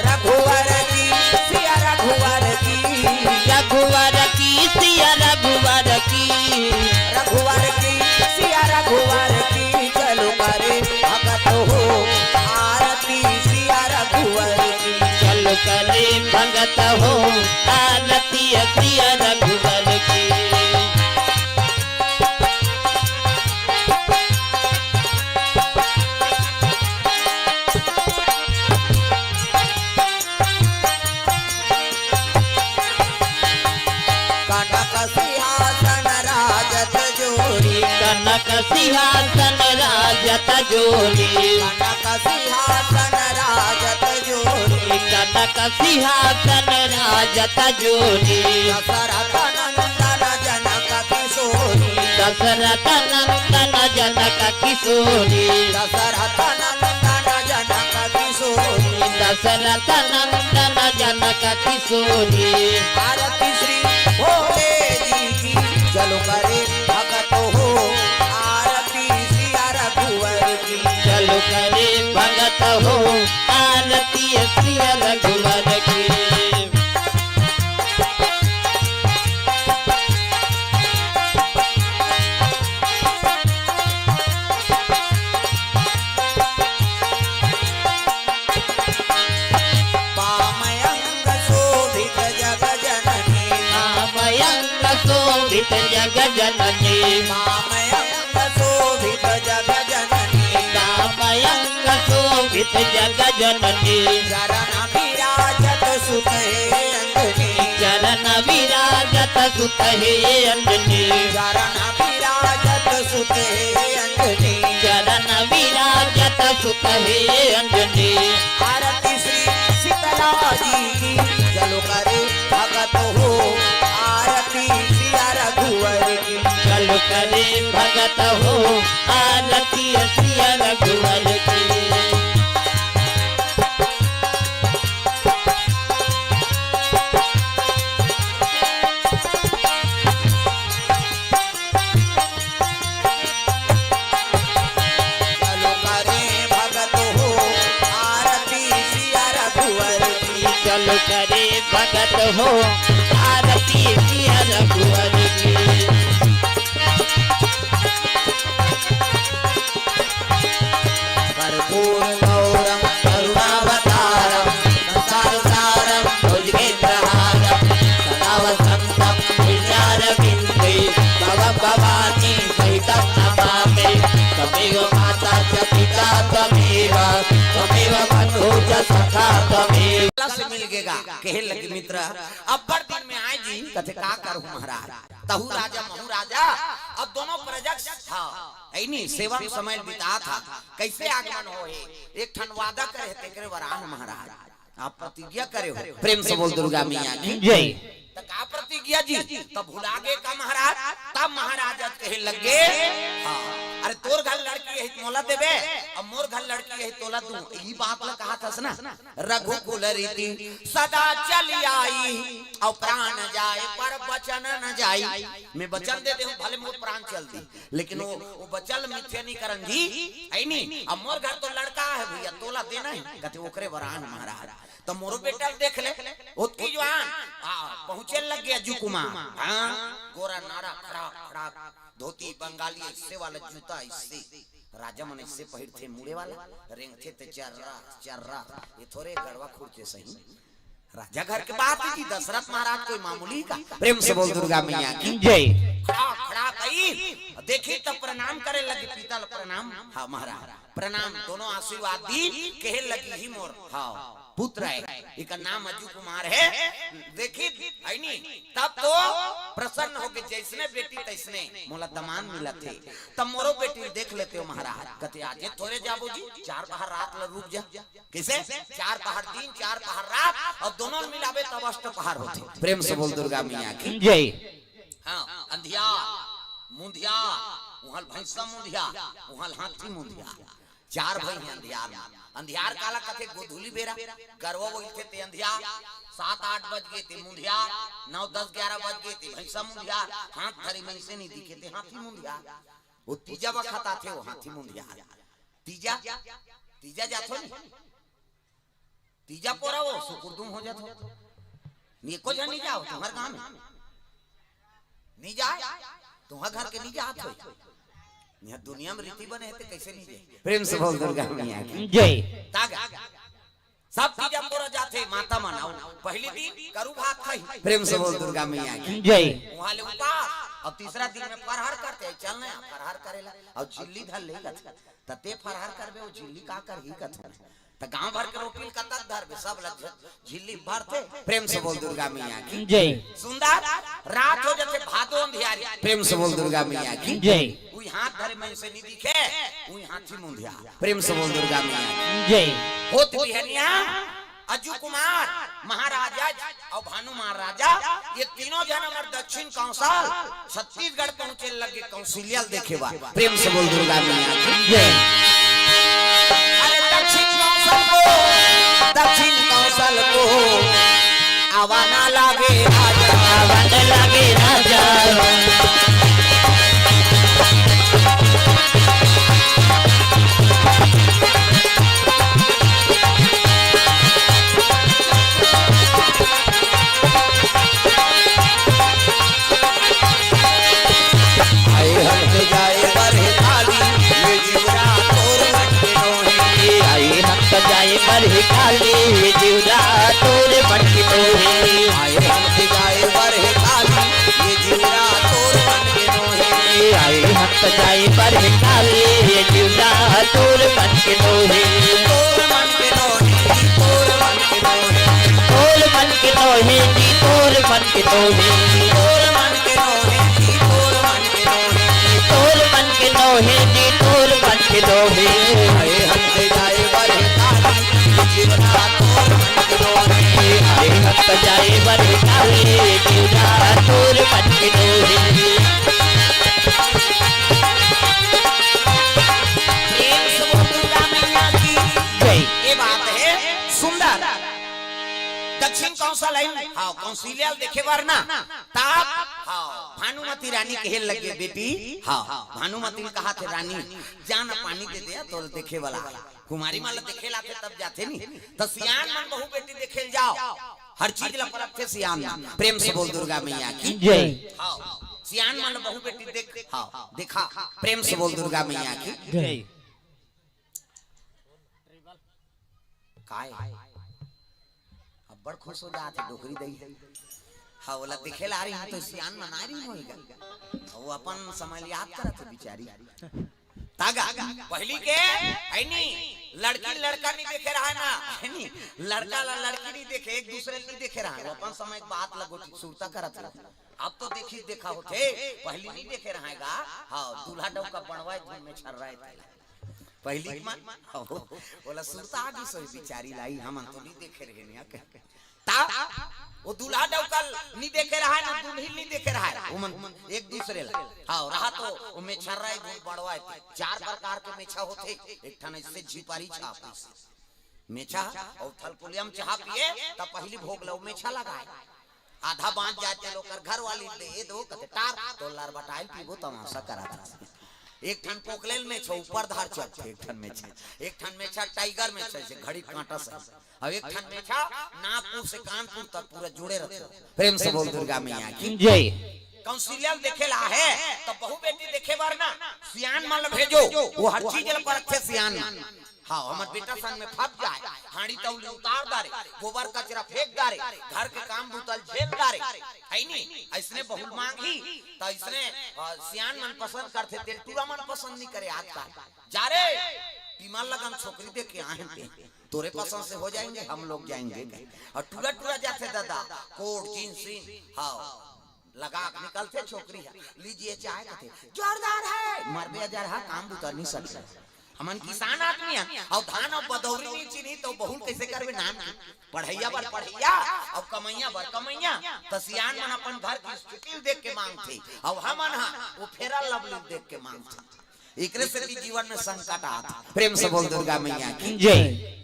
रघुवर की सिया रघुवर की। रघुवर की सिया रघुवर की। रघुवर की सिया रघुवर की। चलो करे भगत हो आरती सिया रघुवर की। चलो करे भगत हो आरती सिया रघुवर की। कनक सिंहासन राजत जोड़ी। कनक सिंहासन राजत जोड़ी। कनक सिंहासन राजत जोड़ी। कनक सिंहासन राजत जोड़ी। दशरथ नंदन जनक किशोरी। दशरथ नंदन जनक किशोरी। दशरथ नंदन जनक किशोरी। दशरथ नंदन जनक किशोरी। आरती श्री भोले जी की। चलो करे भगत हो आरती सिया रघुवर की। चलो करे भगत हो आरती सिया रघुवर की। वाम अंग शोभित जग जननी। वाम अंग शोभित जग जननी। वाम अंग शोभित जग जननी। वाम अंग शोभित जग जननी। चरण विराजत सुत हे अंजनी। चरण विराजत सुत हे अंजनी। चरण विराजत सुत हे अंजनी। चरण विराजत सुत हे अंजनी। आरती श्री शीतला जी की। चलो करे भगत हो आरती सिया रघुवर की। चलो करे भगत हो आरती सिया रघुवर की। चलो करे भगत हो आरती सिया रघुवर की। चलो करे भगत हो आरती सिया रघुवर की। कर्पूर गौरम करुणावतारम संसार सारम भुजगेंद्रहारम सदा वसंतम हृदयारविंदे भव भवानी सहितं नमामि। त्वमेव माता कथा तमेव। से मिल गेगा, कहे लगे मित्र, अब्बड़ दिन में आए जी, कथे का करूं महाराज, तहू राजा महू राजा, अब दोनों प्रजक, हाँ, ऐनी सेवा में समय बिता था, कैसे आगमन हो हे, एक ठन वादा करे हे, तेकरे वरान महाराज, आप प्रतिज्ञा करे हो, प्रेम से बोल दुर्गा मैया की जय। त का प्रतिज्ञा जी? त भुला गे का महाराज? तब महाराज आज कहे लगे, हाँ, अरे तोर घर लड़की यही मोला देबे, अब मोर घर लड़की यही तोला दूं, ई बात ला कहा थस ना, रघुकुल रीति सदा चली आई, और प्राण जाए पर वचन न जाई। मैं वचन दे दे हूं, भले मोर प्राण चल दी, लेकिन वो, वो वचन मिथ्या नहीं करन जी, है नी? अब मोर घर तो लड़का है भैया, तोला देना है, कथे ओकरे वरान महाराज। त मोरो बेटा ल देख ले, ओतकी जुवान, आ, पहुंचे लग गया अज्जू कुमार। हाँ, गोरा नारा, खड़ाक, खड़ाक, धोती बंगाली, ऐसे वाला जूता, ऐसे। राजा मन ऐसे पहिरथे, मुड़े वाला, रेंगथे ते चर्रा, चर्रा, ये थोरे गड़वा खुरचे सही। राजा घर के बात है जी, दशरथ महाराज कोई मामूली का। प्रेम से बोल दुर्गा मैया की जय। खड़ाक, खड़ाक आई, देखी तब प्रणाम करे लगी, पिता ल प्रणाम, हाँ महाराज, प्रणाम, दोनों आशीर्वाद दी, कहे लगी ही मोर, हाँ। पुत्र है, इका नाम अज्जू कुमार है। देखी, है नी, तब तो प्रसन्न होके जैसने बेटी तैसने मोला दमान मिलत हे। तब मोरो बेटी देख लेते हो महाराज। कथे आजे थोरे जाबो जी, चार पहर रात ल रुक जा। किसे? चार पहर दिन, चार पहर रात, और दोनों ल मिलाबे तब अष्ट पहर होथे। प्रेम से बोल दुर्गा मैया की जय। हाँ, अंधियार, मुंधियार, उहाँ ल भैंसा मुंधियार, उहाँ ल हाथी मुंधियार। चार भाई हैं अंधियार में। अंधियार काला कथे? गोधूली बेरा, गरवा बोलथे ते अंधियार, सात आठ बज गे ते मुंधियार, नौ दस ग्यारह बज गे ते भैंसा मुंधियार, हाथ धरे मइनसे नहीं दिखे ते हाथी मुंधियार। वो तीजा बखत आथे, वो हाथी मुंधियार। तीजा, तीजा जाथो नहीं? तीजा पोरा वो सुकुरदुम हो जात हो। नी एको झन नी जाओ तुम्हर गांव में। नी जाए, तुम्हर घर के नी जात हो। यहाँ दुनिया में रीति बने है तो कैसे नी जाए? प्रेम से बोल दुर्गा मैया की जय। तागा। सब तीजा पोरा जाथे, माता मन आओ। पहली दिन करू भात खाई। प्रेम से बोल दुर्गा मैया की जय। वहाँ ले उपास, और तीसरा दिन में फरहर करते हैं, चल ना फरहर करेला, और झिल्ली धर ले गथे। त ते फरहर करबे, वो झिल्ली का करही कथन। त गांव भर के रोटी ल कतक धरबे, सब ल झ-, झिल्ली भरथे। प्रेम से बोल दुर्गा मैया की जय। सुंदर रात हो जाथे, भादो अंधियारी। प्रेम से बोल दुर्गा मैया की जय। उही हाथ धरे मइनसे नी दिखे, उही हाथी मुंधियार। प्रेम से बोल दुर्गा मैया की जय। होत बिहनिया अज्जू कुमार महाराजा और भानु महाराजा, ये तीनों झन हमर दक्षिण कौशल छत्तीसगढ़ पहुंचे लगे कौशल्या ल देखे बर। प्रेम से बोल दुर्गा मैया की जय। अरे दक्षिण कौशल को, दक्षिण कौशल को आवा ना लागे राजा, आवा ना लागे राजा। आए हंस जाए बर हे काली, ये जीवरा तोर मन के नोहे। आए हंस जाए बर हे काली, ये जीवरा तोर मन के नोहे। आए हंस जाए बर हे काली, ये जीवरा तोर मन के नोहे। आए हंस जाए बर हे काली, ये जीवरा तोर मन के नोहे। तोर मन के नोहे, तोर मन के नोहे। तोर मन के नोहे जी, तोर मन के नोहे। तोर मन के नोहे जी, तोर मन के नोहे। तोर मन के नोहे जी, तोर मन के नोहे। आए हंस जाए बर हे काली, ये जीवरा तोर मन के नोहे। आए हंस जाए बर हे काली, ये जीवरा तोर मन के नोहे। प्रेम से बोल दुर्गा मैया की जय। ये बात है सुंदर। दक्षिण कौशल है, हाँ, कौशल्या ल देखे बर ना, तब, हाँ, भानुमती रानी कहे लगे, "बेटी," हाँ, भानुमती ने कहा थे, "रानी, जा ना पानी दे दे, तोला देखे वाला।" कुमारी मन ल देखे लाथे तब जाथे नी, त सियान मन बहू बेटी देखे ल जाओ, हर चीज ल परखथे सियान मन। प्रेम से बोल दुर्गा मैया की जय। हाँ, सियान मन ल बहू बेटी देख, हाँ, देखा, प्रेम से बोल दुर्गा मैया की जय। काय? अब्बड़ खुश हो जात हे डोकरी दई। हाँ, ओला देखे ला रही हूँ तो सियान मना रही होएगा। वो अपन समय याद करत हे बिचारी। तागा, पहली के, है नी, लड़की लड़का नहीं देखे रहा है ना, है नी? लड़का ला लड़की नहीं देखे, एक दूसरे नहीं देखे रहा है। वो अपन समय एक बात लगो थी, सुरता करत रहा। अब तो देखी देखा होथे, पहली नहीं देखे रहा है गा। हाँ, दूल्हा डौका बनवाए धुन में छर रहा है तेला। पहली के मन, हाँ, वो, बोला सुरता आगी सोई बिचारी लाई, हमन तो नहीं देखे रहे नहीं आके। ता, वो दूल्हा डौका नहीं देखे रहा है ना, दुल्हिन नहीं देखे रहा है। वो मन एक दूसरे ला। हाँ, रहा तो वो मेछा रहा है, धुन बनवाए थे। चार प्रकार के मेछा होथे, एक ठन इससे झिपारी छाप। मेछा अउ थलकुलिया म चाहा पिए, त पहिली भोग ल मेछा लगाए। आधा बांच जाए तेला ओकर घर वाली दे दो, कथे, "टार, तो लरबटाइल पीबो, तमाशा करत हस।" एक ठन पोकलेल मेछा ऊपर धार चढ़थे, एक ठन मेछा, एक ठन मेछा टाइगर मेछा, जैसे घड़ी कांटा से, अउ एक ठन मेछा नागपुर से कानपुर तक पूरा जुड़े रथे। प्रेम से बोल दुर्गा मैया की जय। कौशल्या ल देखे ला हे, त बहू बेटी देखे बर ना, सियान मन ल भेजो, वो हर चीज ल परखथे सियान मन। हाँ, हमर बेटा संग में फंस जाए, हांडी तौली उतार डारे, गोबर कचरा फेंक डारे, घर के काम बूता ल झेल डारे, है नी? अइसने बहू मांगही, त अइसने, अ, सियान मन पसंद करथे, तेल टूरा मन पसंद नहीं करे आजकल। जा रे, टीमा लगन छोकरी देख के आए हैं ते, तोरे पसंद से हो जाएंगे, हम लोग जाएंगे। अउ टूरा टूरा जाथे दादा, कोट, जींस, हाँ, लगा के निकलथे छोकरी ह, "लीजिए चाय," कथे, "जोरदार है।" मरबे अजर हा, काम बुता नहीं सकथे। हमन किसान आदमी हन, अउ धान अउ बदौरी नहीं चिन्ही, त बहू ल कइसे करबे नाम की? पढ़इया बर पढ़इया, अउ कमइया बर कमइया। त सियान मन अपन घर के स्थिति ल देख के मांगथे, अउ हमन ह वो फेरा लवली ल देख के मांगथन। एकरे सेती जीवन में संकट आत। प्रेम से बोल दुर्गा मैया की जय।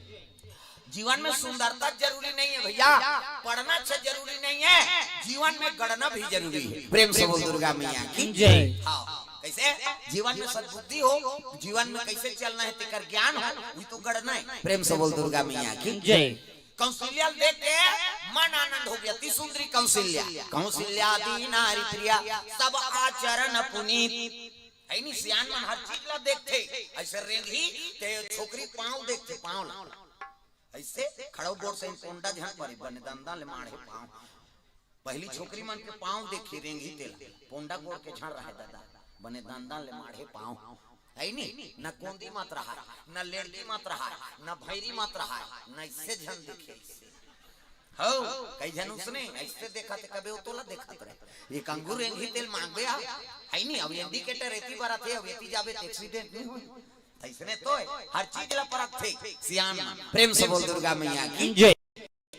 जीवन में सुंदरता जरूरी नहीं है भैया, पढ़ना अच्छा जरूरी नहीं है, जीवन में गढ़ना भी जरूरी है। प्रेम से बोल दुर्गा मैया की जय। हाँ, कैसे? जीवन में सद्बुद्धि हो, जीवन में कैसे चलना है तेकर ज्ञान हो, ये तो गढ़ना है। प्रेम से बोल दुर्गा मैया की जय। कौशल्या ल देख के मन आनंद हो गया, अति सुंदरी कौशल्या। कौशल्या अति नारी प्रिया, सब आचरण पुनीत। है नी, सियान मन हर चीज ला देखथे। अइसे रेंगही ते छोकरी पाँव देखथे, पाँव ला। अइसे खड़ो गोड़ से पोंडा झन परे, बने दंदा ले माढ़े पाँव। पहली छोकरी मन के पाँव देखी रेंगही तेला, पोंडा गोड़ के झन रहे दादा, बने दंदा ले माढ़े पाँव। है नी, न कोंदी मत रहा, न लेड़की मत रहा, न भैरी मत रहा, न इससे झन देखे। हो, कई झन उसने अइसे देखत हे, कबे वो तोला देखत रहे। एक अंगूर एंगी तेल मांगबे आ, है नी? अब indicator एती बरत हे, अब एती जाबे त accident नहीं होई। अइसने तो है, हर चीज ला परखथे सियान मन। प्रेम से बोल दुर्गा मैया की जय।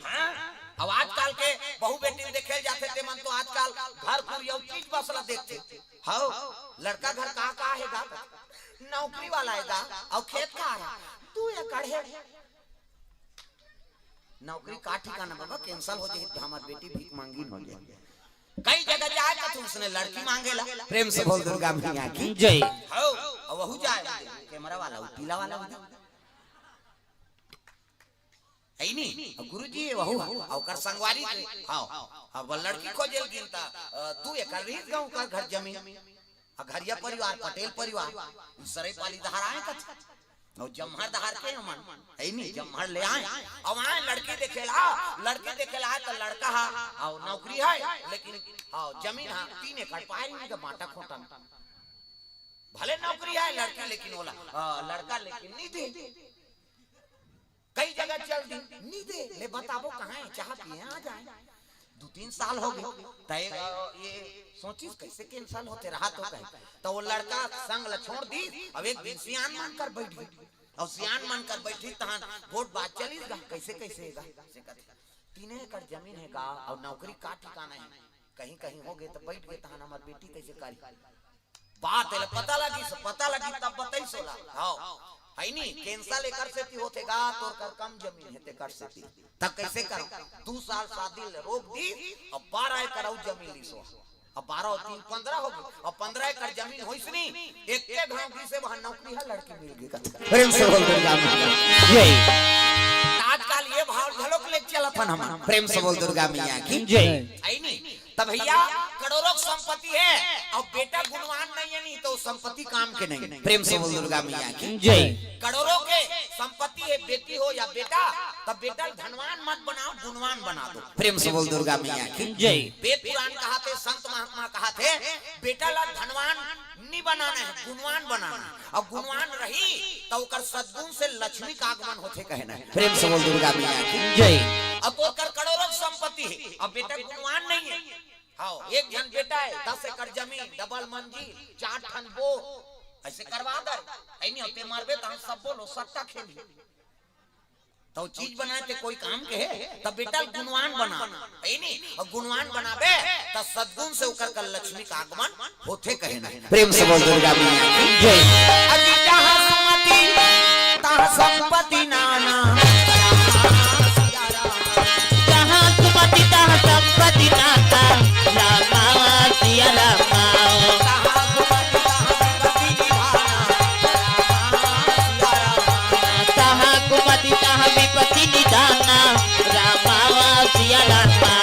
हाँ, अब आजकल के बहू बेटी देखे जाथे, ते मन तो आजकल घर कुरिया चीज बस ला देखथे। हो, लड़का घर का का हे गा? नौकरी वाला हे गा, अउ खेत खार हे, दू एकड़ हे। नौकरी का ठिकाना बाबा, cancel हो जाही त हमर बेटी भीख मांगिन हो जाही। कई जगह जाए त उसने लड़की मांगेला। प्रेम से बोल दुर्गा मैया की जय। हो, अब वहू जाए, camera वाला, वो पीला वाला, वो है नी? अब गुरुजी, वहू, ओकर संगवारी, हाँ, अब लड़की खोजे ल गिन त, अ, दू एकड़ रहिस गा ओकर घर जमीन। अघरिया परिवार, पटेल परिवार, उ सरईपाली डहार आए कथे। अउ जम्हर डहार के हमन, है नी, जम्हर ले आए। अब आए लड़की देखे ला, लड़की देखे ला आए त लड़का हा, अउ नौकरी हे, लेकिन, हाँ, जमीन हा, तीन एकड़ पाए रहिस गा बांटा खोटा में। भले नौकरी हे लड़की, लेकिन ओला, अ, लड़का लेकिन नहीं दे। कई जगह चल दी, नहीं दे, ले बताबो कहाँ हे, चाह पिए आ जाए। दू तीन साल हो गे, त ये, ये सोचिस कइसे cancel होथे, रहा तो कहे। त वो लड़का संग ला छोड़ दी, अब एक दिन सियान मन कर बैठ गे। अउ सियान मन कर बैठी तहन गोठ बात चलिस गा, कइसे कइसे हे गा, से कथे, "तीन एकड़ जमीन हे गा, अउ नौकरी का ठिकाना हे, कहीं कहीं हो गे त बैठ गे तहन हमर बेटी कइसे करी?" बात एला पता लगिस, पता लगिस तब बताइस ओला। हाँ, है नी, cancel एकर सेती होथे गा, तोर कर कम जमीन हे तेकर सेती। तब कइसे करंव? दू साल शादी ले रोक दी, अब बारह एकड़ अउ जमीन लिस ओ। अब बारह अउ तीन पंद्रह हो गे, अब पंद्रह एकड़ जमीन होइस नी, एके घांव गिसे वहाँ नौकरी हे, लड़की मिल गे कथे। प्रेम से बोल दुर्गा मैया जय। आजकल ये भाव घलोक ले चलत हन हमन। प्रेम से बोल दुर्गा मैया की जय। है नी? त भैया, करोड़ों के संपत्ति हे, अउ बेटा गुणवान नहीं हे, नहीं त संपत्ति काम के नहीं। प्रेम से बोल दुर्गा मैया की जय। करोड़ों के संपत्ति हे, बेटी हो या बेटा, त बेटा ल धनवान मत बनाओ, गुणवान बना दो। प्रेम से बोल दुर्गा मैया की जय। वेद पुराण कहाथे, संत महात्मा कहाथे, बेटा ला धनवान नी बनाना हे, गुणवान बनाना हे। अउ गुणवान रही त ओकर सद्गुण से लक्ष्मी का आगमन होथे कहे ना। प्रेम से बोल दुर्गा मैया की जय। अउ तोर कर करोड़ों संपत्ति हे, अउ बेटा गुणवान नहीं हे। हाँ, एक झन बेटा हे, दस एकड़ जमीन, डबल मंजिल, चार ठन बोर, अइसे करवा दे। अइ नहीं होते मरबे त हम सब बोलो सट्टा खेली। त चीज बनाए ते कोई काम के हे, त बेटा गुणवान बना, हे नी? अउ गुणवान बनाबे, त सद्गुण से ओकर कर लक्ष्मी का आगमन होथे कहे ना। प्रेम से बोल दुर्गा मैया की जय। अति जहाँ सुमति तहाँ संपत्ति नाना। जहाँ सुमति तहाँ संपत्ति नाना। रामा सिया रामा। तहाँ सुमति तहाँ विपत्ति निधाना। तहाँ कुमति तहाँ विपत्ति निधाना, रामा सिया रामा।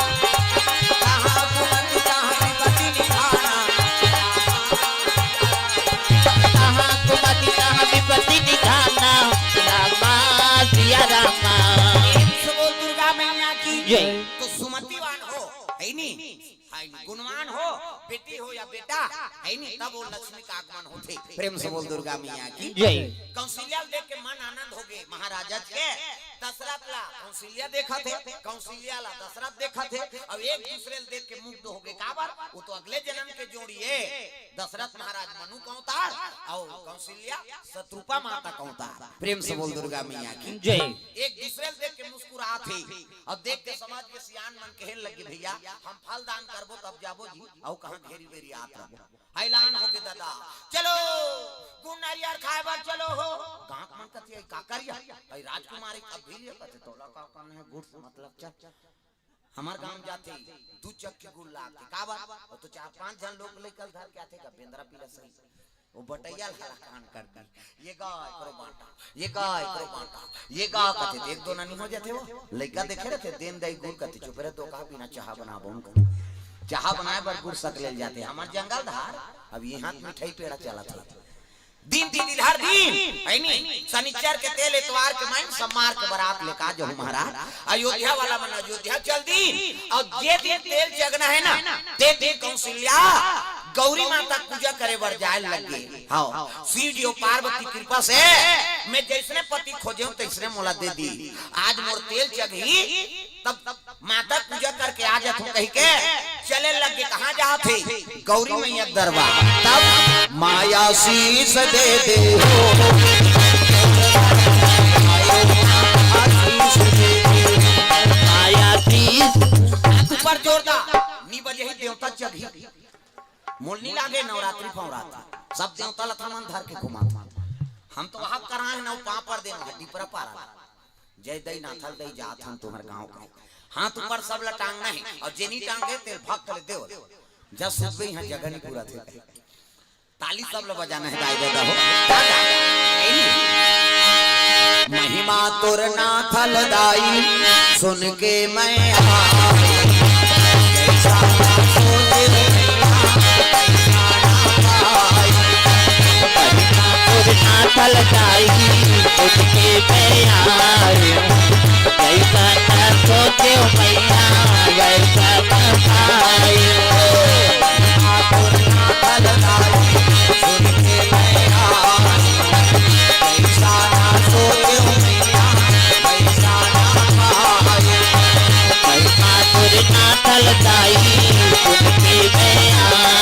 तहाँ कुमति तहाँ विपत्ति निधाना। तहाँ कुमति तहाँ विपत्ति निधाना, रामा सिया रामा। प्रेम से बोल दुर्गा मैया की जय। तो सुमतिवान हो, हे नी? हे नी? गुणवान हो, बेटी हो या बेटा, हे नी? तब वो लक्ष्मी का आगमन होथे। प्रेम से बोल दुर्गा मैया की जय। कौशल्या ल देख के मन आनंद हो गे महाराजा के। दशरथ ला कौशल्या देखत हे, कौशल्या ला दशरथ देखत हे, अउ एक दूसरे ल देख के मुग्ध हो गे। काबर? वो तो अगले जन्म के जोड़ी हे। दशरथ महाराज मनु का अवतार अउ कौशल्या शतरूपा माता का अवतार। प्रेम से बोल दुर्गा मैया की जय। एक दूसरे ल देख के मुस्कुरात हे अउ देख के समाज के सियान मन कहे लगे, "भैया, हम फल दान करबो तब जाबो जी, अउ कहाँ घेरी बेरी आत रहबो।" हैलान हो गे दादा, "चलो गुड़ नारियर खाए बर चलो हो।" गाँव मन कथे, "का करिया?" भाई राजकुमारी अब भी ले कथे, "तोला का करना हे, गुड़ से मतलब, चल।" हमर गांव जाथे, दू चक्की गुड़ लाके, काबर? वो तो चार पांच झन लोग लइका धर के आथे, का बेंदरा पीला सही। वो बटैया ला कान कर दी, "ये गा एकरो बांटा, ये गा एकरो बांटा, ये गा," कथे, एक दो ननी हो जाथे वो। लइका देखे रथे, "देन दई गुड़," कथे, "चुप रह, तो कहा बिना चाहा बनाबो न कर।" चाहा बनाए बर गुड़ सकेले ल जाथे, हमर जंगल धार, अब ये हाथ मिठाई पेड़ा चलत हे। दिन तिथि हर दिन, हे नी? सनिचर के तेल, एतवार के माइन, सोमवार के बरात लेका जहू महाराज। अयोध्या वाला मन अयोध्या चल दिन, अउ जे दिन तेल जगना हे ना, ते दिन कौशल्या गौरी माता पूजा करे बर जाए लग गे। हाँ, शिव जी अउ पार्वती कृपा से मैं जइसने पति खोजेंव, तइसने मोला दे दी। आज मोर तेल जगही, तब माता पूजा करके आ जाथों कहिके चले लग गे। कहाँ जात हे? गौरी मैया के दरबार। तब माया शीश दे दे हो, आशीष दे दे। माया शीश। हाथ ऊपर जोर दा, नी बजे ही देवता जगही। मोल नी लागे नवरात्रि फवरात्रि। सब देवता लथा मन धर के घुमा। हम तो वहाँ कराए ना, पाँव पर देना, डिपरा पारा। जय दई नाथल दई जात हन तुम्हर गाँव के। हाथ ऊपर सब ला टांगना हे, अउ जेनी टांगे तेल भाग कर देव। जस सुबह यहाँ जगह नहीं पूरा थे। ताली सब ला बजाना हे, दाई दादा हो। दादा, ए नी। महिमा तोर नाथल दाई, सुन के मैं आए। जैसा ना सोचे, वैसा ना पाए। महिमा तोर नाथल दाई, उठ के मैं आयो। जैसा न सोच्यो मैया, वैसा न पायो। महिमा तोर नाथल दाई, सुन के मैं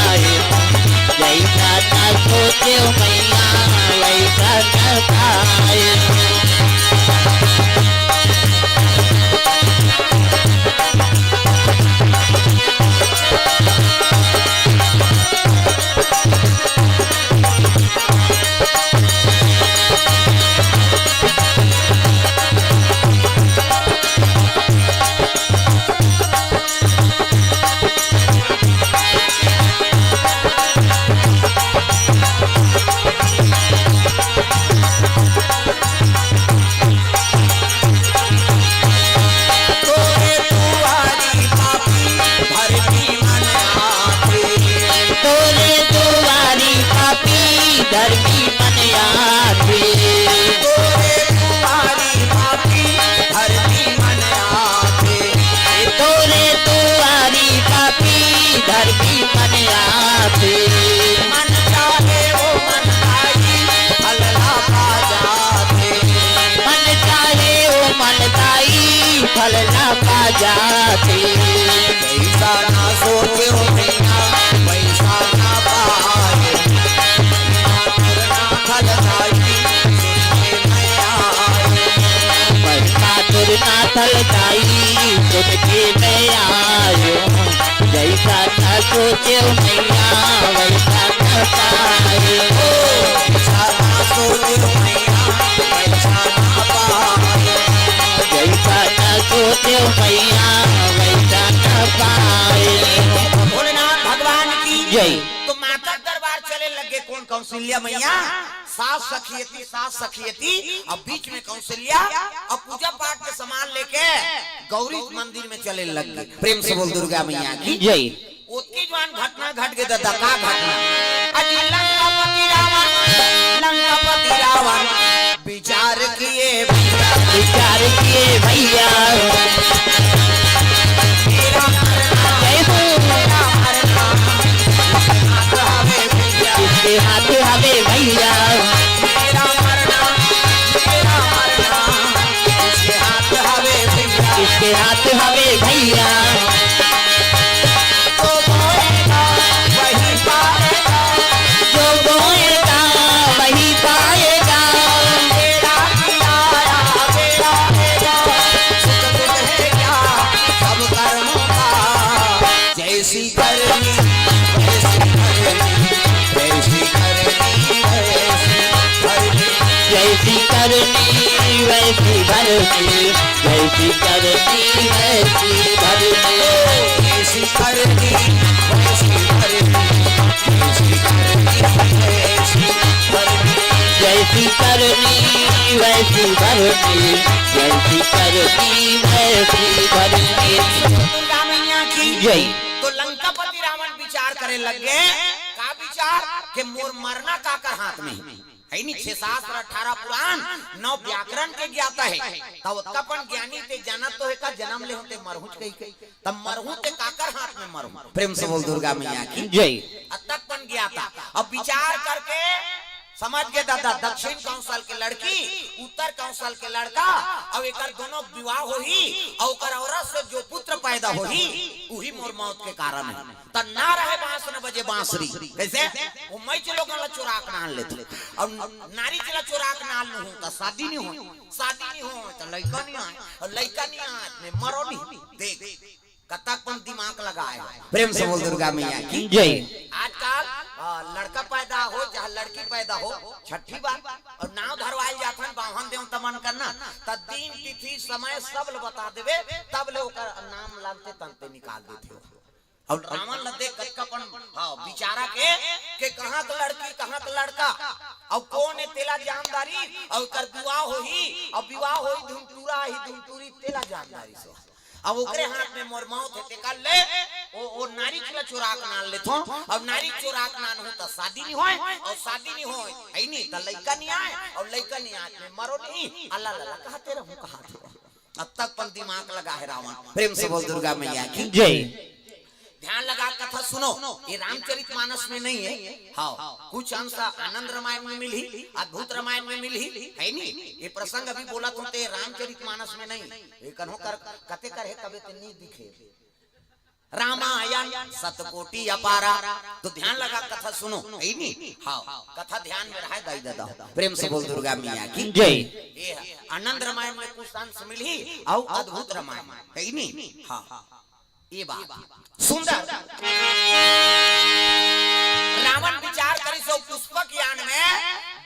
आयो। जैसा न सोच्यो मैया, वैसा न पायो। धरती मन आथे। तोरे दुआरी पापी धरती मन आथे। तोरे दुआरी पापी धरती मन आथे। मन चाहे ओ मन पाई, फल ला पा जाथे। मन चाहे ओ मन पाई, फल ला पा जाथे। पैसा ना सोचे ओ भैया, पैसा ना पाए। ना फल दाई, सुन के मैं आयो। पैसा तुरना फल दाई, सुन के मैं आयो। जैसा ना सोचे ओ भैया, वैसा ना पाए। ओ, पैसा ना सोचे ओ भैया, पैसा ना पाए। जैसा ना सोचे ओ भैया, वैसा ना पाए। भोलेनाथ भगवान की जय। तो माता दरबार चले लगे कौन? कौशल्या मैया। सास सखियती, सास सखियती, अब बीच में कौशल्या, अब पूजा पाठ के सामान लेके गौरी मंदिर में चले लग गए। प्रेम से बोल दुर्गा मैया की जय। ओतकी जवान घटना घट गए दादा, का घटना? अजी लंकापति रावण, लंकापति रावण विचार किए भैया। विचार किए भैया। तेरा मरना, जय हो। तेरा मरना, हाथ हवे भैया। इसके हाथ हवे भैया। तेरा मरना, तेरा मरना, इसके हाथ हवे भैया। इसके हाथ हवे भैया। जो बोएगा, वही पाएगा। जो बोएगा, वही पाएगा। बेड़ा किनारा, बेड़ा बेड़ा, सुख दुख है क्या, सब कर्मों का। जैसी करनी, वैसी भरनी, वैसी करनी, वैसी भरनी। जैसी करनी, वैसी भरनी। जैसी करनी वैसी भरनी। जैसी करनी वैसी भरनी। जैसी करनी वैसी भरनी। जैसी करनी वैसी भरनी। जैसी करनी वैसी भरनी। दुर्गा मैया की जय। तो लंकापति रावण विचार करे लग गए। का विचार? के मोर मरना काकर हाथ में है। है नी, छह शास्त्र, अठारह पुराण, नौ व्याकरण के ज्ञाता है। तब ओतका अपन ज्ञानी ते जानत तो है का, जन्म ले होते मरहूच कही के। तब मरहूं ते काकर हाथ में मरहूं? प्रेम से बोल दुर्गा मैया की जय। अतक अपन ज्ञाता। अब विचार करके समझ गए दादा, दक्षिण कौशल के लड़की, उत्तर कौशल के लड़का, अब एकर दोनों विवाह होही, और ओकर औरत से जो पुत्र पैदा होही, उही मोर मौत के कारण है। त ना रहे बांस न बजे बांसुरी। कैसे? वो मैच लोगन ला चुरा के नान लेथे। और नारी ला चुरा के नान लूं त शादी नहीं हो, शादी नहीं हो त लइका नहीं आए, और लइका नहीं आए त मैं मरो नहीं। देख, कतक अपन दिमाग लगाए। प्रेम से बोल दुर्गा मैया की जय। आजकल, आ, लड़का पैदा हो चाहे लड़की पैदा हो, छठी बार और नाव धरवाए जाथन, बाहन देव तमन करना, त दिन तिथि समय सब ल बता देवे, तब ले ओकर नाम लानते तनते निकाल देथे। अब रावण ल देख कतका अपन, हाँ, बिचारा के, के कहाँ के लड़की, कहाँ के लड़का, अब कौन है तेला जानदारी, अब कर विवाह होही, अब विवाह होही, धुनटूरा ही धुनटूरी तेला जानदारी सो। अब ओकरे हाथ में मोर मौत है, तेकर ले, ओ, ओ नारी के चुरा के नान लेथो, अब नारी चुरा के नान हो त शादी नहीं होए, और शादी नहीं होए, है नहीं, त लइका नहीं आए, और लइका नहीं आए, मैं मरो नहीं, अल्लाह लल्ला कहते रहूं, कहा थे। अब तक अपन दिमाग लगा है रावण। प्रेम से बोल दुर्गा मैया की जय। ध्यान लगा कथा सुनो, ये रामचरित मानस में नहीं है। हाँ, कुछ अंश आनंद रामायण में मिलही, अद्भुत रामायण में मिलही, है नी? ये प्रसंग अभी बोला तो ते रामचरित मानस में नहीं। ये कन्हो कर, कते कर है तबे ते नहीं दिखे। रामायण सतकोटि अपारा। तो ध्यान लगा कथा सुनो, है नी? हाँ, कथा ध्यान में रहे दाई दादा। प्रेम से बोल दुर्गा मैया की जय। ये है, आनंद रामायण में कुछ अंश मिलही, और अद्भुत रामायण, है नी? हाँ, ये बात सुंदर। रावण विचार करिस ओ पुष्पक यान में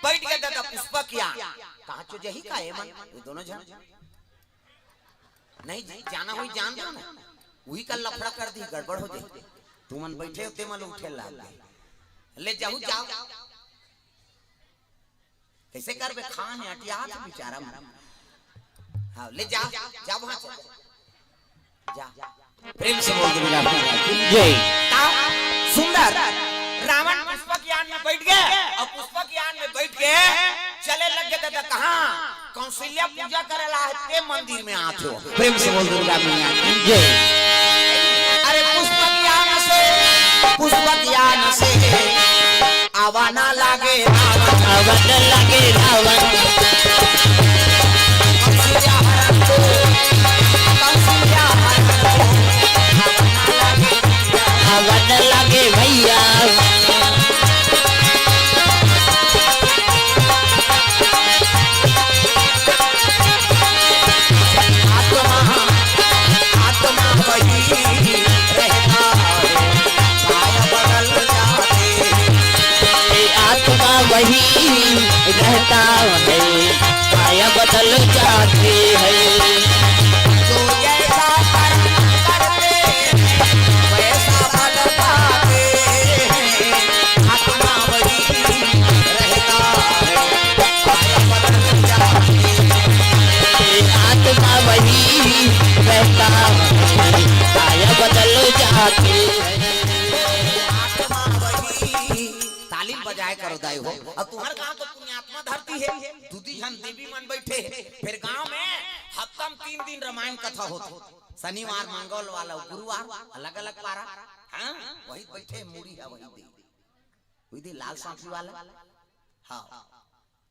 बैठ के दादा, पुष्पक यान। कहाँ चो जही का एमन? ये दोनों जन नहीं जी, जाना होई जान दो ना, उही का लफड़ा कर दी, गड़बड़ हो जाए। तुमन बैठे हो, तेमन उठे लाग गए। ले जाऊ, जाओ। कैसे करबे? खान है, अटियात है बेचारा मन। हाँ, ले जा, जा वहां चल जा। प्रेम से बोल दुर्गा मैया की जय। ता सुंदर रावण पुष्पक यान में बैठ गे अउ पुष्पक यान में बैठ के चले लग गे। दादा, कहाँ? कौशल्या पूजा करे ला हे, ते मंदिर में आत हो। प्रेम से बोल दुर्गा मैया की जय। अरे पुष्पक यान से, पुष्पक यान से आवा न लागे रावण। आवा न लागे रावण। कौशल्या हरण को, कौशल्या हरण को आवा न लागे भैया। आत्मा, आत्मा वही रहता है, काया बदल जाते हैं। ये आत्मा वही रहता है, काया बदल जाते हैं। जो जैसा कर्म करते हैं, वैसा फल पाते हैं। आत्मा वही रहता है, काया बदल जाती है। आत्मा वही रहता है, काया बदल जाती है। आत्मा वही। ताली बजाए करो दाई हो। अब तुम्हारे गांव तो पुण्यात्मा धरती है, दू दी झन देवी मन बैठे हैं, फिर गांव में हफ्ता में तीन दिन रामायण कथा होत हे। शनिवार, मंगलवार अउ गुरुवार अलग-अलग पारा। हाँ, वही बैठे मुड़ी है, वही दे। वही दे लाल साफी वाला। हाँ।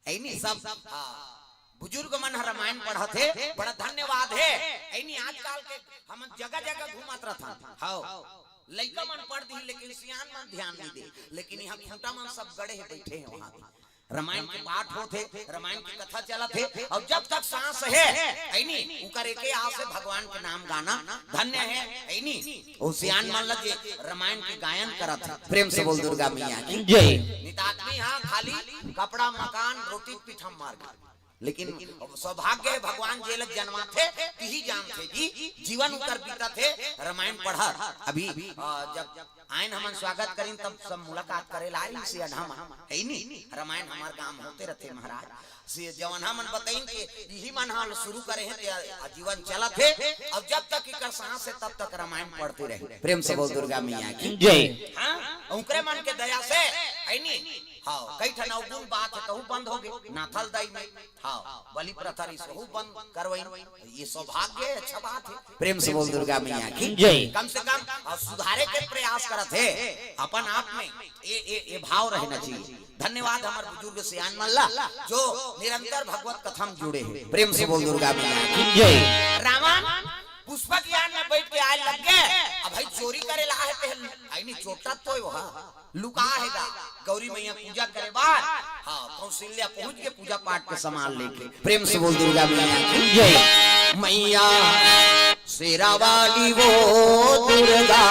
ऐनी सब, हाँ। बुजुर्ग मन ह रामायण पढ़त हे, बड़ा धन्यवाद हे। ऐनी आजकल के हमन जगह-जगह घूमत रथन। हाँ। लइका मन पढ़ दिही, लेकिन सियान मन ध्यान नइ दे। लेकिन इहाँ खूंटा मन सब गड़े हे, बैठे हे वहाँ। रामायण के पाठ होत हे, रामायण के कथा चलत हे, अउ जब तक सांस हे, ऐनी, उकर एके आस हे भगवान के नाम गाना, धन्य हे, ऐनी। ओ सियान मन लगे रामायण के गायन करत हे। प्रेम से बोल दुर्गा मैया की जय। नित आदमी हा खाली कपड़ा, मकान, रोटी पीठा मार गे। लेकिन सौभाग्य हे, भगवान जेला जनवाथे, तिही जानथे जी, जीवन उकर बीतत हे, रामायण पढ़त। अभी, अ, जब आयन हमन स्वागत करिन, तब सब मुलाकात करे ला आइन से अनहम, हे नी? रामायण हमर गांव होते रथे महाराज। से जवन हमन बताइन के इही मन हाल शुरू करे हे, ते आजीवन चलत हे। अउ जब तक इकर सांस हे, तब तक रामायण पढ़ते रहे। प्रेम से बोल दुर्गा मैया की जय। हाँ, उकरे मन के दया से, हे नी? हाँ, कई ठन अवगुण बात हे, तहू बंद हो गे, नाथल दाई में। हाँ, बलि प्रथा रहिस, वहू बंद करवाइन। ये सौभाग्य हे, अच्छा बात हे। प्रेम से बोल दुर्गा मैया की जय। कम से कम, अ, सुधारे के प्रयास करत हे अपन आप में। ए, ए, ए भाव रहना चाहिए। धन्यवाद हमर बुजुर्ग सियान मन ला, जो निरंतर भगवत कथा में जुड़े हे। प्रेम से बोल दुर्गा मैया की जय। रावण पुष्पक यान में बैठ के आए लग गे। अब भाई चोरी करे ला हे, ते आइनी चोटा तो हे वहाँ। लुका हे गा, गौरी मैया पूजा करे बार। हाँ, कौशल्या पहुँच के पूजा पाठ के सामान लेके। प्रेम से बोल दुर्गा मैया की जय। मैया शेरा वाली वो दुर्गा,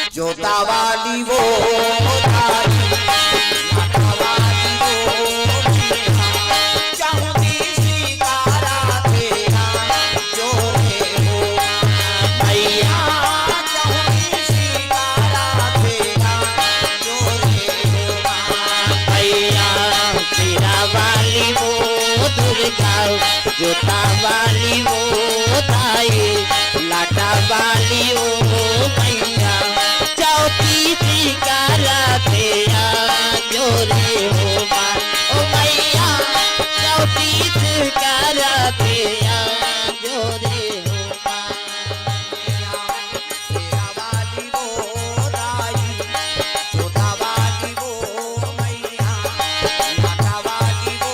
जोता वाली वो तारी, लाटा वाली वो मैया, चाहूंगी सितारा तेरा जोरे हो। मैया चाहूंगी सितारा तेरा जोरे हो। मैया शेरा वाली वो दुर्गा, जोता वाली वो ताई, लाटा वाली वो मैया, चौथी शिकारा तेरा जोरे हो माँ। ओ मैया, चौथी शिकारा तेरा जोरे हो माँ। शेरा वाली वो दाई, जोता वाली वो मैया, लाटा वाली वो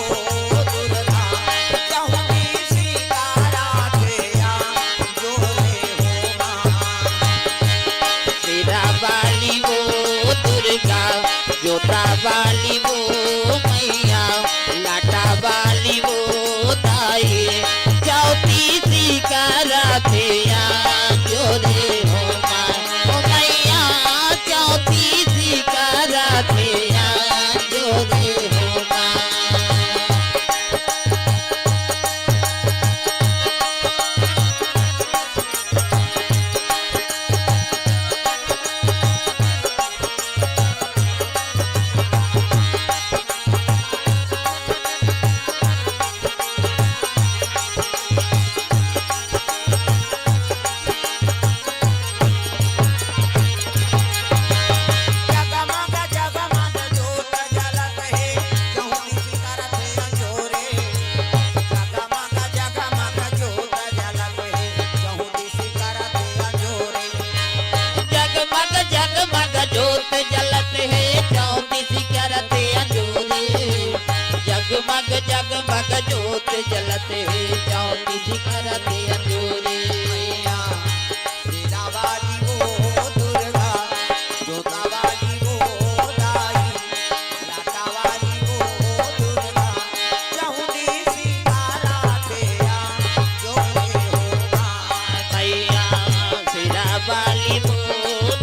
दुर्गा, चाहूंगी सितारा तेरा जोरे हो माँ। शेरा वाली वो दुर्गा, जोता वाली वो मैया, लाटा वाली वो ताई, चौथी शिकारा तेरा जोरे हो माँ। ओ मैया, चौथी शिकारा तेरा जोरे हो माँ। जलत हे चौतीस करत अंजोरे। मैया शेरा वाली वो दुर्गा, जोता वाली वो दाई, लाटा वाली वो दुर्गा, चौंतीस करत अंजोरे हो माँ। मैया शेरा वाली वो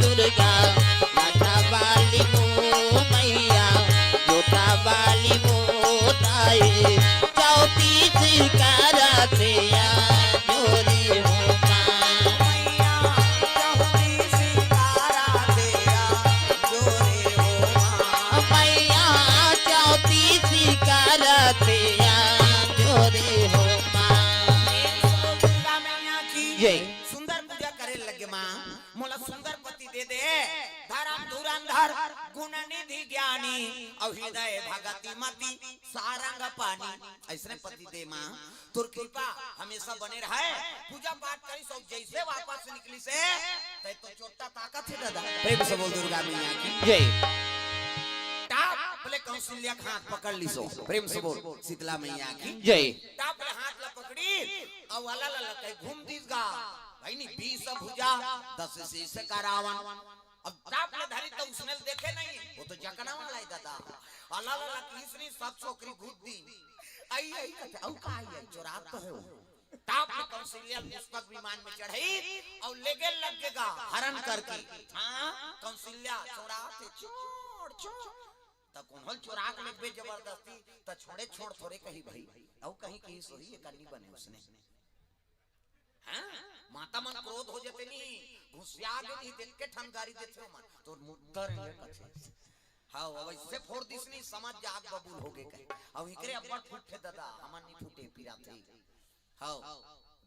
दुर्गा, लाटा वाली वो मैया, जोता वाली वो दाई, चौतीस करत अंजोरे हो माँ। मैया चौतीस करत अंजोरे हो माँ। मैया चौतीस करत अंजोरे हो माँ। दुर्गा मैया की जय। सुंदर पूजा करे लगे माँ, मोला सुंदर पति दे दे, धर्म धुरंधर गुण निधि ज्ञानी, अउ हृदय भगति मति सारंग पानी। अइसने पति दे माँ, तोर कृपा हमेशा बने रहे। पूजा पाठ करिस अउ जइसे वापस निकलिस हे, तइसे तो चोट्टा ताकत हे दादा। प्रेम से बोल दुर्गा मैया की जय। टाप ले कौशल्या के हाथ पकड़ लिस हो। प्रेम से बोल शीतला मैया की जय। टाप ले हाथ ला पकड़ी अउ अला ला ला कहि घूम दिस गा। भाई नी बीस भुजा दस शीश का रावण। अब टाप ले धरी त उसने ल देखे नहीं, वो तो जकना वाला हे दादा। अला ला ला किस नी सब छोकरी घूम दिस। अई अई कथे, अउ का अई अई, चोरात तो हे वो। टाप ले कौशल्या ल पुष्पक विमान में चढ़ई अउ लेगे लग गे गा हरण करके। हाँ, कौशल्या चोरात हे, छोड़ छोड़। त कोनो ल चोरा के लेगबे जबरदस्ती, त छोड़े छोड़ थोरे कही भाई। अउ कहीं कहीं सोही, ये करनी बने उसने। हाँ, माता मन क्रोध हो जथे नी, घुसिया गे नी, देख के ठन गारी देथे ओमन, तोर मुद्दा रहे कथे। हाँ, अब अइसे फोड़ दिस नी, समझ जा आग बबूल हो गे कहे। अब इकरे अब्बड़ फूटथे दादा, हमन नी फूटे, पिराथे। हाँ,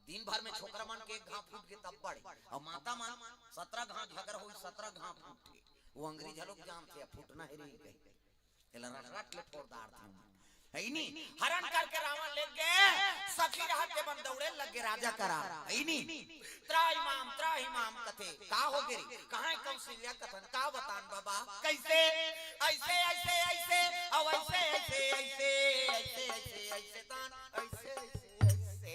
दिन भर में छोकरा मन के एक घाव फूट गे तब बड़े, अउ माता मन सतरा घाव झगरा होई, सतरा घाव फूटथे। वो अंग्रेज लोग जानथे, अब फूटना हे रे कहे। एला रट रट ले फोड़ डारथे। हई नी, हरण करके रावण लेगे, सखी रहते मन दौड़े लगे राजा करा। हई नी, त्राहि माम, त्राहि माम कथे, का हो गे रे? कहाँ हे कौशल्या कथन, का बतान बाबा? कइसे? अइसे, अइसे, अइसे, अउ अइसे, अइसे, अइसे, अइसे, अइसे, अइसे तान, अइसे, अइसे, अइसे।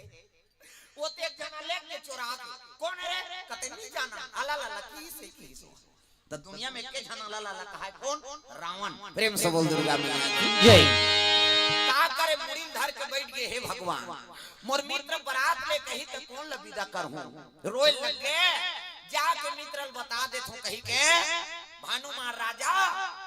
वो ते एक झन लेगे चोरा के, कोन रे? कथे नी जानन, अला ला ला, किसे, किसे। त दुनिया में एके झन अला ला ला कहाय कोन? रावण। प्रेम से बोल दुर्गा मैया की जय। का करे मुड़ी ल धर के बइठ गे, हे भगवान, मोर मित्र बरात ले कही त कोन ल बिदा करहूं? रोय लगे, जाके मित्र ल बता देथों कही के भानुमान राजा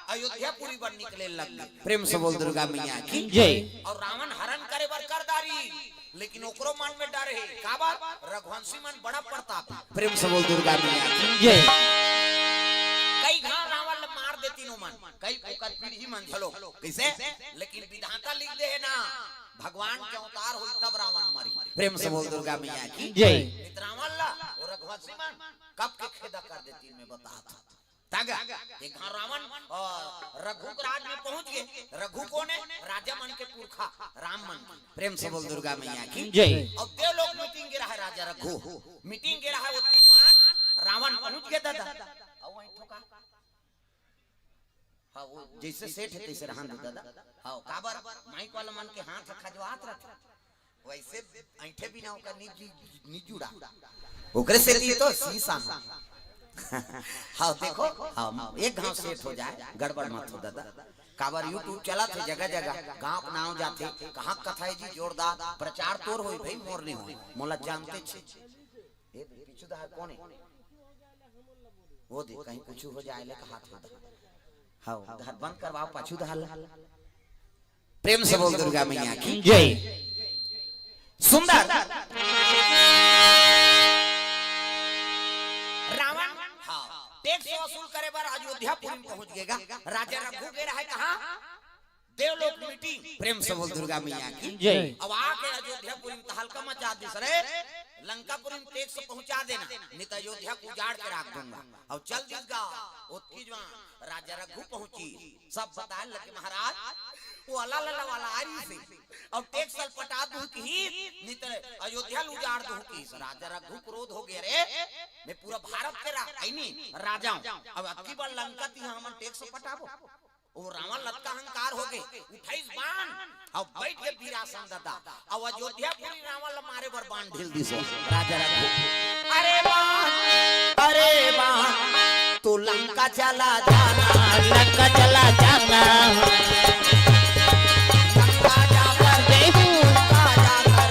अयोध्यापुरी बर निकले लग गे। प्रेम से बोल दुर्गा मैया की जय। अउ रावण हरण करे बर कर डारिस, लेकिन ओकरो मन में डर हे, काबर? रघुवंशी मन बड़ा प्रतापी। प्रेम से बोल दुर्गा मैया की जय। कई घाव रावण ल मार देतिन ओमन, कई ओकर पीढ़ी मन घलो। कइसे? लेकिन विधाता लिख दे हे ना, भगवान के अवतार होही तब रावण मरही। प्रेम से बोल दुर्गा मैया की जय। नी त रावण ला अउ रघुवंशी मन कब के खेदा कर देतिन, मैं बताथों। तब एक घाव रावण अउ रघु के राज में पहुंच गे। रघु कोन हे? राजा मन के पुरखा, राम मन के। प्रेम से बोल दुर्गा मैया की जय। अउ देवलोक मीटिंग गे रहय राजा रघु, मीटिंग गे रहय, ओतकी जुवार रावण पहुंच गे दादा। अउ वहीं ठोका। हाँ, वो जइसे सेठ हे तइसे रहन दे दादा। हाँ, काबर माइक वाला मन के हाथ खजवात रथे। वइसे अइंठे बिना ओकर नी जु-, नी जुड़ा। ओकरे सेती तो शीश आना। हाँ, देखो, हाँ, एक घाव सेठ हो जाय, गड़बड़ मत हो दादा। काबर YouTube चलत हे जगह जगह, गांव के नाव जाथे, कहाँ कथा हे जी जोरदार, प्रचार तोर होही भाई, मोर नी होही, मोला जानथेच हे। ए, पीछू डहर कोन हे? वो दे, कहीं कुछू हो जाय ले कहाथे। हाँ, डहर बंद करवाव, पाछू डहर ला। प्रेम से बोल दुर्गा मैया की जय। सुंदर। रावण, हाँ, टैक्स वसूल करे बर अयोध्यापुरी में पहुंच गे गा। राजा रघु गे रहय कहाँ? देवलोक मीटिंग। प्रेम से बोल दुर्गा मैया की जय। अब आके अयोध्यापुरी में तहलका मचा दिस रे, लंकापुरी में टैक्स पहुंचा देना, नी त अयोध्या को उजाड़ के राख दूंगा। अब चल दिस गा, ओतकी जुवार राजा रघु पहुंचिस, सब बताय लगे महाराज, वो अला लला वाला आ रहिस हे, अब टैक्स ल पटा दूं कहिस, नी त अयोध्या ल उजाड़ दूं कहिस। राजा रघु क्रोध हो गे, रे मैं पूरा भारत के रा-, अई नी, राजा हूं, अब अतकी बार लंका तिहां हमन टैक्स पटाबो। वो रावण ल अतका अहंकार होगे, उठाइस बाण, अउ बइठ गे वीरासन ददा। अउ अयोध्यापुरी रावण ल मारे बर बाण ढील दिस। राजा रघु, अरे बाण, अरे बाण, तू लंका चला जाना, लंका चला जाना। लंका जाकर, जय हो। लंका जाकर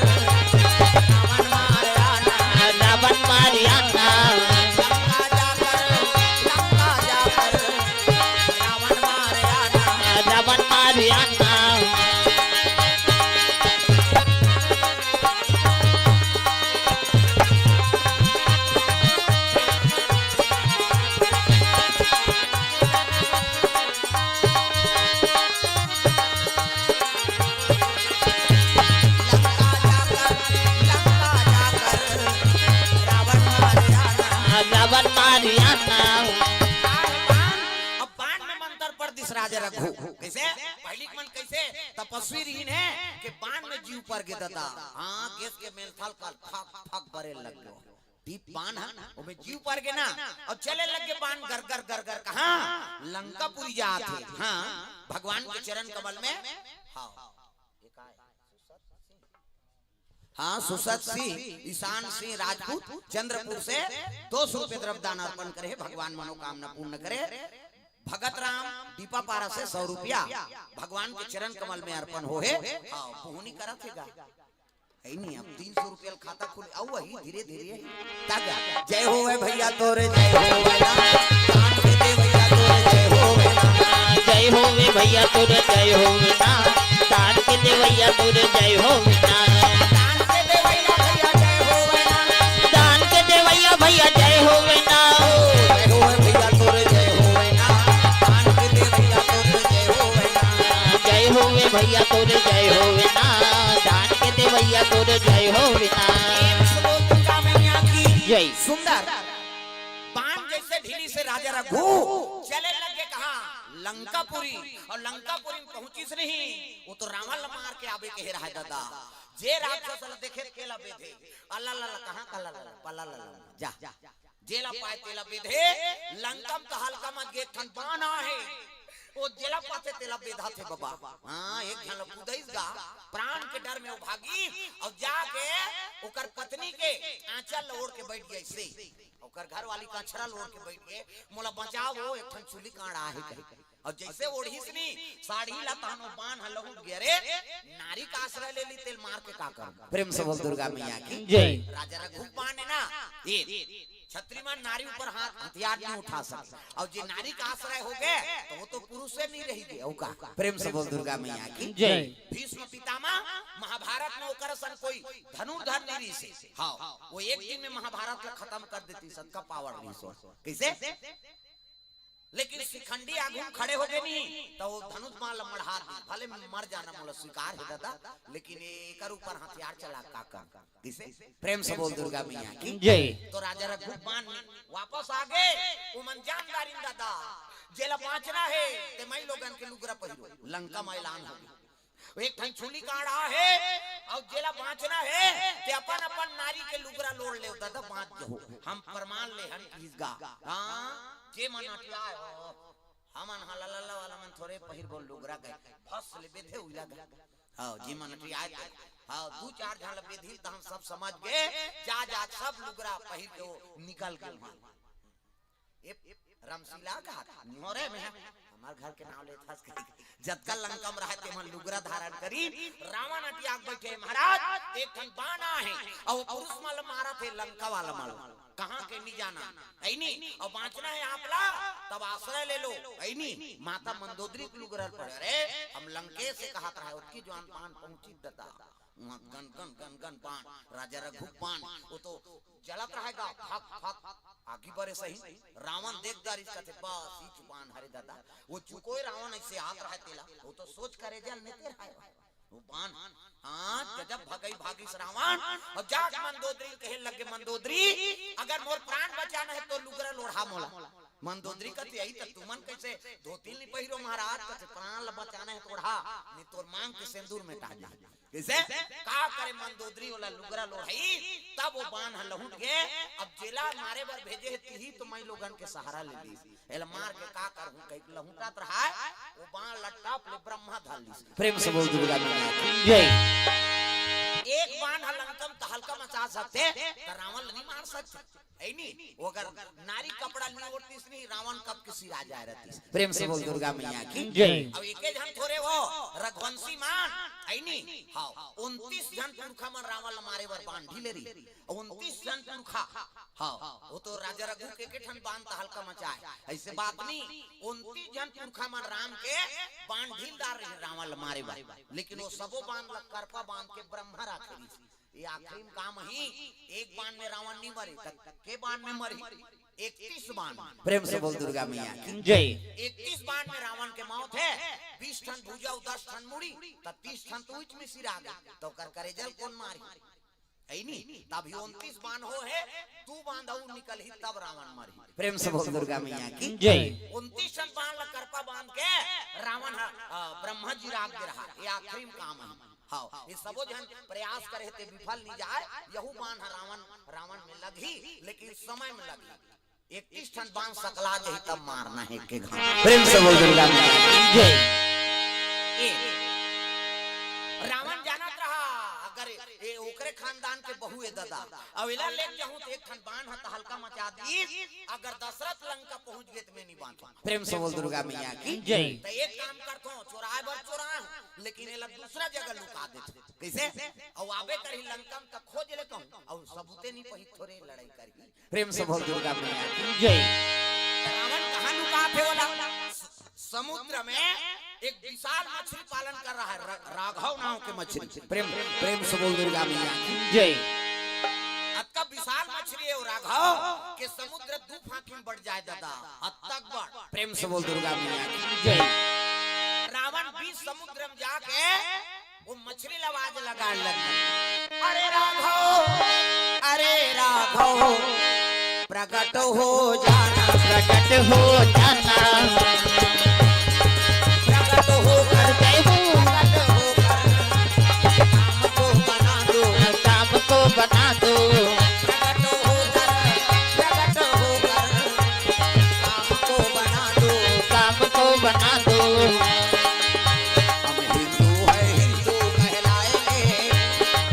रावण मार आना। रावण मार आना। लंका जाकर, लंका जाकर रावण मार आना। रावण मार आना। लंका जाकर, लंका जाकर रावण मार आना। रावण मार आना। अब बाण में मंतर पड़ दिस राजा रघु। कइसे? पहिली के मन कइसे तपस्वी रहिन हे कि बाण में जीव पर गे ददा। हाँ, गैस के मेलथल कर फक फक बरे लग गयो। दीप बाण ह, ओमे जीव पर गे ना, अउ चले लग गे बाण गरगर गरगर। कहाँ? लंकापुरी जात हे। हाँ, भगवान के चरण कमल में। हाँ, हाँ, सुसत सिंह, ईशान सिंह राजपूत चंद्रपुर से दो सौ रुपये द्रव्य दान अर्पण करे हे, भगवान मनोकामना पूर्ण करे। भगत राम दीपापारा से सौ रुपया भगवान के चरण कमल में अर्पण हो हे। हाँ, बोहनी करत हे गा। है नहीं, अब तीन सौ रुपया ल खाता खुल, अउ वही धीरे धीरे। तागा, जय होवे भैया तोरे, जय होवे ना। दान के देवैया तोरे, जय होवे ना। जय होवे भैया तोरे, जय होवे ना। दान के देवैया तोरे, जय होवे ना। दान के देवैया भैया, जय होवे ना। दान के देवैया भैया, जय होवे ना। जय होवे भैया तोरे, जय होवे ना। दान के देवैया तोरे, जय होवे ना। जय होवे भैया तोरे, जय होवे ना। दान के देवैया तोरे, जय होवे ना। प्रेम से बोल दुर्गा मैया की जय। सुंदर। बाण जइसे ढीलिस हे राजा रघु, चले लग गे कहाँ? लंकापुरी। अउ लंकापुरी में पहुंचिस नहीं, वो तो रावण ल मार के आबे के रहे ददा। जे राक्षस ल देखे तेला बेधे, अल्ला ला ला, कहाँ का ला ला ला, पला ला ला, जा। जेला पाए तेला बेधे, लंका म तो हल्का मत गे, एक ठन बाण आहे। वो जेला पाथे तेला बेधाथे बबा। हाँ, एक झन ल कुदइस गा, प्राण के डर में वो भागिस, अउ जाके ओकर पत्नी के आंचल ल ओढ़ के बइठ गे अइसे। ओकर घरवाली कछरा ल ओढ़ के बइठ गे, मोला बचाव वो, एक ठन चूली कांड़ा आहे कहि। अउ जइसे ओढ़िस नी साड़ी ला, तहन वो बाण ह लहुट गे। अरे, नारी का आश्रय ले ली, तेला मार के का करहूं? प्रेम से बोल दुर्गा मैया की जय। राजा रघु बाण हे ना, ये छत्री मन नारी ऊपर हाथ, हथियार नहीं उठा सके। अउ जे नारी का आश्रय हो गे, तो वो तो पुरुष से नहीं रहि गे, अउ का? प्रेम से बोल दुर्गा मैया की जय। भीष्म पितामह महाभारत में ओकर सन कोई धनुर्धर नहीं रहिस हे। हाँ, वो एक दिन में महाभारत ला खतम कर देतिस, अतका पावर रहिस हे। कइसे? लेकिन शिखंडी आगू म खड़े हो गे नी, त वो धनुष बाण ल मढ़ा दी। भले मर जाना मोला स्वीकार हे ददा, लेकिन एकर ऊपर हथियार चला का कर? कइसे? प्रेम से बोल दुर्गा मैया की जय। तो राजा रघु बाण वापस आ गे, उमन जान डारिन ददा, जेला बांचना हे, ते मई लोगन के लुगरा पहिरो। लंका म ऐलान हो गे। एक ठन चूली कांड़ा हे, अउ जेला बांचना हे, ते अपन अपन नारी के लुगरा ल ओढ़ लेव ददा, बांच जहू। हम प्रमाण ले हन किस गा। हाँ, जे मन अटियाए हो, हमन हा ला ला ला वाला मन थोरे पहिरबो लुगरा गा, फस ले बेधे उइला गा। हाँ, जे मन अटियाए ते, हाँ, दू चार झन ल बेधिल त हम सब समझ गे, जा जा सब लुगरा पहिर के वो निकल गे। ए, रमशीला का निहोरे में हमार घर के नाव लेत हस कहि। जतका लंका म रहय तेमन लुगरा धारण करिन। रावण अटियाक बइठे, महाराज, एक ठन बाण आहे, अउ पुरुष मन ल मारत हे, लंका वाला मन ल। कहाँ के नी जाना, अइनी, अउ बांचना हे आप ला, तब आश्रय ले लो, अइनी। माता मंदोदरी के लुगरा ल पड़े, अरे, हम लंकेश से कहत रहय, ओतकी जुवार बाण पहुंचिस ददा। उहाँ गन, गन, गन, गन बाण, राजा रघु बाण, वो तो जलत रहय गा, फक, फक, आगी बरे सही। रावण देख डारिस कथे, बस, ई बाण हरे ददा। वो चुकोय रावण अइसे आत रहय तेला, वो तो सोच करे जल नेते रहय। वो बाण, हाँ, गजब भगई भागिस रावण, अउ जाके मंदोदरी ल कहे लगे, मंदोदरी, अगर मोर प्राण बचाना हे तो लुगरा ल ओढ़ा मोला। मंदोदरी कथे, "यही त तुमन कइसे धोती नी पहिरो महाराज?" कथे, "प्राण ल बचाना हे त ओढ़ा, नहीं तोर मांग के सेंदूर मेटा जाही।" कइसे? का करे मंदोदरी वाला लुगरा लोढ़ई, तब वो बान ह लहुट गे। अब जेला मारे बर भेजे हे, तिही तो मैं लोगन के सहारा ले लीस। एला मार के का करहूं, कहि के लहुटत रहा, वो बान ल टप ले ब्रह्मा धर लीस। प्रेम से बोल दुर्गा मैया की जय। एक बान ह लंका म तहलका मचा सकथे, त रावण ल नहीं मार सकथे। है नी? वो अगर नारी कपड़ा नी ओढ़तीस नी, रावण कब के सिरा जाए रहतीस। प्रेम से बोल दुर्गा मैया की जय। अब एके झन थोरे वो रघुवंशी मन, है नी? हाँ, उनतीस झन पुरखा मन रावण ल मारे बर बान ढीले रही। उनतीस झन पुरखा, हाँ, वो तो राजा रघु के एके ठन बान तहलका मचाए, ऐसे बात नी। उनतीस झन पुरखा मन राम के बान ढीलदार रही रावण ल मारे बर, लेकिन वो सबो बान ल करपा बांध के ब्रह्मा राखे रहिस। ये आखिरी म काम ही, एक बान में रावण नहीं मरे, त के बान में मरही? इकतीस बान। प्रेम से बोल दुर्गा मैया की जय। इकतीस बान में रावण के मौत हे, बीस ठन भुजा अउ दस ठन मुड़ी, त तीस ठन तो उच में सिरा गे, त ओकर करेजा ल कोन मारही? है नी? तभी उनतीस बान हो हे, दू बान अउ निकलही तब रावण मरही। प्रेम से बोल दुर्गा मैया की जय। उनतीस ठन बान ल करपा बांध के रावण ह, अ, ब्रह्मा जी राख दे रहा, ये आखिरी म काम हे। हाँ, ये सबो झन प्रयास करे हे ते विफल नहीं जाए, यहू बान ह रावण, रावण में लगही, लेकिन समय में लगही। इकतीस ठन बान सकला जही तब मारना हे के घाव। प्रेम से बोल दुर्गा मैया की जय। ए, रावण जानत रहा, अगर ए ओकरे खानदान के बहू ए ददा, अउ एला लेके जाहूं त एक ठन बान ह तहलका मचा दी, अगर दशरथ लंका पहुंच गे त मैं नहीं बांचहूं। प्रेम से बोल दुर्गा मैया की जय। त एक काम करथों, चोराए बर चोराहूं, लेकिन एला दूसरा जगह लुका देथों। कइसे? अउ आबे करही लंका म त खोज ले कहूं, अउ सबूते नहीं पही थोरे लड़ई करही। प्रेम से बोल दुर्गा मैया की जय। रावण कहाँ लुकात हे ओला? स-, समुद्र में एक विशाल मछली पालन कर रहा है, र-, राघव नाम के मछली। प्रेम, प्रेम से बोल दुर्गा मैया की जय। अतका विशाल मछली हे वो राघव के समुद्र दू फांकी में बट जाए दादा, अतक बड़। प्रेम से बोल दुर्गा मैया की जय। रावण बीच समुद्र में जाके वो मछली ल आवाज लगाए लगी, "अरे राघव, अरे राघव, प्रकट हो जाना, प्रकट हो जाना, प्रकट होकर, प्रकट होकर काम को बना दो, काम को बना दो, प्रकट होकर, प्रकट होकर काम को बना दो, काम को बना दो।" हम हिंदू है, हिंदू कहलाएंगे,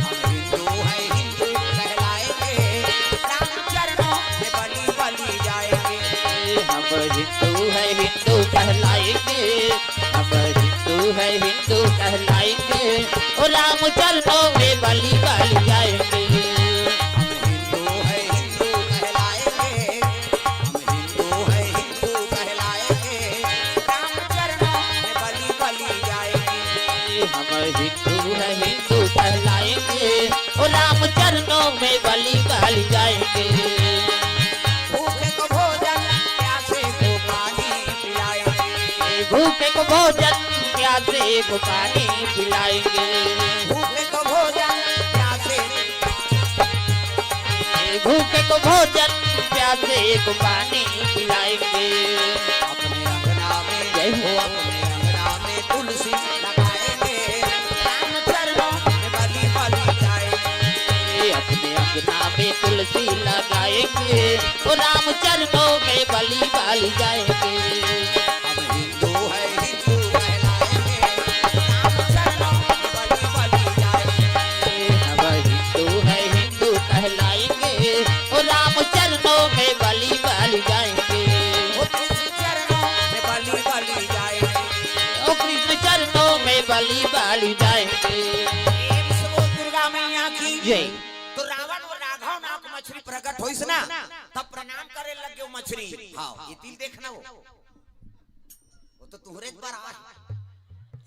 हम हिंदू है, हिंदू कहलाएंगे, राम चरणों में बलि, बलि जाएंगे। हम हिंदू है, हिंदू कहलाएंगे, हम हिंदू है, हिंदू कहलाएंगे, ओ राम चरणों में बलि, बलि जाएंगे। हम हिंदू है, हिंदू कहलाएंगे, हम हिंदू है, हिंदू कहलाएंगे, राम चरणों में बलि, बलि जाएंगे। हम हिंदू है, हिंदू कहलाएंगे, ओ राम चरणों में बलि, बलि जाएंगे। भूखे को भोजन, प्यासे को पानी पिलाएंगे। भूखे को भोजन, प्यासे को पानी पिलाएंगे। भूखे को भोजन, प्यासे, भूखे को भोजन, प्यासे को पानी पिलाएंगे। अपने अंगना में, जय हो। अपने अंगना में तुलसी लगाएंगे, राम चरणों में बलि, बलि जाएंगे। अपने अंगना में तुलसी लगाएंगे, ओ राम चरणों में बलि, बलि जाएंगे। हम हिंदू है, हिंदू कहलाएंगे, राम चरणों में बलि, बलि जाएंगे। हम हिंदू है, हिंदू कहलाएंगे, ओ राम चरणों में बलि, बलि जाएंगे। ओ कृष्ण चरणों में बलि, बलि जाएंगे। ओ कृष्ण चरणों में बलि, बलि जाएंगे। प्रेम से बोल दुर्गा मैया की जय। तो रावण वो राघव नाम के मछली प्रकट होइस ना, तब प्रणाम करे लग गे वो मछली। हाँ, ये तिल देखना वो। वो तो तुहरे बर आ है।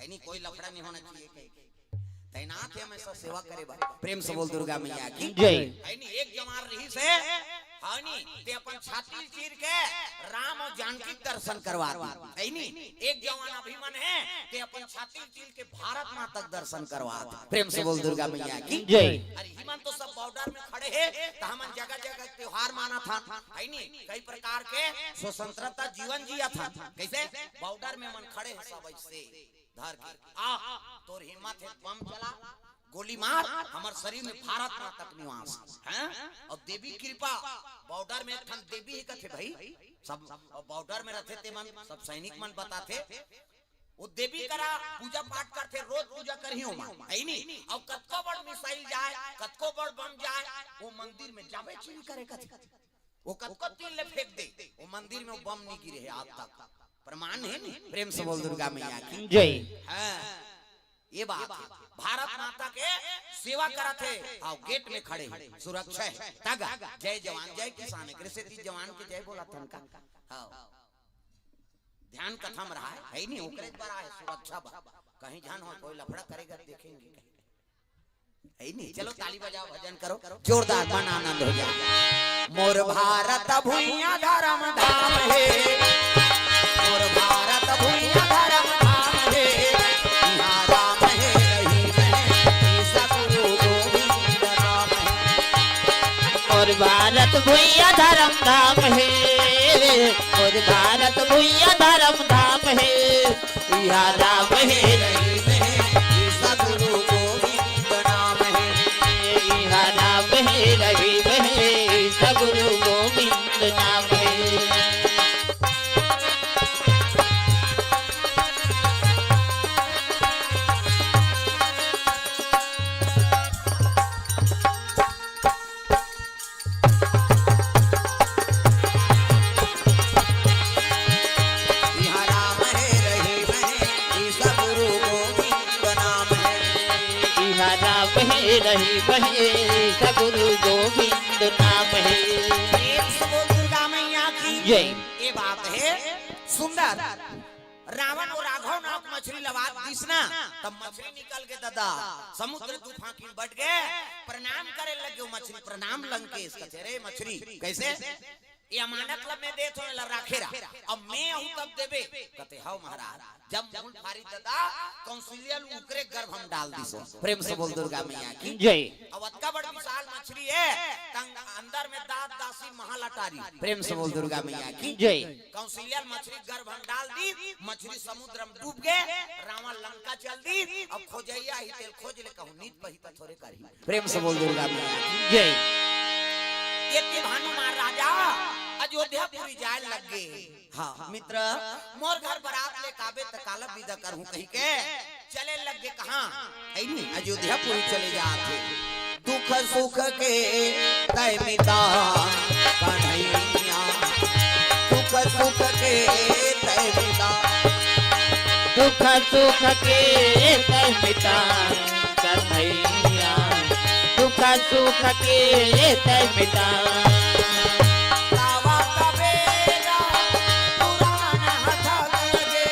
यानी कोई लफड़ा नहीं होना चाहिए कहीं। तैनात है हमेशा सेवा करे बर। प्रेम से बोल दुर्गा मैया की जय। यानी एक जवान रहिस हे, अनी, ते अपन छाती ल चीर के राम अउ जानकी के दर्शन करवा दे। है नी? एक जवान अभिमन हे, ते अपन छाती ल चीर के भारत माता के दर्शन करवा दे। प्रेम से बोल दुर्गा मैया की जय। अरे, हिमन तो सब बॉर्डर में खड़े हे, त हमन जगह जगह त्योहार मानत हन, है नी? कई प्रकार के स्वतंत्रता जीवन जियत हन। कैसे? बॉर्डर में मन खड़े हे सब ऐसे धर के। आ, तोर हिम्मत हे, बम चला, गोली मार, हमर शरीर में भारत माता के निवास हे। अउ देवी कृपा, बॉर्डर में एक ठन देवी हे कथे भाई, सब बॉर्डर में रथे ते मन, सब सैनिक मन बताथे। वो देवी करा पूजा पाठ करथे, रोज पूजा करही ओमा, है नी? अउ कतको बड़ मिसाइल जाए, कतको बड़ बम जाए, वो मंदिर में जाबे च नी करे कथे। वो कतको तीर ले फेंक दे, वो मंदिर में वो बम नी गिरे हे आज तक। प्रमाण हे नी? प्रेम से बोल दुर्गा मैया की जय। हाँ, ये बात हे। भारत माता के सेवा करत हे, अउ गेट में खड़े हे, सुरक्षा हे। तगा, जय जवान, जय किसान, एकरे सेती जवान के जय बोलत हन का? हाँ। ध्यान कथा में रहा हे, है नी? ओकरे बर आए, सुरक्षा बर। कहीं झन हो, कोई लफड़ा करेगा, देखेंगे। है नी? चलो ताली बजाओ, भजन करो, जोरदार मन आनंद हो जाए। मोर भारत भुइयां धर्म धाम हे, मोर भारत भुइयां धर्म धाम हे, इहाँ राम हे रहीम हे, ईसा गुरु गोविंद नाम हे। मोर भारत भुइयां धर्म धाम हे, मोर भारत भुइयां धर्म धाम हे। इहाँ राम हे रहीम हे, ईसा गुरु गोविंद नाम हे। इहाँ राम हे रहीम हे, ईसा गुरु गोविंद नाम हे। इहाँ राम हे रहीम हे, ईसा गुरु गोविंद नाम हे। इहाँ राम हे रहीम हे, ईसा गुरु गोविंद नाम हे। प्रेम से बोल दुर्गा मैया की जय। ये बात हे सुंदर। रावण वो राघव नाव के मछरी लवात दिस ना, तब मछरी निकल के ददा समुद्र तूफान की बट के प्रणाम करे लगे। वो मछरी प्रणाम लंकेश कथे, "रे मछरी, कैसे? ये अमानत ला मैं देत हों, एला राखे रहा, अब मैं आहूं तब देबे।" कथे, "हव महाराज।" जब मुंह फारी ददा, कौशल्या ल उकरे गर्भ में डाल दिस। प्रेम से बोल दुर्गा मैया की जय। अब अतका बड़ विशाल मछरी हे, तंग अंदर में दास दासी महल अटारी। प्रेम से बोल दुर्गा मैया की जय। कौशल्या ल मछरी गर्भ में डाल दिस, मछरी समुद्र में डूब गे, रावण लंका चल दिस। अब खोजइया ही तेल खोज ले कहूं, नीत पही त थोरे करही। प्रेम से बोल दुर्गा मैया की जय। ये कि हनुमान राजा अयोध्यापुरी जाए लग गे। हाँ, मित्र, मोर घर बरात ले काबे त काला विदा करहूं कही के चले लग गे। कहाँ? ऐनी अयोध्यापुरी चले जात हे। दुख सुख के तैं मिता कन्हैया, दुख सुख के तैं मिता, दुख सुख के तैं मिता कन्हैया, दुख सुख के तैं मिटा। गावत वेद पुराण ह थक गे।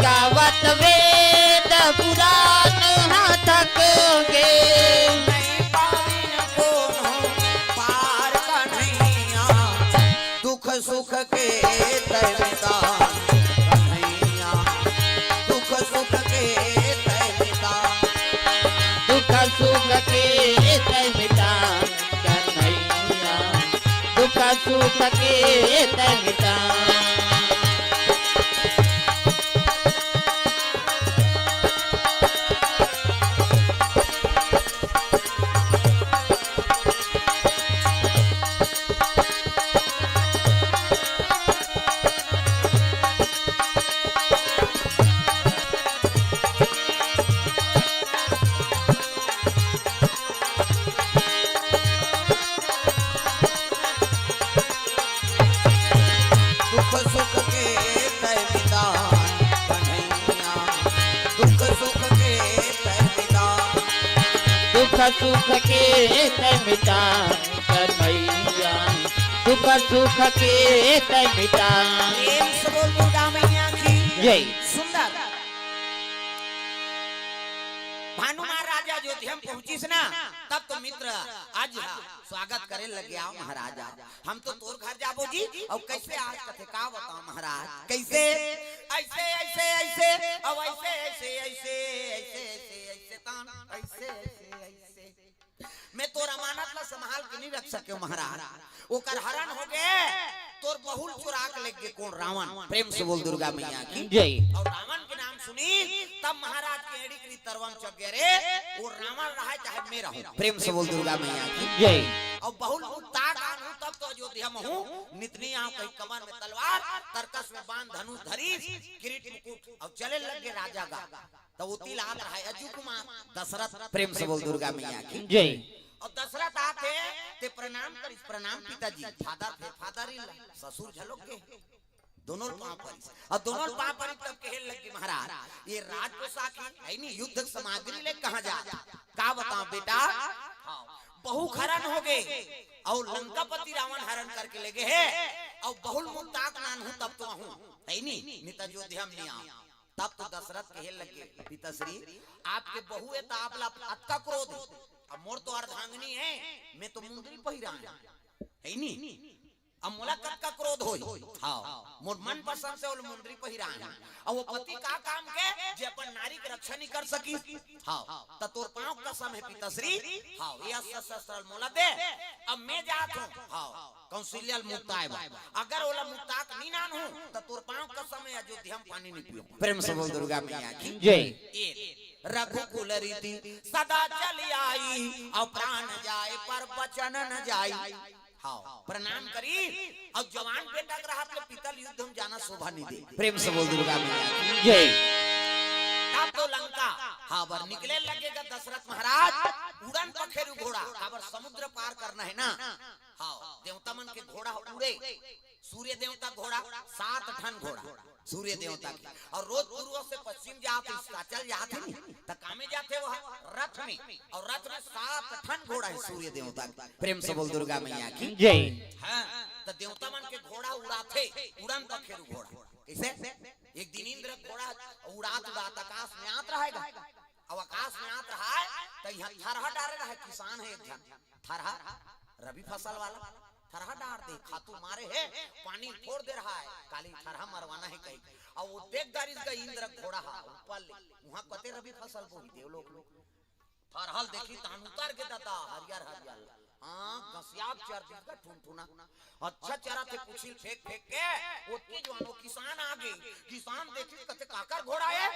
गावत वेद पुराण ह थक गे। नहीं पाविन कोनो पार कन्हैया। दुख सुख के तैं मिता कन्हैया, दुख सुख के तैं मिता। दुख सुख के तैं मिटा कन्हैया, दुख सुख के तैं मिटा। दुख सुख के तैं मिता कन्हैया, दुख सुख के तैं मिता। दुख सुख के तैं मिटा कन्हैया, दुख सुख के तैं मिटा। प्रेम से बोल दुर्गा मैया की जय। सुंदर। भानुमान राजा अयोध्या में पहुंचिस ना, तब तो मित्र आज हा स्वागत करे लगे, आओ महाराज, आओ। हम तो तोर घर जाबो जी। अउ कैसे आज? कथे का बताओ महाराज, कैसे? ऐसे, ऐसे, ऐसे, अब ऐसे, ऐसे, ऐसे, ऐसे, ऐसे, ऐसे, तान, ऐसे, ऐसे, ऐसे। मैं तोर अमानत ला संभाल के नहीं रख सके महाराज। ओकर हरण हो गे, तोर बहू ल चुरा के लेगे कोन? रावण। प्रेम से बोल दुर्गा मैया की जय। अउ रावण के नाम सुनी तब महाराज के एड़ी करी तरवम चघ गे, रे वो रावण रहा चाहे मैं रहूं। प्रेम से बोल दुर्गा मैया की जय। अउ बहू ल उतार आनहूं तब तो अयोध्या म हूं। नितनी आंव कही कमर में तलवार, तरकस में बाण धनुष धरी, किरीट मुकुट अउ चले लगे राजा गा। त ओती ल आत रहा अजू कुमार दशरथ। प्रेम से बोल दुर्गा मैया की जय। अउ दशरथ आथे ते प्रणाम करिस, प्रणाम पिताजी। फादर थे, फादर इन ला ससुर झलोक के दोनों ल पांव परिस। अउ दोनों ल पांव परिस तब कहे लगे महाराज, ये राज पोशाक हे, हे नी, युद्ध सामग्री ले कहां जात? का बताओ बेटा? हां, बहू हरण हो गे अउ लंकापति रावण हरण करके ले गे हे। अउ बहू ल मुक्ताक नानहूं तब तो आहूं, हे नी, नित अयोध्या म नहीं आंव। तब तो दशरथ कहे लगे, पिताश्री, आपके बहू हे त आप ला अतका क्रोध हे, अब मोर तो अर्धांगिनी हे, मैं तो मुंदरी पहिराय हंव, हे नी? अब मोला कतका क्रोध होही? हां, मोर मन पसंद से ओला मुंदरी पहिराय हंव। अउ वो पति का काम के जे अपन नारी के रक्षा नहीं कर सकिस? हां, त तोर पांव कसम हे पिताश्री। हां, ये अस्त्र शस्त्र मोला दे, अब मैं जात हंव। हां, कौशल्या ल मुक्ताय बर। अगर ओला मुक्ताक नहीं नानहूं त तोर पांव कसम हे अयोध्या म पानी नहीं पींव। प्रेम से बोल दुर्गा मैया की जय। ये रघुकुल रीति सदा चली आई, अउ प्राण जाय पर बचन न जाय। हां, प्रणाम करी अउ जवान बेटा के रहत ले पिता ल युद्ध म जाना शोभा नहीं दे। प्रेम से बोल दुर्गा मैया की जय। तब तो लंका हां बर निकले लगे गा दशरथ महाराज, उड़न पखेरु घोड़ा, काबर समुद्र पार करना हे ना। हां, देवता मन के घोड़ा उड़े, सूर्य देवता घोड़ा, सात ठन घोड़ा सूर्य देवता के, अउ रोज पूर्व से पश्चिम जात हे, अस्ताचल जात हे नी, त कामे जात हे वो रथ में, अउ रथ में सात ठन घोड़ा हे सूर्य देवता के। प्रेम से बोल दुर्गा मैया की जय। हां, त देवता मन के घोड़ा उड़ाथे, उड़न पखेरु घोड़ा। कैसे? एक दिन इंद्र घोड़ा उड़ात उड़ात आकाश में आत रहा गा, अउ आकाश में आत रहा हे, त इहां थरहा डारे रहा हे, किसान हे एक झन, थरहा, रबी फसल वाला, थरहा डार दे, खातू मारे हे, पानी फोर दे रहा हे, काली थरहा मरवाना हे कही। अउ वो देख डारिस गा इंद्र घोड़ा हा ऊपर ले, उहां कते रबी फसल बोही देवलोक में। थरहा ल देखिस तहां उतर गे ददा, हरियर हरियर। हां, घसियाब चर दिस गा ठुनठुना। अच्छा चरत हे, पूछी ल फेंक फेंक के, ओतकी जुवार वो किसान आ गे। किसान देखिस कथे काकर घोड़ा हे?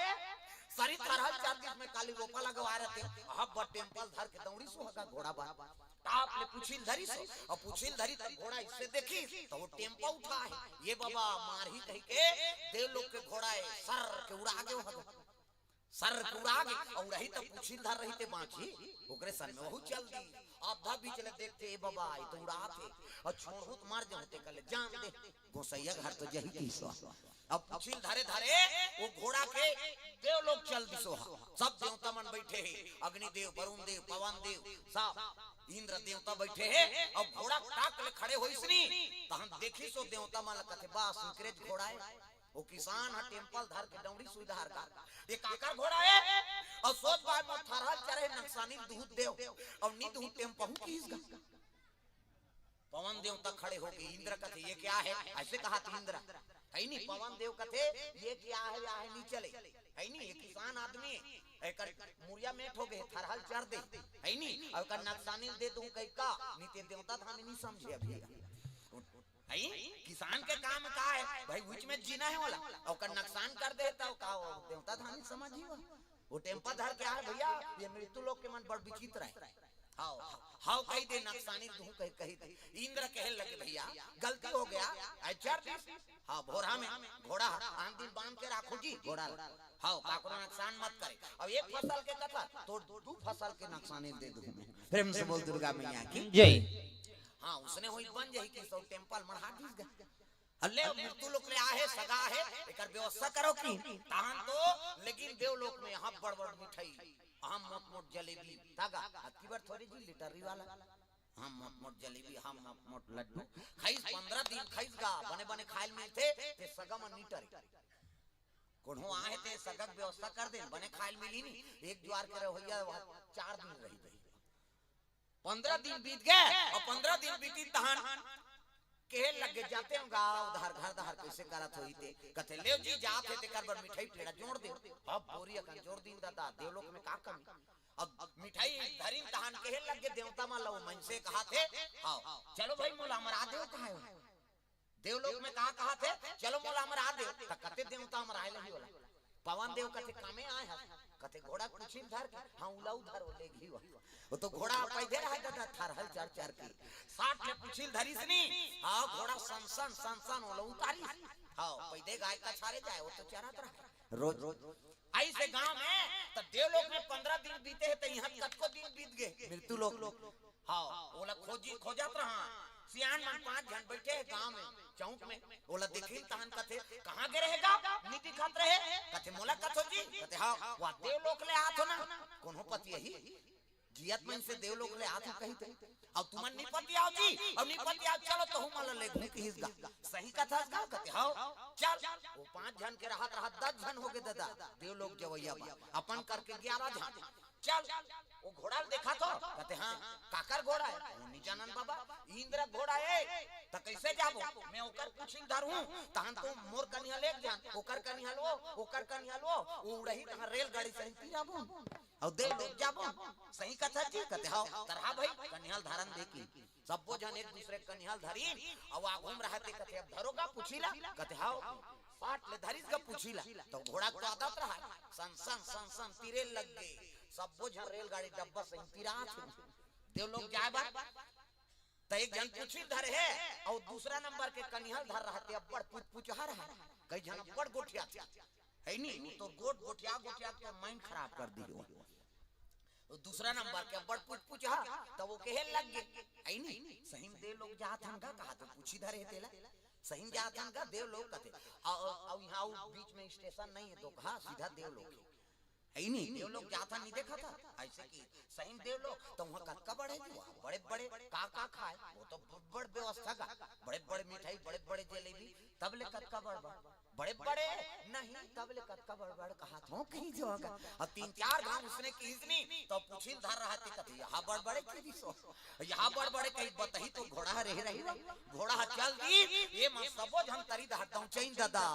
सरी थरहा ल चर दिस में काली रोपा लगवाय रथे। अब टेम्पा ल धर के दौड़िस वो हा गा घोड़ा बर। टाप ले पूछी ल धरिस वो, अउ पूछी ल धरिस त घोड़ा अइसे देखिस त वो टेम्पा उठा हे। ये बाबा मारही कही के देवलोक के घोड़ा हे, सर के उड़ा गे वो हा गा। सर के उड़ा गे, अउ रही त पूछी ल धर रही ते बांची, ओकरे सन में वहू चल दी। आधा बीच ले देखथे, ए बाबा, ये तो उड़ात हे, अउ छोड़हूं त मर जाहूं, तेकर ले जान दे, गोसइया घर तो जही कहिस वो। अब पूछी ल धरे धरे वो घोड़ा के देवलोक चल दिस वो हा। सब देवता मन बइठे हे, अग्नि देव, वरुण देव, पवन देव, सब इंद्र देवता बइठे हे। अउ घोड़ा टाक ले खड़े होइस नी, तहन देखिस वो देवता मन ल कथे, बा, सिकरेज घोड़ा हे। वो किसान ह टेम्पा ल धर के डौड़ी सुधार का, ये काकर घोड़ा हे? अउ सोच बा, मोर थरहा ल चरे हे, नकसानी ल दूहूं त देव, अउ नी दूहूं त टेम्पा हूं कहिस गा। पवन देवता खड़े हो गे, इंद्र कथे, ये क्या है? अइसे कहत इंद्र, हे नी? पवन देव कथे, ये क्या है, या है, नी चले, हे नी? ये किसान आदमी हे, एकर मुरिया मेट हो गे, थरहा ल चर दे, हे नी? अउ एकर नकसानी ल दे दूहूं कहि का, नी ते देवता धानी नी समझे अभी। हे, किसान के काम का हे भाई, उहीच में जीना हे ओला, अउ ओकर नकसान कर दे त का वो देवता धानी समझही वो? वो टेम्पा धर के आय भइया, ये मृत्यु लोक के मन बड़ विचित्र हे। हव, हव कहि दे, नकसानी दूहूं कहि, कहि दे। इंद्र कहे लगे, भइया, गलती हो गया, अइ चर दिस। हव, भोरहा में घोड़ा ह, आन दिन बांध के राखहू जी घोड़ा ल। हव, काकरो नकसान मत करे। अब एक फसल के कथा, तोर दू फसल के नकसानी दे दूहूं मैं। प्रेम से बोल दुर्गा मैया की जय। हां, उसने होई बन जाही कि सौ टेम्पा ल मढ़ा दिस गा। अल्ले मृत्यु लोक ले आहे, सगा हे, एकर व्यवस्था करो कि? तहन तो, लेकिन देवलोक में हां बड़ बड़ मिठाई, हां मोट मोट जलेबी, तागा, अतकी बर थोरे जी लिटरी वाला, हां मोट मोट जलेबी, हां मोट मोट लड्डू, खाइस पंद्रह दिन खाइस गा, बने बने खाय ल मिलथे, ते सगा मन नी टरे। कोनो आहे ते सगा के व्यवस्था कर दे, बने खाय ल मिलही नी, एक जुवार के रहोइया चार दिन रही, रही। पंद्रह दिन बीत गे, अउ पंद्रह दिन बीतिस तहान कहे लगे, "जातेंव गा, उधार घर दहार कइसे करत होही ते।" कथे, "लेव जी, जात हे, तेकर बर मिठाई पेड़ा जोड़ देव।" अब बोरी अकन जोर दिन ददा, देवलोक में का कमी। अब मिठाई धरिन तहान कहे लगे देवता मन ला, ओ मनसे कहाथे, "हव, चलो भई, मोला अमरा देव कहाय हो।" देवलोक में का कहाथे, "चलो मोला अमरा देव।" त कते देवता अमराय लही ओला। पवन देव कथे, "कामे आय हस?" कथे, "घोड़ा के पूछी ल धर के।" "हाँ, उला उधर ओ लेगही ओ।" ओ तो घोड़ा पैदे रहय ददा, थरहल चर चर के। साठ ले पूछी ल धरिस नी। हाँ, घोड़ा सन सन, सन सन ओला उतारिस। हाँ, पैदे गाय कछारे जाय, ओ तो चरत रहय। रोज, रोज। अइसे गांव में, त देवलोक में पंद्रह दिन बीते हे, त इहां कतको दिन बीत गे। मृत्यु लोक। हाँ, ओला खोजी, खोजत रहा। सियान मन पांच झन बइठे हे गांव में, चौक में। ओला देखिन तहन कथे, "कहां गे रहे गा? नी दिखत रहे।" कथे, "मोला कथो जी?" कथे, "हाँ, वा देवलोक ले आत हो ना।" "कोनो पति अही?" "जियत मन से देवलोक ले आत हो कहिथे।" "अउ तुमन नी पति आव जी, अउ नी पति आव, चलो तहू मन ला लेगहूं किहिस गा।" "सही कथस गा?" कथे, "हव।" "चल।" ओ पांच झन के रहत रहत दस झन होगे ददा, देवलोक जवइया बा। अपन करके ग्यारह झन। "चल, ओ घोड़ा ल देखत हो?" कथे, "हाँ।" "काकर घोड़ा हे?" "ओ नी जानन बाबा, इंद्र घोड़ा हे।" "त कइसे जाबो?" "मैं ओकर पूछी ल धरहूं, तहन तो मोर कनिहा ले एक झन, ओकर कनिहा ल ओ, ओकर कनिहा ल ओ, ओ उड़ही तहन रेलगाड़ी सही तिराबो। अउ देवलोक जाबो।" "सही कथस जी?" कथे, "हव।" "तरहा भई, कनिहा ल धरन दे कि।" सब्बो झन एक दूसरे के कनिहा ल धरिन, अउ आगू म रहय ते कथे, "अब धरो गा पूछी ला?" कथे, "हव।" साठ ले धरिस गा पूछी ला, त घोड़ा के तो आदत रहय, सन सन सन सन तीरे लग गे। सब्बो झन रेलगाड़ी डब्बा सही तिरात हे। देवलोक जाय बर त एक झन पूछी ल धरे हे, अउ दूसरा नंबर के कनिहा ल धर रहय ते अब्बड़ पुचपुचहा रहय। कई झन अब्बड़ गोठियाथे। हे नी, तो गोठ गोठिया गोठिया के mind खराब कर दिही। वो दूसरा नंबर के अब्बड़ पुचपुचहा, त वो कहे लग गे, "हे नी, सही म देवलोक जात हन गा?" कहाथे, पूछी धरे हे तेला। "सही म जात हन गा देवलोक?" कथे, "अउ, अउ, अउ इहां अउ बीच में स्टेशन नहीं हे दोकहा, सीधा देवलोक हे।" "हे नी, देवलोक जात हन, नी देखत हस?" "अइसे कि सही म देवलोक, त उहां कतका बड़े जी, बड़े बड़े का का खाय?" "वो तो बड़ व्यवस्था गा, बड़े बड़े मिठाई, बड़े बड़े जलेबी।" "तब ले कतका बड़ बड़?" "बड़े बड़े नहीं, तब ले कतका बड़ बड़ कहात हो कहीं जो अगर।" अउ तीन चार घांव उसने किहिस नी, त पूछी ल धर रहय ते कथे, "इहां बड़ बड़े किहिस हो, इहां बड़ बड़े कहिके बतही तो घोड़ा ह रेहे रही।" घोड़ा ह चल दिस, ए मन सबो झन तरी डहर दौंचइन ददा,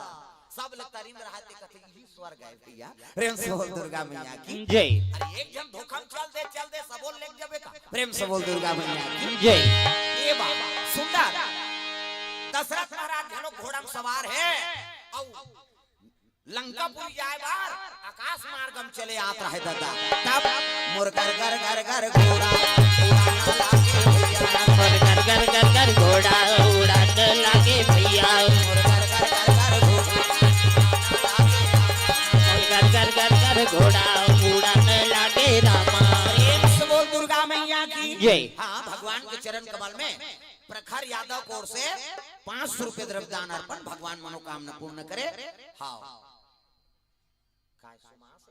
सब ले तरी म रहय ते कथे, "इही स्वर्ग हे भइया।" प्रेम से बोल दुर्गा मैया की जय। अरे एक झन धोखा म चल दे, चल दे, सबो ल लेग जबे का। प्रेम से बोल दुर्गा मैया की जय। ए बा, सुंदर। दशरथ महाराज घलो घोड़ा म सवार हे, अउ लंकापुरी जाय बर आकाश मार्ग म चले आत रहय ददा। तब मोर घर घर घर घर घोड़ा, उड़ान लागे भइया। मोर घर घर घर घर घोड़ा, उड़ान लागे भइया। मोर घर घर घर घर घोड़ा, उड़ान लागे। मोर घर घर घर घर घोड़ा, उड़ान लागे रामा। प्रेम से बोल दुर्गा मैया की जय। हाँ, भगवान के चरण कमल में प्रखर यादव के ओर से पाँच सौ रुपए द्रव्य दान अर्पण, भगवान मनोकामना पूर्ण करे। हाँ, काय सुमास?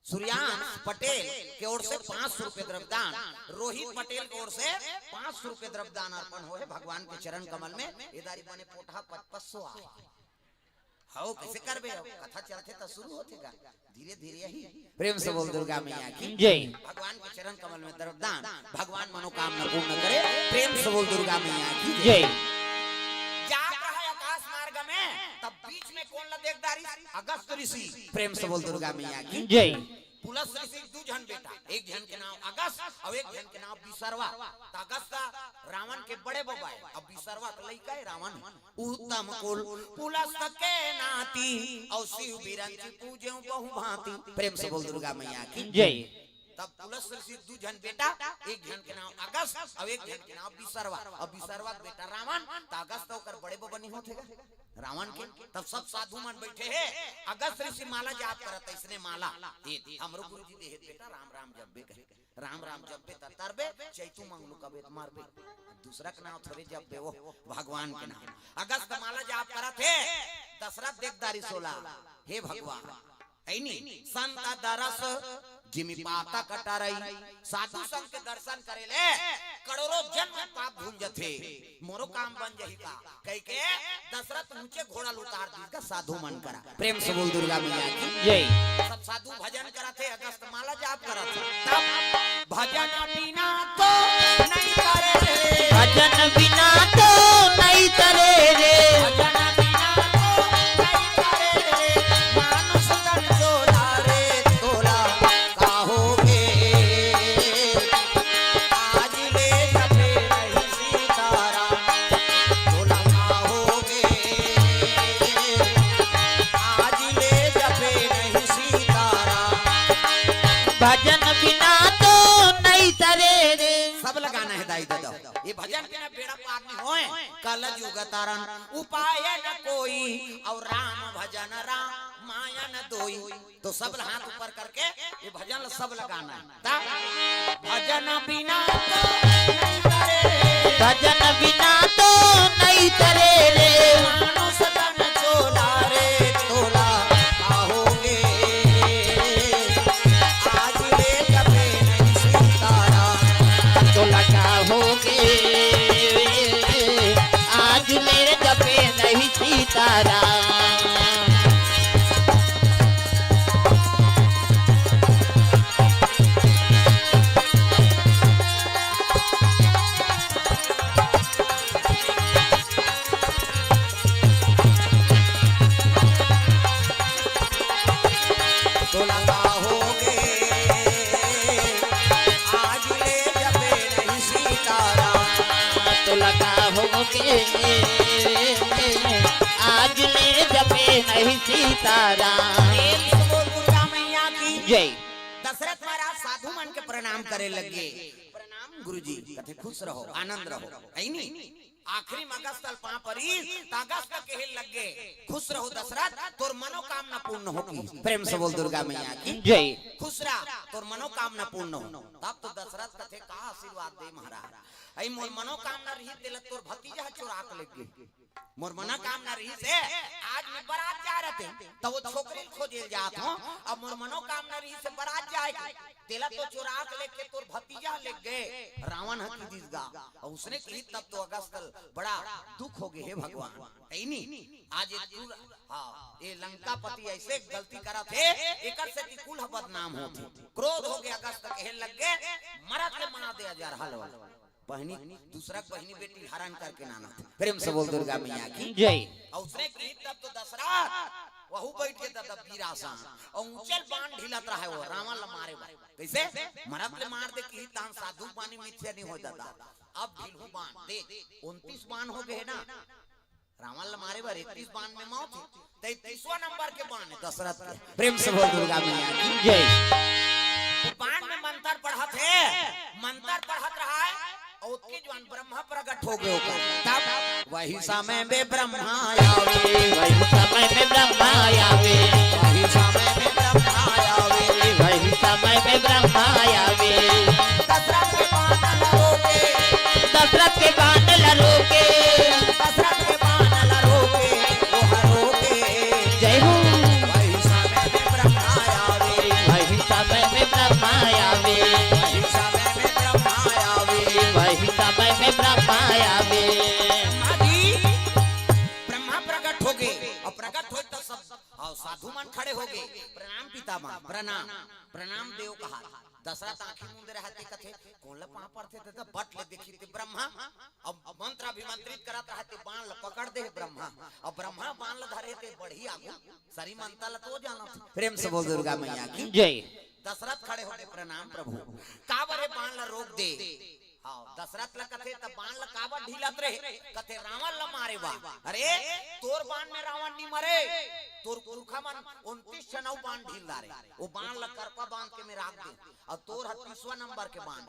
सूर्यांश पटेल के ओर से पाँच सौ रुपए द्रव्य दान, रोहित पटेल के ओर से पाँच सौ रुपए द्रव्य दान अर्पण होहे भगवान के चरण कमल में। ए दारी बने पोटहा पचपच सौ आ। हव, कइसे करबे? हव, कथा चलथे त शुरू होथे गा, धीरे धीरे ही। प्रेम से बोल दुर्गा मैया की जय। भगवान के चरण कमल में द्रव्य दान, भगवान मनोकामना पूर्ण करे। प्रेम से बोल दुर्गा मैया की जय। जय। जात रहय आकाश मार्ग में, तब बीच में कोन ला देख डारिस? अगस्त ऋषि। प्रेम से बोल दुर्गा मैया की जय। पुलस्त्य ऋषि के दू झन बेटा, एक झन के नाम अगस्त अउ एक झन के नाम विसर्वा। त अगस्त रावण के बड़े बबा हे, अउ विसर्वा के लइका हे रावण। उत्तम कुल पुलस्त्य के नाती, अउ शिव बिरंची पूजेंव बहु भांति। प्रेम से बोल दुर्गा मैया की जय। तब पुलस्त्य ऋषि के दू झन बेटा, एक झन के नाम अगस्त अउ एक झन के नाम विसर्वा। अउ विसर्वा के बेटा रावण, त अगस्त ओकर बड़े बबा नी होथे गा रावण के। तब सब साधु मन बइठे हे, अगस्त ऋषि माला जाप करत, अइसने माला, ए, हमरो गुरुजी देहे बेटा, राम राम जपबे कहे। राम राम जपबे त तरबे, चैतू मंगलू कबे त मरबे। दूसरा के नाम थोरे जपबे, वो भगवान के नाम। अगस्त माला जाप करत हे, दशरथ देख डारिस ओला, हे भगवान, हे नी, संत दरस जिमि पातक टरई, साधु संत के दर्शन करे ले करोड़ों जन्म पाप धुल जथे, मोरो काम बन जही का कहिके दशरथ ऊंचे घोड़ा ल उतार दीस गा साधु मन करा। प्रेम से बोल दुर्गा मैया की। जय। सब साधु भजन करत हे, अगस्त माला जाप करत हे। तब भजन बिना तो नहीं तरे रे। भजन बिना तो नहीं तरे रे। भजन बिना तो नहीं तरे रे। मानुष तन चोला रे तोला का होगे। आज ले जपे नहीं सीताराम, तोला का होगे। आज ले जपे नहीं सीताराम। भजन बिना तो नहीं तरे रे। सब लगाना है दाई ददा। ये भजन बिना बेड़ा पार नहीं होए। कलजुग तरन उपाय न कोई, और राम भजन रामायण दोई। तो सब ल हाथ ऊपर करके ये भजन ल सब लगाना है। ता? भजन बिना तो नहीं तरे। भजन बिना तो नहीं तरे रे। मानुष तन चोला रे तोला का होगे। आज ले जपे नहीं सीताराम, तोला का होगे। आज ले जपे नहीं सीताराम। तोला का होगे। आज ले जपे नहीं सीताराम। तोला का होगे। आज ले जपे नहीं सीताराम। प्रेम से बोल दुर्गा मैया की। जय। दशरथ महाराज साधु मन के प्रणाम करे लगे। प्रणाम गुरुजी। कथे खुश रहो, आनंद रहो, है नी? आखिरी में अगस्त ल पाँव परीस, त अगस्त कहे लगे, खुश रहो दशरथ, तोर मनोकामना पूर्ण होगी। प्रेम से बोल दुर्गा मैया की। जय। खुश रह, तोर मनोकामना पूर्ण हो। तब तो दशरथ कथे का आशीर्वाद दे महाराज। अई मोर मनोकामना रही, तेला तोर भतीजा चोरा के लेगे। मोर मनोकामना रही से आज मैं बारात जा रहते, त वो छोकरी ल खोजे ल जात हो। अब मोर मनोकामना रही से बारात जाए के, तेला तो चोरा के लेके तोर भतीजा लेगे, रावण ह की दिस गा। अउ उसने कही तब तो अगस्त ल बड़ा दुख होगे, हे भगवान, है नी? आज ये दूर, हाँ, ये लंकापति ऐसे गलती करत हे, एकर से कि कुल ह बदनाम होथे। क्रोध होगे, अगस्त कहे लगे, मरत ले मार दे अजर हलवा। बहिनी, दूसरा के बहिनी बेटी हरण करके लानत हे। प्रेम से बोल दुर्गा मैया की। जय। अउ उसने कही तब तो दशरथ, वहू बैठ के ददा वीरासन। अउ ऊंचे ल बाण ढीलत रहे वो, रावण ल मारे बर। कैसे? मरत ले मार दे कही तहान साधु बानी मिथ्या नहीं हो ददा। अब ढीलहू बाण, देख, उनतीस बाण होगे हे ना। रावण ल मारे बर इकतीस बाण में मौत हे। तैंतीसवां नंबर के बाण हे दशरथ के। प्रेम से बोल दुर्गा मैया की। जय। बाण में मंत्र पढ़त हे, मंत्र पढ़त रहा हे, अउ ओतके जुवार ब्रह्मा प्रकट होगे ओकर। तब वही समय में ब्रह्मा आवे। वही समय में ब्रह्मा आवे। वही समय में ब्रह्मा आवे। वही समय में ब्रह्मा आवे। दशरथ के बाण ल रोके। दशरथ के बाण ल रोके। दशरथ के बाण ल रोके, ओह रोके। जय हो। वही समय में ब्रह्मा आवे। वही समय में ब्रह्मा आवे। वही समय में ब्रह्मा आवे। वही समय में ब्रह्मा आवे। ब्रह्मा जी, ब्रह्मा प्रकट होगे, अउ प्रकट होय त सब, अउ साधु मन खड़े होगे। प्रणाम पितामह, प्रणाम, प्रणाम देव कहा। दशरथ आंखी मूंदे रहत हे, कथे, कोन ल पांव परथे, त बट ले देखही ते ब्रह्मा। अब मंत्र अभिमंत्रित करत रहत हे, बाण ल पकड़ दे हे ब्रह्मा। अब ब्रह्मा बाण ल धरे हे ते बढ़ही आगू, सरी मंत्र ल तो जानत हे। प्रेम से बोल दुर्गा मैया की। जय। दशरथ खड़े होके, प्रणाम प्रभु, काबर ए बाण ल रोक दे? हाँ, दशरथ ल कथे, त बाण ल काबर ढीलत रहे? कथे, रावण ल मारे बर। अरे, तोर बाण में रावण नी मरे, तोर पुरखा मन उनतीस ठन अउ बाण ढील डारे। ओ बाण ल करपा बांध के में राख दे। अउ तोर ह तीसवां नंबर के बाण,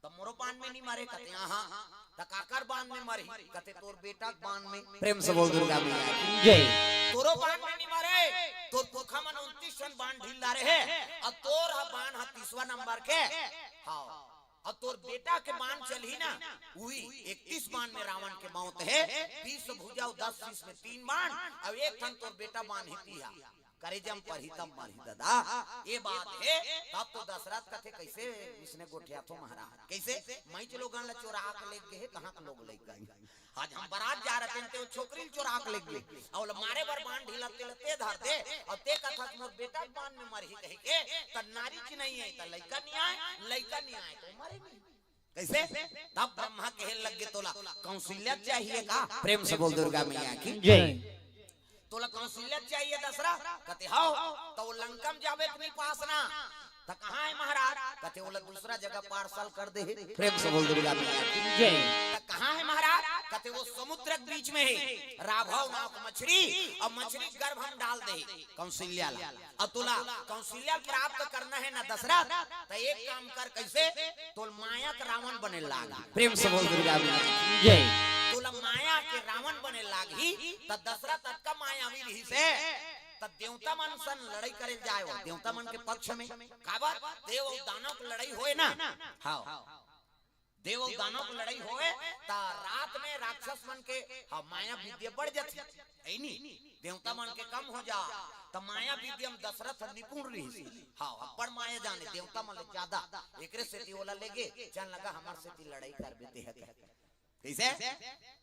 त मोरो बाण में नी मरे। कथे, हाँ, त काकर बाण में मरही? कथे, तोर बेटा के बाण में। प्रेम से बोल दुर्गा मैया की। जय। तोरो बाण में नी मरे, तोर पुरखा मन उनतीस ठन बाण ढील डारे हे, अउ तोर ह बाण ह तीसवां नंबर के। हाँ, अउ तोर बेटा के बाण चलही ना, उही इकतीस बाण में रावण के मौत हे, बीस भुजा अउ दस शीश में तीन बाण, अउ एक ठन तोर बेटा बाण हे तिहा। करे जम परही तब मरही ददा। ये बात हे। तब तो दशरथ कथे, "कैसे इसने गोठियाथो महाराज? कैसे? मइच लोगन ला चोरा के लेग गे हे, कहाँ के लोग लेग गे?" आज हम बरात जा रहे थे, ते वो छोकरी ल चोरा के लेग गे, अउ ओला मारे बर बाण ढीला तेला ते धर दे, अउ ते कथस मोर बेटा के बाण में मरही कहिके, त नारी च नहीं आय, त लइका नहीं आय, लइका नहीं आय, त मरे नहीं। कैसे? तब ब्रह्मा कहे लग गे, "तोला कौशल्या चाहिए का?" प्रेम से बोल दुर्गा मैया की। जय। "तोला कौशल्या चाहिए दशरथ?" कथे, "हव।" "त वो लंका में जाबे त नहीं पास ना?" "त कहाँ हे महाराज?" कथे, "ओला दूसरा जगह पार्सल कर दे हे।" प्रेम से बोल दुर्गा मैया की। जय। "त कहाँ हे महाराज?" कथे, "वो समुद्र के बीच में हे, राघव नाम के मछरी, अउ मछरी गर्भ में डाल दे हे कौशल्या ला।" अउ तोला कौशल्या प्राप्त करना हे ना दशरथ, त एक काम कर, कैसे? तोला माया के रावण बने लाग। प्रेम से बोल दुर्गा मैया की। जय। तोला माया के रावण बने लागही, त दशरथ अतका मायावी रहिस हे, त देवता मन सन लड़ाई करे जाय वो, देवता मन के पक्ष में। काबर? देव अउ दानव के लड़ाई होय ना। हव। देव अउ दानव के लड़ाई होय, त रात में राक्षस मन के, हाँ, माया विद्या बढ़ जाथे, हे नी? देवता मन के कम हो जा, त माया विद्या में दशरथ निपुण रहिस। हाँ, अब्बड़ माया जाने, देवता मन ले ज्यादा। एकरे सेती ओला लेगे, चल लगा हमर सेती लड़ाई करबे तेहा कह। कैसे?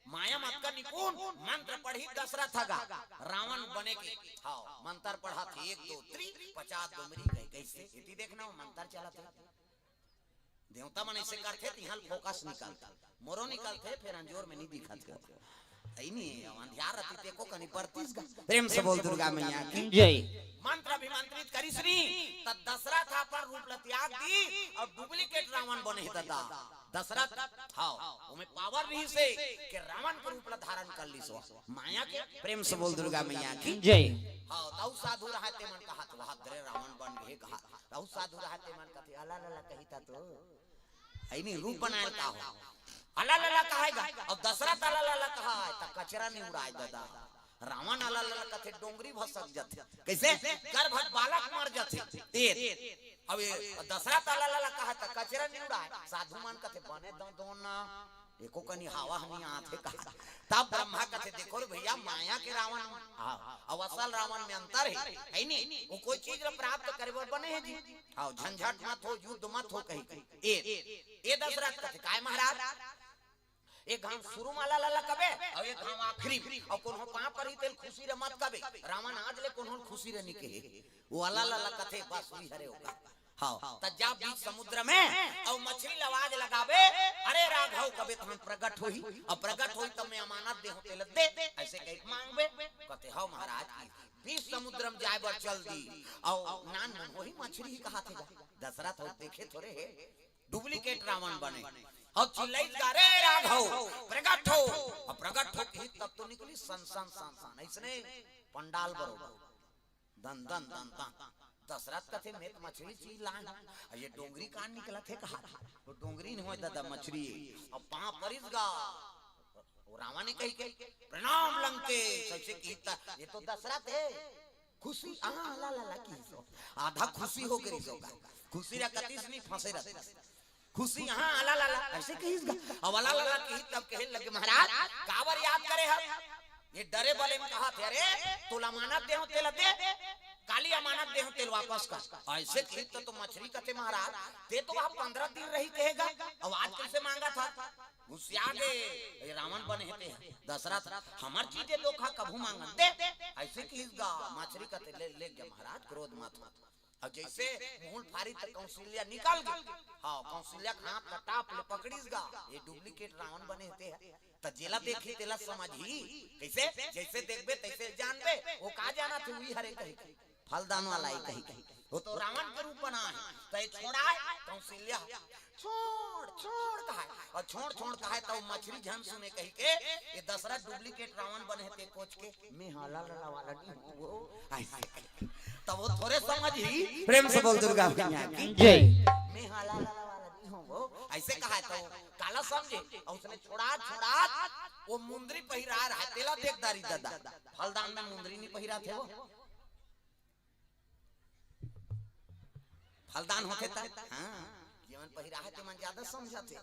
माया में अतका निपुण, मंत्र पढ़ही दशरथ ह गा, रावण बने के। हाँ, मंत्र पढ़त हे, एक, दो, त्रि, पचास डोमरी गए। कैसे? एती देखना, वो मंत्र चलत हे। देवता मन ऐसे करथे, तिहां ले फोकस निकलथे, मोरो निकलथे, फेर अंजोर में नहीं दिखत हे। अई नहीं, अंधियार रहिथे, तेको कनी बरतिस गा। प्रेम से बोल दुर्गा मैया की। जय। मंत्र अभिमंत्रित करिस नी, त दशरथ अपन रूप ल त्याग दी अउ डुप्लीकेट रावण बने हे ददा। दशरथ, हव, ओमे पावर रहिस हे कि रावण के रूप ल धारण कर लिस वो। माया के। प्रेम से बोल दुर्गा मैया की। जय। हव, तउ साधु रहय तेमन कहत, "वाह रे, रावण बन गे," कहत। तउ साधु रहय तेमन कथे, "अला लला कही त तो।" अई नहीं, रूप बनाय ल का हो? अला लला कहाय गा। अउ दशरथ अला लला कहाय, त कचरा नहीं उड़ाय ददा। रावण अला लला कथे, डोंगरी भसक जाथे। कैसे? गर्भ बालक मर जाथे। ए, अब ये दशरथ अला लला कहाय, त कचरा नहीं उड़ाय। साधु मन कथे, "बने दो, दो ना, एको कनी हवा नहीं आथे का।" तब ब्रह्मा कथे, "देखो रे भैया, माया के रावण, हाँ, अउ असल रावण में अंतर हे, हे नहीं? वो कोई चीज ल प्राप्त करे बर बने हे जी। हाँ, झंझट मत हो, युद्ध मत हो," कही, कही। ए, ए दशरथ कथे, "काय महाराज?" एक घांव शुरू में अला लला कबे, अउ एक घांव आखिरी में, अउ कोनो पांव परही तेला खुशी ले मत कबे। रावण आज ले कोनो ल खुशी ले नहीं कहे। वो अला लला कथे, बस वही हरे होगा। हव, त जा बीच समुद्र में, अउ मछरी ल आवाज लगाबे, "अरे राघव," कबे, "तहन प्रगट होही, अउ प्रगट होही त मैं अमानत देहूं तेला दे," ऐसे कहिके मांगबे। कथे, "हव महाराज।" बीच समुद्र में जाय बर चल दी, अउ नानमुन होही मछरी ही कहाथे गा। दशरथ हो देखे थोरे हे, डुप्लीकेट रावण बने। अउ चिल्लाइस गा, "रे राघव, प्रगट हो।" अउ प्रगट हो कही तब तो निकलिस सन सन सन सन, अइसने पंडाल बरोबर। दन दन दन दन। दशरथ कथे, "मैं त मछरी चीज लान, अउ ये डोंगरी कान निकलत हे कहा?" वो डोंगरी नहीं होय ददा, मछरी हे। अउ पांव परिस गा। वो रावण ने कही के, "प्रणाम लंकेश," ऐसे कही त, ये तो दशरथ हे। खुशी, हाँ, अला लला कहिस वो। आधा खुशी हो गे रहिस वो गा। खुशी रकतिस नहीं, फंसे रहिस। खुशी, हाँ, अला लला, ऐसे कहिस गा। अउ अला लला कही तब कहे लगे, "महाराज, काबर याद करे हव?" ये डरे बले में कहत हे, "अरे, तोला अमानत देहूं तेला दे, काली अमानत देहूं तेला वापस कर।" ऐसे कही त, तो मछरी कथे, "महाराज, ते तो वहां पंद्रह दिन रही कहे गा, अउ आज कैसे मांगत हस?" गुस्सिया गे, "ये रावण बने हे ते, दशरथ, हमर चीज हे, धोखा कभू मांगन दे।" ऐसे कहिस गा, मछरी कथे, "ले, ले गे महाराज, क्रोध मत हो।" अउ जैसे मुंह ल फारिस त कौशल्या निकल गे। हाँ, कौशल्या के हाथ ल टाप ले पकड़िस गा, "ये डुप्लीकेट रावण बने हे ते ह, त जेला देखही तेला समझही, कैसे? जैसे देखबे तैसे जानबे, वो का जानत हे, उही हरे," कही, "फलदान वाला हे," कही, कही, "वो तो रावण के रूप बना हे, त ये छोड़ाय।" कौशल्या, "छोड़, छोड़," कहाय, अउ "छोड़, छोड़," कहाय, त वो मछरी झन सुने कहिके, ये दशरथ डुप्लीकेट रावण बने हे ते कोच के, "मैं ह अला लला वाला नहीं हूँ वो।" ऐसे। तब वो थोरे समझही। प्रेम से बोल दुर्गा मैया की। जय। "मैं ह अला लला वाला नहीं हूँ वो।" ऐसे कहाय त वो काला समझे। अउ उसने छोड़ात, छोड़ात वो मुंदरी पहिराय रहय, तेला देख डारिस ददा। फलदान में मुंदरी नहीं पहिराथे वो। फलदान होथे त, हाँ, जेमन पहिराय हे तेमन ज्यादा समझथे।